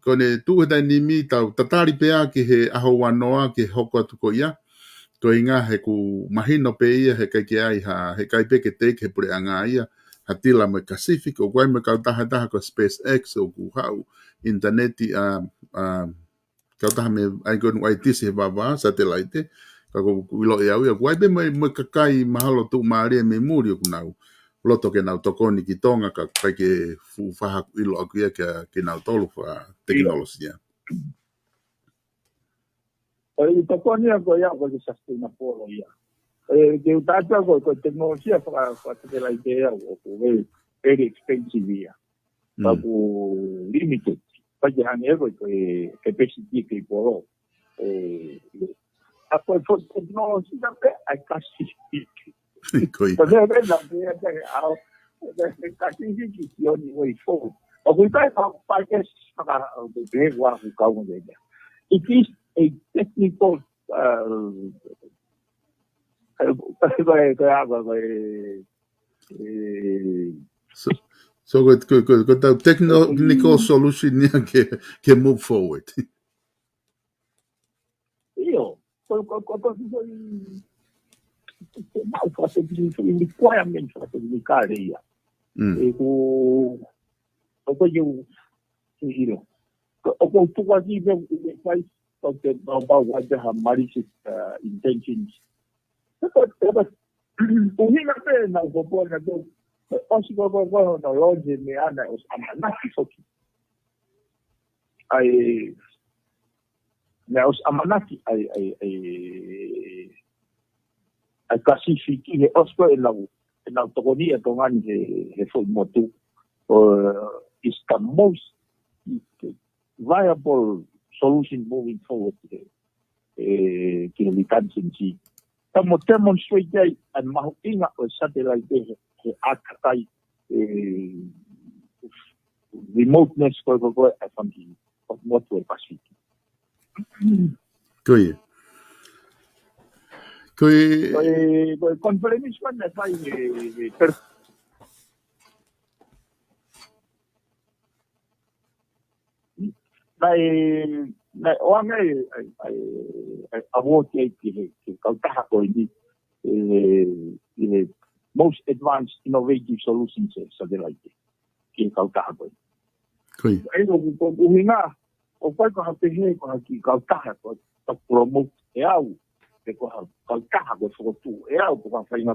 ko ʻene tuʻu he taimi ni, tau tatali pē ā ki he ʻaho ua noa ki he hoko atu ko ia. Ko e ʻuhinga he ʻoku mahino pē ia he ʻikai ke ʻi ai ha, he ʻikai pē ke teʻeki he puleʻanga ia ha tila mo e Pacific, ʻoku ʻi ai mo e kautaha ʻe taha ko e SpaceX ʻoku haʻu ʻinitaneti ʻa, ʻa, kautaha mei ai ko eni ʻoku ʻai tisi he vavā, satelaite, ka ʻoku ou ʻiloʻi au ia, ʻoku ʻi ai pē mo e, mo e kakai mahalo tuʻumālie mei muli ʻoku nau loto ke nau tokoni ki Tonga, ka ʻikai ke fuʻu faʻa ʻilo ʻaʻaku ia kia, kinautolu fakatekinolosia. ʻOku tokoni ia ko ia ko e sustainable ia. ʻE, ke u tala atu ko, ko e tekinolosia faka, fakasatelaite ia ʻoku very, very expensive ia. Mm. Ka ʻoku limited. Pea ke hangē ko e, ko e capacity e cable. ʻE, ʻa ko e foʻi tekinolosia pē ʻa e kasi. Ko ia. Ka vea vea na pē ʻa e au. Kasi ki ki oni ʻoi fo. ʻOku ʻikai ke fakapaikesi faka, ʻo te pē ua ku kau mo te ia. It is a technical, uh, ko e, ko e, ko e, ko e, ko e, ʻe, So, so ko, ko, ko, ko ʻetau technical solution ia ke, ke move forward. ʻIo, ko, ko, ko, ko, ko, ko, ko, ko, requirement fakatekinikale ia. Mm. ʻE ko, ko, ko, ʻio, ʻio. Ko, ʻoku ou tuku ʻaki pē ʻoku fai, ko te pau pau ʻa te ha malicious, uh, intentions. Ko, ko, ko, ʻuhinga pē naʻa ku pō na tō, ʻosi ko, ko, ko, no longe me ana ʻosi ʻamanaki foki. ʻAi, naʻe ʻosi ʻamanaki ʻa e, ʻa e, ʻa e, ʻa e Pasifiki he ʻosi ko ē ʻenau, ʻenau tokoni ʻa Tonga ni he, he foʻi motu. Uh, is the most viable solution moving forward he, ʻe, ki he redundancy. Ka mo demonstrate ai ʻa e mahuʻinga ʻo e satellite he, he ʻātakai, ʻe, remoteness ko, ko, ko, ʻa e fanga kiʻi motu ʻo e Pasifiki. Ko ia. Ko e, ko e, ko e conference ko ē naʻe fai he, he per-, naʻe, naʻe ʻoange ʻa e, ʻa e, ʻa e award ia ki he, ki he kautaha ko eni, ʻe, ʻi he most advanced innovative solutions ʻe satellite ki he kautaha ko ē. Ko ia. ʻA ia ʻoku, ʻoku ʻuhinga, ʻoku ʻikai ko ha pehē ko ha kiʻi kautaha ko, ko promote ʻe au, pe ko ha kautaha ko fokotuʻu ʻe au, ko ha faʻahinga,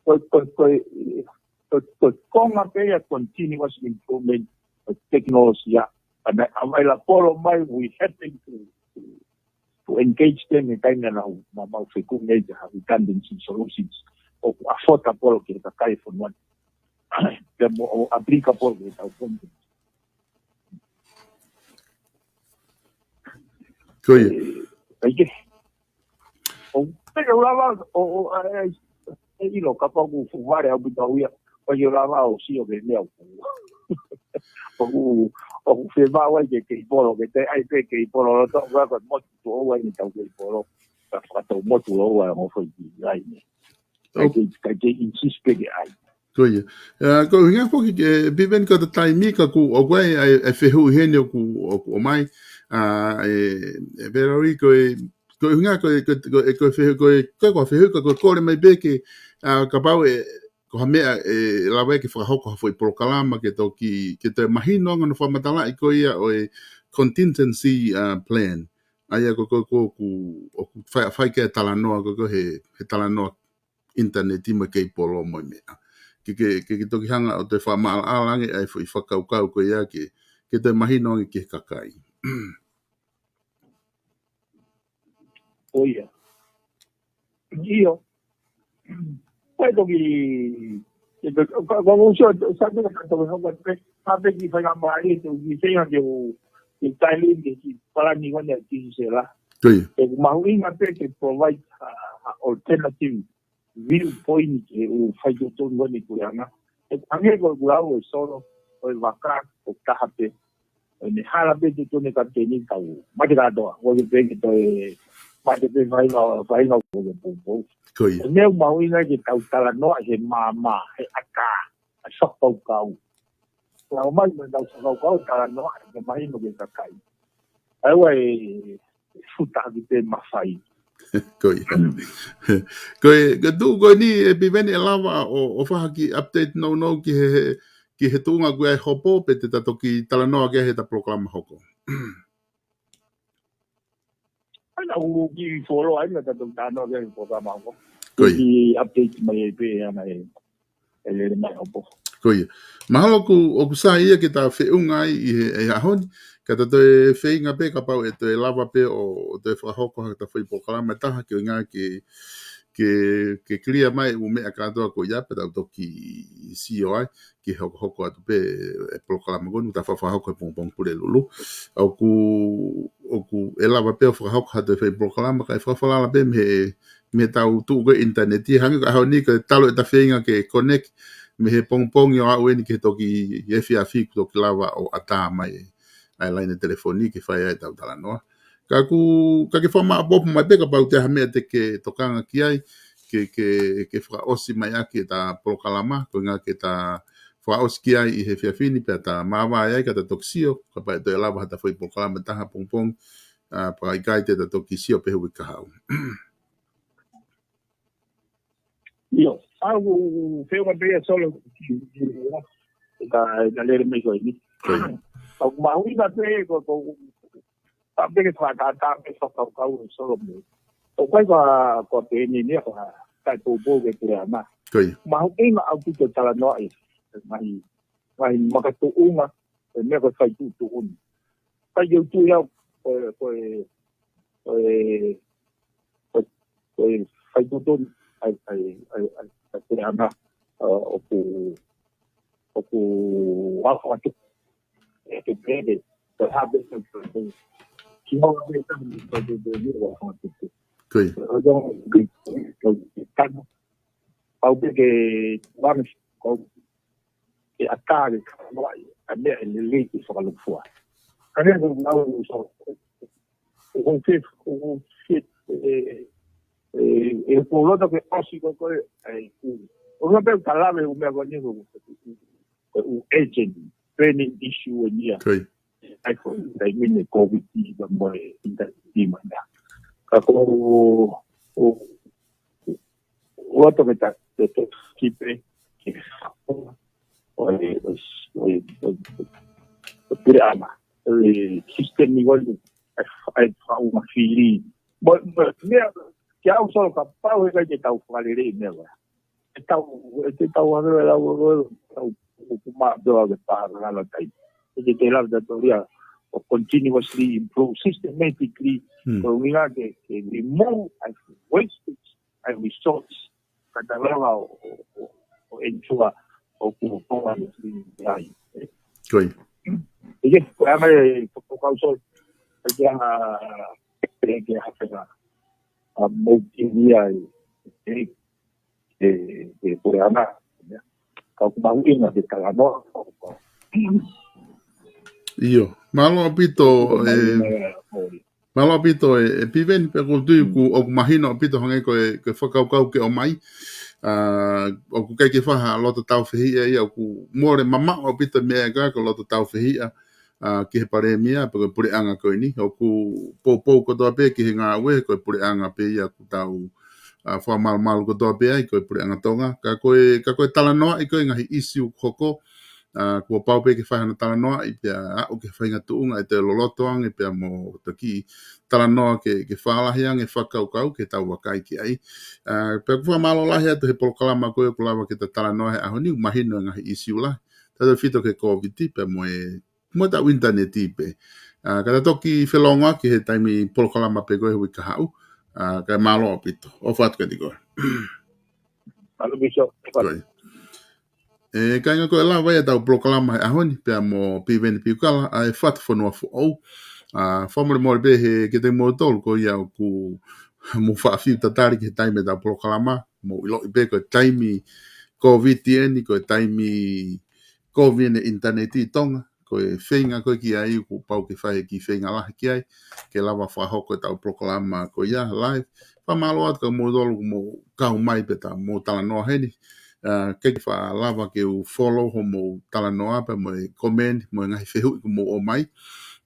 ko, ko, ko, ko, ko e konga pē ia continuous improvement ʻo e tekinolosia, ka naʻe available mai, we happen to, to to engage them he taimi naʻa nau, naʻa mau fekumi ai ki ha redundancy solutions ʻoku affordable ki he kakai e fonua ni. Pea mo ʻo applicable ki he tau fonua. Ko ia. ʻE, ʻai ke. ʻO, pea ke u lava, ʻo, ʻo, ʻai, ʻai, ʻe ʻilo kapau ʻoku fuʻu vale ʻaupito au ia, ʻo ʻikai ke u lava ʻo sio ki he meʻa ʻoku, ʻoku, ʻoku fiemaʻu ai ke, ke polo, ke te ʻai pē ke polo, lo to, ua ko motu to, ua ni tau ke polo, ka fakatau motu lo, ua mo foʻi ki, ʻai ni. Ka ke, ka ke insist pē ke ʻai. Ko ia. ʻA, ko e ʻuhinga foki ke, Piveni ko e taimi ka ʻoku, ʻoku ʻi ai, ʻa e, ʻa e fehuʻi heni ʻoku, ʻoku ʻomai, ʻa, ʻe, ʻe Valerie ko e, ko e ʻuhinga ko e, ko e, ko e, ko e fehuʻi ko e, ko e, ko e fehuʻi ko e, ko e kole mai pē ke, ʻa, kapau ʻe, ko ha meʻa ʻe lava ke fakahoko ha foʻi polokalama ke toki, ke toe mahino ange hono fakamatalaʻi ko ia ʻo e contingency, ʻa, plan. ʻA ia ko, ko, ko, ʻoku, ʻoku fai, fai ke talanoa ko, ko he, he talanoa ʻinitaneti mo e keipolo mo e meʻa. Ke, ke, ke, ke toki hanga ʻo toe fakamaʻalaʻala ange ʻa e foʻi fakakaukau ko ia ke, ke toe mahino ange ki he kakai. Ko ia. ʻIo. Ko e toki, ko, ko, ko, ko, so, sa te ka toki hoko pe, ha pe ki fai ka mai, to ki fai ke u, ki tai lin ke ki palani wane a ki se la. Ko ia. Ko e mahuʻinga pē ke provide a, a alternative viewpoint ke u fai to to wane kuleʻanga. ʻE hangē ko ʻeku lau ʻe Solo, ʻo e vaka, ʻoku taha pē. ʻO ne hala pē tuʻutuʻuni kapiteni kau. Mate kātoa, ʻoku pē ke toe, mate pē faʻahinga, faʻahinga ʻoku poupou. Ko ia. ʻE meʻa mahuʻinga ke tau talanoa he māmā, he ʻatā, ʻa e fakakaukau. Lau mai mo tau fakakaukau talanoa, he mahino ke kakai. ʻAua e futa ki te mafai. Ko ia. Ko e, ko e tuʻu ko eni ʻe Piveni ʻe lava ʻo, ʻo fai ha kiʻi update nounou ki he, he, ki he tuʻunga ko ia ʻe hopo, pe te ta toki talanoa ki ai he ta polokalama hoko. ʻAna u ki folo ai, na ta toki talanoa ki ai he polokalama hoko. Ko ia. Ki update mai ai pē ʻana e, e lele mai hopo. Ko ia. Mahalo ʻoku, ʻoku sai ia ke ta feʻunga ai ʻi he, ʻi he ʻaho ni, ka ta toe feinga pē kapau ʻe toe lava pē ʻo, ʻo toe fakahoko ha ta foʻi polokalama ʻe taha, ke ʻuhinga ke, ke, ke clear mai ʻū meʻa kātoa ko ia pea tau toki sio ai, ke hokohoko atu pē e polokalama ko eni, ta fakahoko he pongipongi Pulelulu. ʻOku, ʻoku ʻe lava pē ʻo fakahoko ha toe foʻi polokalama, kae fakafalala pē mei he, mei he tau tuʻu ko e ʻinitaneti, hangē ko e ʻaho ni ko e talu e ta feinga ke connect mei he pongipongi ʻo aʻu eni ki he toki efiafi kuo toki lava ʻo ʻatā mai ʻa e laine telefoni ke fai ai ʻetau talanoa. Ka ʻoku, ka ke fakamāʻopoʻopo mai pē kapau ʻe ʻi ai ha meʻa te ke tokanga ki ai, ke, ke, ke fakaʻosi mai ʻaki ʻeta polokalama, ko e ʻuhinga ke ta fakaʻosi ki ai ʻi he efiafi ni pea ta māvae ai ka ta toki sio, kapau ʻe toe lava ha ta foʻi polokalama ʻe taha pongipongi, ʻa, pea ʻikai te ta toki sio pē he uike kahaʻu. ʻIo, ʻa, ʻoku feʻunga pē ia Solo, ka, ka lele mai ko eni. Ko ia. ʻOku mahuʻinga pē ko, ko, ka peke fakatātā pē fakakaukau ʻe Solo mo. ʻOku ʻikai ko, ko pehē ni ia ko ha, kae poupou ke puleʻanga. Ko ia. Mahuʻinga ʻaupito talanoa e, mai, mai makatuʻunga, e meʻa ko e fai tuʻutuʻuni. Kai ke u tui au, ko e, ko e, ko e, ko e, ko e fai tuʻutuʻuni, ʻai, ʻai, ʻai, ʻai, ʻai, ʻai, ʻai, ʻoku, ʻoku ako atu, e te pehē, ko e hā pē, ko e, ko e, ki hau pē, ko e, ko e, ko e, ko e, ko e, ko e, Ko ia. ko e, ko e, ko e, ko e, pau pē ke, ko e, ke ʻatā ke ka noa ʻa meʻa ʻe lelei ke fakalūkufua. Ka ne ko lau so, ʻoku ke, ʻoku ke, e, e, e, ko loto ke ʻosi ko ko e, ai, ʻoku, ʻoku pē ka lave ʻū meʻa ko eni ko, ko ʻū agent, planning issue ʻeni ia. Ko ia. ʻAi ko, ʻai mine COVID ʻi ka mo e, ʻi ka, ʻi mana. Ka ko, ʻo, ʻo, ʻo atu me ta, te, te, kipe, ke, ʻo, ʻo, ʻo, ʻo, ʻo, pire ama, ʻo, system ni wali, ʻai, ʻai, ʻai, ʻai, fili. Mo, mo, mea, ke au solo ka pau he kai te tau fakalele mea wa. E tau, e te tau ave la, tau, ʻoku ma, do ave pa, la, la, tai. E te te la, da, do, ria, ʻo continuously improve systematically, Hmm. ko e ʻuhinga ke, ke remove ai wastage, ai resource, ka ta lava ʻo, ʻo, ʻo, ʻo ensure ʻoku, ʻoku ai. Ko ia. E ke, ko e anga e, ko, ko, kau so, e ke anga, e ke hafenga, a, mo ki ia e, e, e, e, ko e anga, ia. Ka ʻoku mahuʻinga ke talanoa, ʻIo, mālō ʻaupito, e, mālō ʻaupito, e, e Piveni, pea ʻoku ou tui ʻoku, ʻoku mahino ʻaupito hangē ko e, ko e fakakaukau ke ʻomai. A, ʻoku ʻikai ke fai ha loto tāufehiʻa ia, ʻoku mole mamaʻo ʻaupito meʻa ko e, ko e loto tāufehiʻa, a, ki he palēmia, pe ko e puleʻanga ko eni. ʻOku poupou kotoa pē ki he ngāue, ko e puleʻanga pē ia ʻoku tau, a, fakamalumalu kotoa pē ai, ko e puleʻanga Tonga. Ka ko e, ka ko e talanoaʻi ko e ngaahi ʻisiū hoko, a, kuo pau pē ke fai hano talanoaʻi pea aʻu ki he faʻahinga tuʻunga ʻe toe loloto ange pea mo toki talanoa ke, ke fakalahi ange fakakaukau ke tau vakai ki ai. A, pea ʻoku fakamālō lahi atu he polokalama ko ē ʻoku lava ke ta talanoa he ʻaho ni, ʻoku mahino e ngaahi ʻisiū lahi. Tautautefito ki he COVID pea mo e, mo e tau ʻinitaneti pē. A, ka ta toki felongoaki he taimi polokalama pē ko ē he uike kahaʻu. A, ka mālō ʻaupito. ʻOfa atu kiate koe. Mālō Bishop. Ko ia. E, kāinga, ko e lava ia ʻetau polokalama he ʻaho ni, pea mo Piveni Piukala, ʻa e Fatu Fonua Foʻou. A, fakamolemole pē he kiate kimoutolu ko ia ʻoku mou faʻa fiu tatali ki he taimi ʻetau polokalama, mou ʻiloʻi pē ko e taimi Kōviti eni, ko e taimi kovi eni ʻinitaneti ʻi Tonga, ko e feinga ko ē ki ai, kuo pau ke fai e kiʻi feinga lahi ki ai, ke lava fakahoko ʻetau polokalama ko ia, live. Fakamālō atu kia moutolu kuo mou kau mai pea ta mou talanoa heni. ʻA, ke ke faʻa lava ke u follow hoʻomou talanoa pea mo e comment, mo e ngaahi fehuʻi kuo mou ʻomai.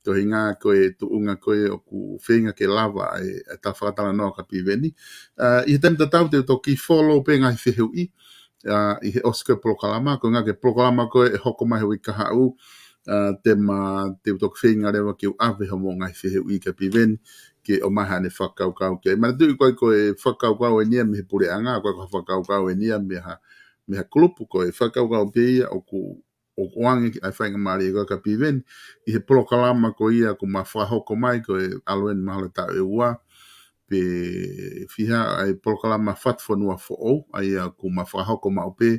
Ko e ʻuhinga ko e tuʻunga ko ē ʻoku feinga ke lava e, ʻetau fakatalanoa kia Piveni. ʻA, ʻi he taimi tatau te u toki follow pē ngaahi fehuʻi, ʻa, ʻi he ʻosi ko ē polokalama, ko e ʻuhinga ko e polokalama ko ē ʻe hoko mai he uike kahaʻu, ʻa, te ma, te u toki feinga leva ke u ʻave hoʻomou ngaahi fehuʻi kia Piveni, ke ʻomai haʻane fakakaukau ki ai. Manatuʻi ko e, ko e fakakaukau eni ia mei he puleʻanga, ʻikai ko ha fakakaukau eni ia mei ha, mei ha kulupu, ko e fakakaukau pē ia ʻoku, ʻoku ʻoange ki ai faingamālie ko ē kia Piveni, ʻi he polokalama ko ia kuo ma fakahoko mai ko e ʻalu eni mahalo taʻu ʻe ua, pe fiha ʻa e polokalama Fatufonua Foʻou, ʻa ia kuo ma fakahoko maʻu pē,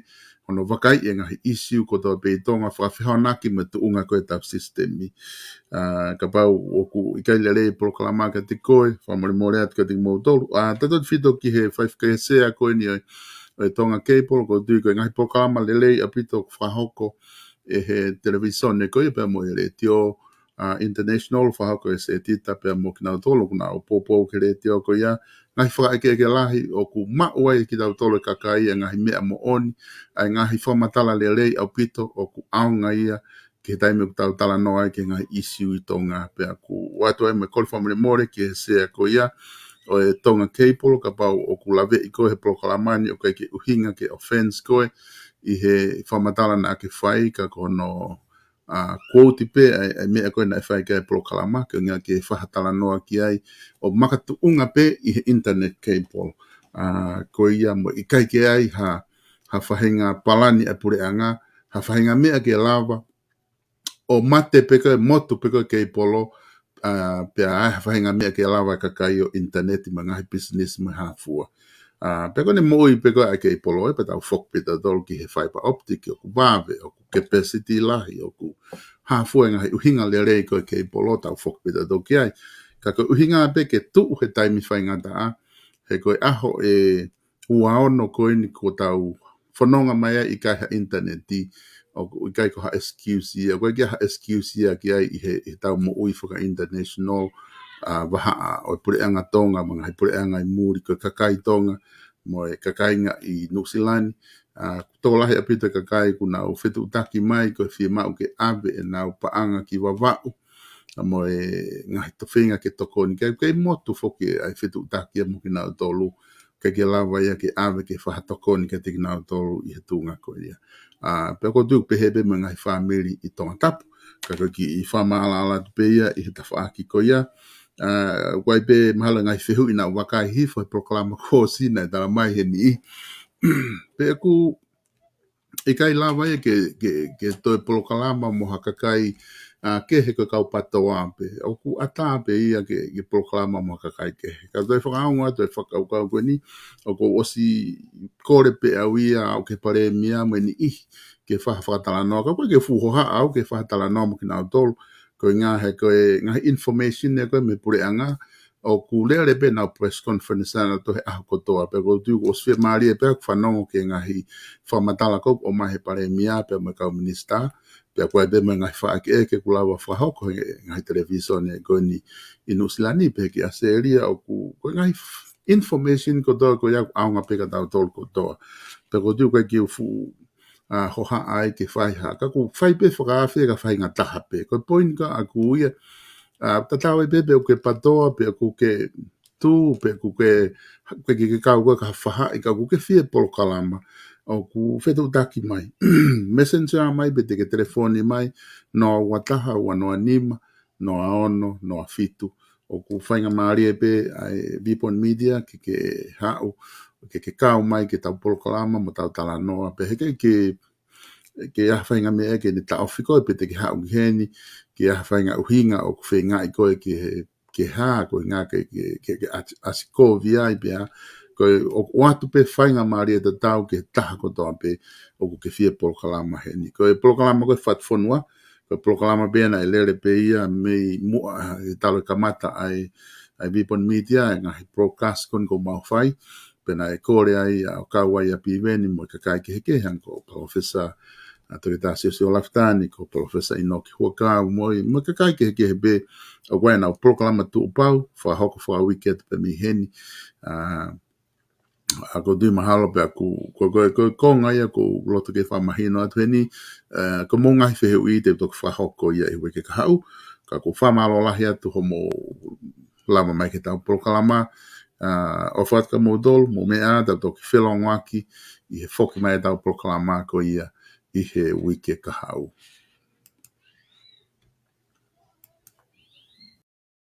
hono vakaiʻi e ngaahi ʻīsiu kotoa pē ʻi Tonga fakafehoanaki mo e tuʻunga ko ē ʻetau sisitemi. ʻA, kapau ʻoku ʻikai lelei e polokalama kiate koe, fakamolemole atu kiate kimoutolu. ʻA, tautefito ki he faifekau sea ko eni ʻo e, ʻo e Tonga Cable, ʻoku ou tui ko e ngaahi polokalama lelei ʻaupito ʻoku fakahoko ʻe he televīsone ko ia pea mo e letiō, ʻa, International, fakahoko ʻe Setita pea mo kinautolu ʻoku nau poupou ki he letiō ko ia, ngaahi fakaʻekeʻeke lahi ʻoku maʻu ai kitautolu e kakai e ngaahi meʻa moʻoni, ʻa e ngaahi fakamatala lelei ʻaupito ʻoku ʻaonga ia ki he taimi ʻoku tau talanoa ai ki he ngaahi ʻīsiu ʻi Tonga. Pea ʻoku ou ʻoatu ai mo e kole fakamolemole ki he sea ko ia ʻo e Tonga Cable, kapau ʻoku laveʻi koe he polokalama ni ʻoku ʻikai ke ʻuhinga ke offense koe ʻi he fakamatala naʻa ke fai, ka ko hono, ʻa, quote pē ʻa e, ʻa e meʻa ko ē naʻe fai ki ai e polokalama, ko e ʻuhinga ke fakatalanoa ki ai ʻo makatuʻunga pē ʻi he internet cable. ʻA, ko ia mo e ʻikai ke ʻi ai ha, ha faʻahinga palani ʻa e puleʻanga, ha faʻahinga meʻa ke lava ʻo mate pē ko ē, motu pē ko ē cable, ʻa, pea ʻi ai ha faʻahinga meʻa ke lava e kakai ʻo ʻinitaneti mo e ngaahi business mo e hā fua. ʻA, pea ko ʻene moʻui pē ko ē ʻa e cable, ʻe pea tau foki pē tautolu ki he fiber optic, ʻoku vave, ʻoku capacity lahi, ʻoku hā fua e ngaahi ʻuhinga lelei ko ē cable, tau foki pē tautolu ki ai. Ka ko e ʻuhinga pē ke tuʻu he taimi faingataʻa, he ko e ʻaho ʻe ua ono ko eni kuo tau fononga mai ai ʻikai ha ʻinitaneti, ʻoku ʻikai ko ha excuse ia, ʻoku ʻikai ke ʻi ai ha excuse ia ki ai ʻi he, ʻi heʻetau moʻui faka-international, ʻa, vahaʻa ʻo e puleʻanga Tonga mo e ngaahi puleʻanga ʻi muli, ko e kakai Tonga mo e kakai ʻi Nuʻusila ni, ʻa, tokolahi ʻaupito e kakai kuo nau fetuʻutaki mai ko e fiemaʻu ke ʻave ʻenau paʻanga ki Vavaʻu, ʻa, mo e ngaahi feinga ke tokoni ki ai, ʻoku kei motu foki ʻa e fetuʻutaki ia mo kinautolu, ʻikai ke lava ia ke ʻave ke fakatokoni kiate kinautolu ʻi he tuʻunga ko ia. ʻA, pea ʻoku ou tui ʻoku pehē pē mo e ngaahi fāmili ʻi Tongatapu, ka ko e kiʻi fakamaʻalaʻala atu pē ia ʻi he tafaʻaki ko ia. ʻA, ʻoku ʻi ai pē mahalo ngaahi fehuʻi naʻa ku vakai hifo he polokalama kuo ʻosi naʻe tala mai he niʻihi. Pea ʻoku ʻikai lava ia ke, ke, ke toe polokalama mo ha kakai, ʻa, kehe, ko e kau PTOA pē. ʻOku ʻatā pē ia ke, ke polokalama mo ha kakai kehe. Ka toe fakaongo atu e fakakaukau ko eni, ʻoku ou ʻosi kole pē au ia ʻo aʻu ki he palēmia mo e niʻihi ke fai ha fakatalanoa. Ka ʻoku ʻikai ke fuʻu hohaʻa au ke fai ha talanoa mo kinautolu. Ko e ʻuhinga he ko e ngaahi information ʻe ko ē mei he puleʻanga, ʻoku lele pē ʻenau press conference ʻanautolu he ʻaho kotoa. Pea ʻoku ou tui kuo ʻosi fiemālie pē ʻeku fanongo ki he ngaahi fakamatala ko ē ʻoku ʻomai he palēmia pea mo e kau minisitā. Pea ʻoku ʻi ai pē mo e ngaahi fakaʻekeʻeke kuo lava fakahoko he ngaahi televīsone ko eni ʻi Nuʻusila ni pea ki ʻAositelēlia, ʻoku, ko e ngaahi f-, information kotoa ko ia ʻoku ʻaonga pē kia tautolu kotoa. Pea ʻoku ou tui ʻoku ʻikai ke u fuʻu, ʻa, hohaʻa ai ke fai ha, ka ʻoku fai pē fakaafe ka faingataʻa pē. Ko e poini ko ē ʻaku ia, ʻa, tatau ai pē pe ʻoku ke PTOA, pe ʻoku ke tu, pe ʻoku ke, ke, ke, ke kau ko ē ki ha faʻahi, ka ʻoku ke fie polokalama, ʻoku fetuʻutaki mai. Messenger mai pe te ke telefoni mai, noa ua taha, ua noa nima, noa ono, noa fitu. ʻOku faingamālie pē ʻa e Vipon Media ke, ke haʻu, ke, ke kau mai ki heʻetau polokalama mo ʻetau talanoa. Pea heʻikai ke, ke ʻi ai ha faʻahinga meʻa ke ne taʻofi koe pe te ke haʻu ki heni, ke ʻi ai ha faʻahinga ʻuhinga ʻoku feingaʻi koe ke, ke hā, ko e ʻuhinga ke, ke, ke, ke ʻasi, ʻasi kovi ai pea. Ko e ʻo, ʻoatu pē faingamālie tatau ki he taha kotoa pē ʻoku ke fie polokalama heni. Ko e polokalama ko e Fatufonua, ko e polokalama pē naʻe lele pē ia mei muʻa he talu e kamata ʻa e, ʻa e Vipon Media, e ngaahi broadcast ko eni ʻoku mau fai. pea naʻe kole ai ʻo kau ai ʻa Piveni mo e kakai kehekehe, hangē ko Palōfesa, ʻa, Toketā Siosiua Lafitani, ko Palōfesa ʻInoke Huʻakau, mo e, mo e kakai kehekehe pē ʻoku ʻi ai ʻenau polokalama tuʻu pau, fakahoko fakauike atu pē mei heni. ʻA, ʻa, ʻoku ou tui mahalo pē ʻoku, ko, ko, ko, ko e konga ia ʻoku ou loto ke fakamahino atu heni, ʻa, ko hoʻomou ngaahi fehuʻi te u toki fakahoko ia ʻi he uike kahaʻu, ka ʻoku ou fakamālō lahi atu hoʻomou lava mai ki heʻetau polokalama, ʻa, ʻofa atu kia moutolu, mou meʻa, tau toki felōngoaki ʻi he foki mai ʻetau polokalama ko ia ʻi he uike kahaʻu.